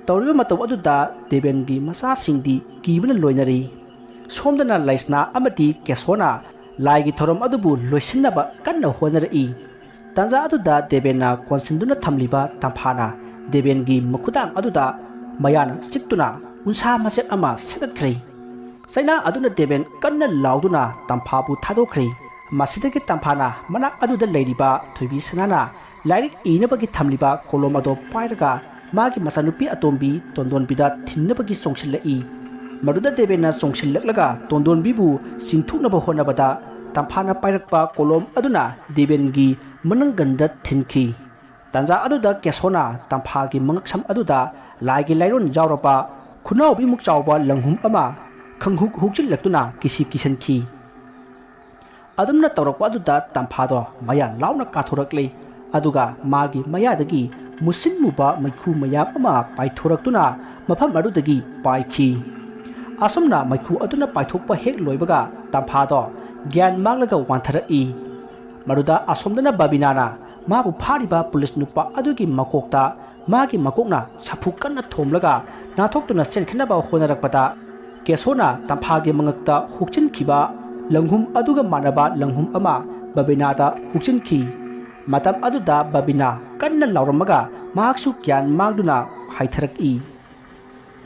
ꯇꯧꯔꯤꯕ ꯃꯇꯧ ꯑꯗꯨꯗ ꯗꯦꯕꯦꯟꯒꯤ ꯃꯆꯥꯁꯤꯡꯗꯤ ꯀꯤꯕꯅ ꯂꯣꯏꯅꯔꯤ꯫ ꯁꯣꯝꯗꯅ ꯂꯩꯁꯅꯥ ꯑꯃꯗꯤ ꯀꯦꯁꯣꯅ ꯂꯥꯏꯒꯤ ꯊꯧꯔꯝ ꯑꯗꯨꯕꯨ ꯂꯣꯏꯁꯤꯟꯅꯕ ꯀꯟꯅ ꯍꯣꯠꯅꯔꯛꯏ꯫ ꯇꯥꯟꯖꯥ ꯑꯗꯨꯗ ꯗꯦꯕꯦꯟꯅ ꯀꯣꯟꯁꯤꯟꯗꯨꯅ ꯊꯝꯂꯤꯕ ꯇꯝꯐꯥꯅ ꯗꯦꯕꯦꯟꯒꯤ ꯃꯈꯨꯗꯥꯡ ꯑꯗꯨꯗ ꯃꯌꯥꯅ ꯆꯤꯛꯇꯨꯅ ꯎꯟꯁꯥ ꯃꯆꯦꯠ ꯑꯃ ꯁꯦꯠꯂꯠꯈ꯭ꯔꯦ꯫ ꯆꯩꯅꯥ ꯑꯗꯨꯅ ꯗꯦꯕꯦꯟ ꯀꯟꯅ ꯂꯥꯎꯗꯨꯅ ꯇꯝꯐꯥꯕꯨ ꯊꯥꯗꯣꯛꯈ꯭ꯔꯦ꯫ ꯃꯁꯤꯗꯒꯤ ꯇꯝꯐꯥꯅ ꯃꯅꯥꯛ ꯑꯗꯨꯗ ꯂꯩꯔꯤꯕ ꯊꯣꯏꯕꯤ ꯁꯅꯥꯅ ꯂꯥꯏꯔꯤꯛ ꯏꯅꯕꯒꯤ ꯊꯝꯂꯤꯕ ꯀꯣꯂꯣꯝ ꯑꯗꯨ ꯄꯥꯏꯔꯒ ꯃꯥꯒꯤ ꯃꯆꯥꯅꯨꯄꯤ ꯑꯇꯣꯝꯕꯤ ꯇꯣꯟꯗꯣꯟꯕꯤꯗ ꯊꯤꯟꯅꯕꯒꯤ ꯆꯣꯡꯁꯤꯜꯂꯛꯏ꯫ ꯃꯗꯨꯗ ꯗꯦꯕꯦꯟꯅ ꯆꯣꯡꯁꯤꯜꯂꯛꯂꯒ ꯇꯣꯟꯗꯣꯟꯕꯤꯕꯨ ꯆꯤꯡꯊꯣꯛꯅꯕ ꯍꯣꯠꯅꯕꯗ ꯇꯝꯐꯥꯅ ꯄꯥꯏꯔꯛꯄ ꯀꯣꯂꯣꯝ ꯑꯗꯨꯅ ꯗꯦꯕꯦꯟꯒꯤ ꯃꯅꯪꯒꯟꯗ ꯊꯤꯟꯈꯤ꯫ ꯇꯥꯟꯖꯥ ꯑꯗꯨꯗ ꯀꯦꯁꯣꯅ ꯇꯝꯐꯥꯒꯤ ꯃꯉꯛꯁꯝ ꯑꯗꯨꯗ ꯂꯥꯏꯒꯤ ꯂꯥꯏꯔꯣꯟ ꯌꯥꯎꯔꯕ ꯈꯨꯅꯥꯎꯕꯤꯃꯨꯛ ꯆꯥꯎꯕ ꯂꯪꯍꯨꯝ ꯑꯃ ꯈꯪꯍꯨꯛ ꯍꯨꯛꯆꯤꯜꯂꯛꯇꯨꯅ ꯀꯤꯁꯤ ꯀꯤꯁꯟꯈꯤ꯫ ꯑꯗꯨꯝꯅ ꯇꯧꯔꯛꯄ ꯑꯗꯨꯗ ꯇꯝꯐꯥꯗꯣ ꯃꯌꯥ ꯂꯥꯎꯅ ꯀꯥꯊꯣꯔꯛꯂꯦ꯫ ꯑꯗꯨꯒ ꯃꯥꯒꯤ ꯃꯌꯥꯗꯒꯤ ꯃꯨꯁꯤꯟ ꯃꯨꯕ ꯃꯩꯈꯨ ꯃꯌꯥꯝ ꯑꯃ ꯄꯥꯏꯊꯣꯔꯛꯇꯨꯅ ꯃꯐꯝ ꯑꯗꯨꯗꯒꯤ ꯄꯥꯏꯈꯤ꯫ ꯑꯁꯨꯝꯅ ꯃꯩꯈꯨ ꯑꯗꯨꯅ ꯄꯥꯏꯊꯣꯛꯄ ꯍꯦꯛ ꯂꯣꯏꯕꯒ ꯇꯝꯐꯥꯗꯣ ꯒ꯭ꯌꯥꯟ ꯃꯥꯡꯂꯒ ꯋꯥꯟꯊꯔꯛꯏ꯫ ꯃꯗꯨꯗ ꯑꯁꯣꯝꯗꯅ ꯕꯕꯤꯅꯥꯅ ꯃꯥꯕꯨ ꯐꯥꯔꯤꯕ ꯄꯨꯂꯤꯁ ꯅꯨꯄꯥ ꯑꯗꯨꯒꯤ ꯃꯀꯣꯛꯇ ꯃꯥꯒꯤ ꯃꯀꯣꯛꯅ ꯁꯥꯐꯨ ꯀꯟꯅ ꯊꯣꯝꯂꯒ ꯅꯥꯟꯊꯣꯛꯇꯨꯅ ꯆꯦꯟꯈꯤꯅꯕ ꯍꯣꯠꯅꯔꯛꯄꯗ, ꯀꯦꯁꯣꯅ ꯇꯝꯐꯥꯒꯤ ꯃꯉꯛꯇ ꯍꯨꯛꯆꯤꯟꯈꯤꯕ ꯂꯪꯍꯨꯝ ꯑꯗꯨꯒ ꯃꯥꯟꯅꯕ ꯂꯪꯍꯨꯝ ꯑꯃ ꯕꯕꯤꯅꯥꯗ ꯍꯨꯛꯆꯤꯟꯈꯤ꯫ ꯃꯇꯝ ꯑꯗꯨꯗ ꯕꯕꯤꯅꯥ ꯀꯟꯅ ꯂꯥꯎꯔꯝꯃꯒ ꯃꯍꯥꯛꯁꯨ ꯒ꯭ꯌꯥꯟ ꯃꯥꯡꯗꯨꯅ ꯍꯥꯏꯊꯔꯛꯏ꯫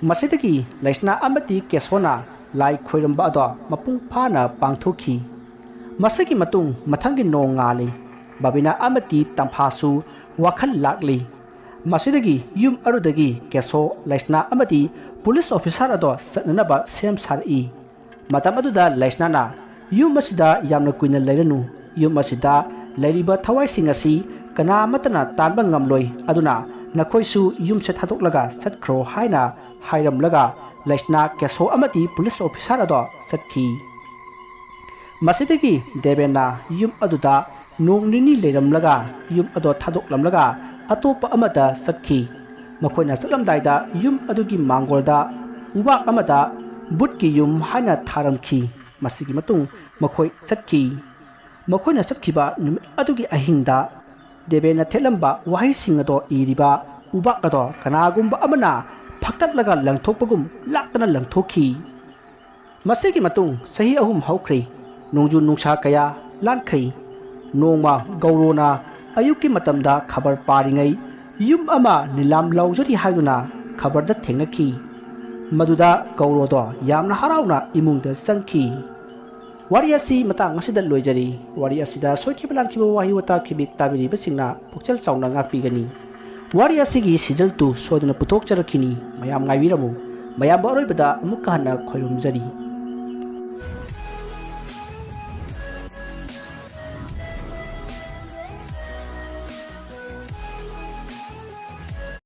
ꯃꯁꯤꯗꯒꯤ ꯂꯩꯁꯅꯥ ꯑꯃꯗꯤ ꯀꯦꯁꯣꯅ ꯂꯥꯏ ꯈꯣꯏꯔꯝꯕ ꯑꯗꯣ ꯃꯄꯨꯡ ꯐꯥꯅ ꯄꯥꯡꯊꯣꯛꯈꯤ꯫ ꯃꯁꯤꯒꯤ ꯃꯇꯨꯡ ꯃꯊꯪꯒꯤ ꯅꯣꯡ ꯉꯥꯜꯂꯤ꯫ ꯕꯕꯤꯅꯥ ꯑꯃꯗꯤ ꯇꯝꯐꯥꯁꯨ ꯋꯥꯈꯜ ꯂꯥꯛꯂꯤ꯫ ꯃꯁꯤꯗꯒꯤ ꯌꯨꯝ ꯑꯗꯨꯗꯒꯤ ꯀꯦꯁꯣ, ꯂꯩꯁꯅꯥ ꯑꯃꯗꯤ ꯄꯨꯂꯤꯁ ꯑꯣꯐꯤꯁꯥꯔ ꯑꯗꯣ ꯆꯠꯅꯅꯕ ꯁꯦꯝ ꯁꯥꯔꯛꯏ꯫ ꯃꯇꯝ ꯑꯗꯨꯗ ꯂꯩꯁꯅꯥꯅ, "ꯌꯨꯝ ꯑꯁꯤꯗ ꯌꯥꯝꯅ ꯀꯨꯏꯅ ꯂꯩꯔꯅꯨ꯫ ꯌꯨꯝ ꯑꯁꯤꯗ ꯂꯩꯔꯤꯕ ꯊꯋꯥꯏꯁꯤꯡ ꯑꯁꯤ ꯀꯅꯥ ꯑꯃꯠꯇꯅ ꯇꯥꯟꯕ ꯉꯝꯂꯣꯏ꯫ ꯑꯗꯨꯅ ꯅꯈꯣꯏꯁꯨ ꯌꯨꯝꯁꯦ ꯊꯥꯗꯣꯛꯂꯒ ꯆꯠꯈ꯭ꯔꯣ" ꯍꯥꯏꯅ ꯍꯥꯏꯔꯝꯂꯒ ꯂꯩꯁꯅꯥ, ꯀꯦꯁꯣ ꯑꯃꯗꯤ ꯄꯨꯂꯤꯁ ꯑꯣꯐꯤꯁꯥꯔ ꯑꯗꯣ ꯆꯠꯈꯤ꯫ ꯃꯁꯤꯗꯒꯤ ꯗꯦꯕꯦꯟꯅ ꯌꯨꯝ ꯑꯗꯨꯗ ꯅꯣꯡ ꯅꯤꯅꯤ ꯂꯩꯔꯝꯂꯒ ꯌꯨꯝ ꯑꯗꯣ ꯊꯥꯗꯣꯛꯂꯝꯂꯒ ꯑꯇꯣꯞꯄ ꯑꯃꯗ ꯆꯠꯈꯤ꯫ ꯃꯈꯣꯏꯅ ꯆꯠꯂꯝꯗꯥꯏꯗ ꯌꯨꯝ ꯑꯗꯨꯒꯤ ꯃꯥꯡꯒꯣꯜꯗ ꯎꯕꯥꯛ ꯑꯃꯗ ꯕꯨꯠꯀꯤ ꯌꯨꯝ ꯍꯥꯏꯅ ꯊꯥꯔꯝꯈꯤ꯫ ꯃꯁꯤꯒꯤ ꯃꯇꯨꯡ ꯃꯈꯣꯏ ꯆꯠꯈꯤ꯫ ꯃꯈꯣꯏꯅ ꯆꯠꯈꯤꯕ ꯅꯨꯃꯤꯠ ꯑꯗꯨꯒꯤ ꯑꯍꯤꯡꯗ ꯗꯦꯕꯦꯟꯅ ꯊꯦꯠꯂꯝꯕ ꯋꯥꯍꯩꯁꯤꯡ ꯑꯗꯣ ꯏꯔꯤꯕ ꯎꯕꯥꯛ ꯑꯗꯣ ꯀꯅꯥꯒꯨꯝꯕ ꯑꯃꯅ ꯐꯛꯇꯠꯂꯒ ꯂꯪꯊꯣꯛꯄꯒꯨꯝ ꯂꯥꯛꯇꯅ ꯂꯪꯊꯣꯛꯈꯤ꯫ ꯃꯁꯤꯒꯤ ꯃꯇꯨꯡ ꯆꯍꯤ ꯑꯍꯨꯝ ꯍꯧꯈ꯭ꯔꯦ꯫ ꯅꯣꯡꯖꯨ ꯅꯨꯡꯁꯥ ꯀꯌꯥ ꯂꯥꯟꯈ꯭ꯔꯦ꯫ ꯅꯣꯡꯃ ꯒꯧꯔꯣꯅ ꯑꯌꯨꯛꯀꯤ ꯃꯇꯝꯗ ꯈꯕꯔ ꯄꯥꯔꯤꯉꯩ ꯌꯨꯝ ꯑꯃ ꯅꯤꯂꯥꯝ ꯂꯥꯎꯖꯔꯤ ꯍꯥꯏꯗꯨꯅ ꯈꯕꯔꯗ ꯊꯦꯡꯅꯈꯤ꯫ ꯃꯗꯨꯗ ꯒꯧꯔꯣꯗꯣ ꯌꯥꯝꯅ ꯍꯔꯥꯎꯅ ꯏꯃꯨꯡꯗ ꯆꯪꯈꯤ꯫ ꯋꯥꯔꯤ ꯑꯁꯤ ꯃꯇꯥꯡ ꯑꯁꯤꯗ ꯂꯣꯏꯖꯔꯤ꯫ ꯋꯥꯔꯤ ꯑꯁꯤꯗ ꯁꯣꯏꯈꯤꯕ ꯂꯥꯟꯈꯤꯕ ꯋꯥꯍꯩ ꯋꯥꯇꯥ ꯈꯤꯕꯤꯛ ꯇꯥꯕꯤꯔꯤꯕꯁꯤꯡꯅ ꯄꯨꯛꯆꯦꯜ ꯆꯥꯎꯅ ꯉꯥꯛꯄꯤꯒꯅꯤ꯫ ꯋꯥꯔꯤ ꯑꯁꯤꯒꯤ season two ꯁꯣꯏꯗꯅ ꯄꯨꯊꯣꯛꯆꯔꯛꯈꯤꯅꯤ꯫ ꯃꯌꯥꯝ ꯉꯥꯏꯕꯤꯔꯝꯃꯨ꯫ ꯃꯌꯥꯝꯕꯨ ꯑꯔꯣꯏꯕꯗ ꯑꯃꯨꯛꯀ ꯍꯟꯅ ꯈꯣꯏꯔꯨꯝꯖꯔꯤ꯫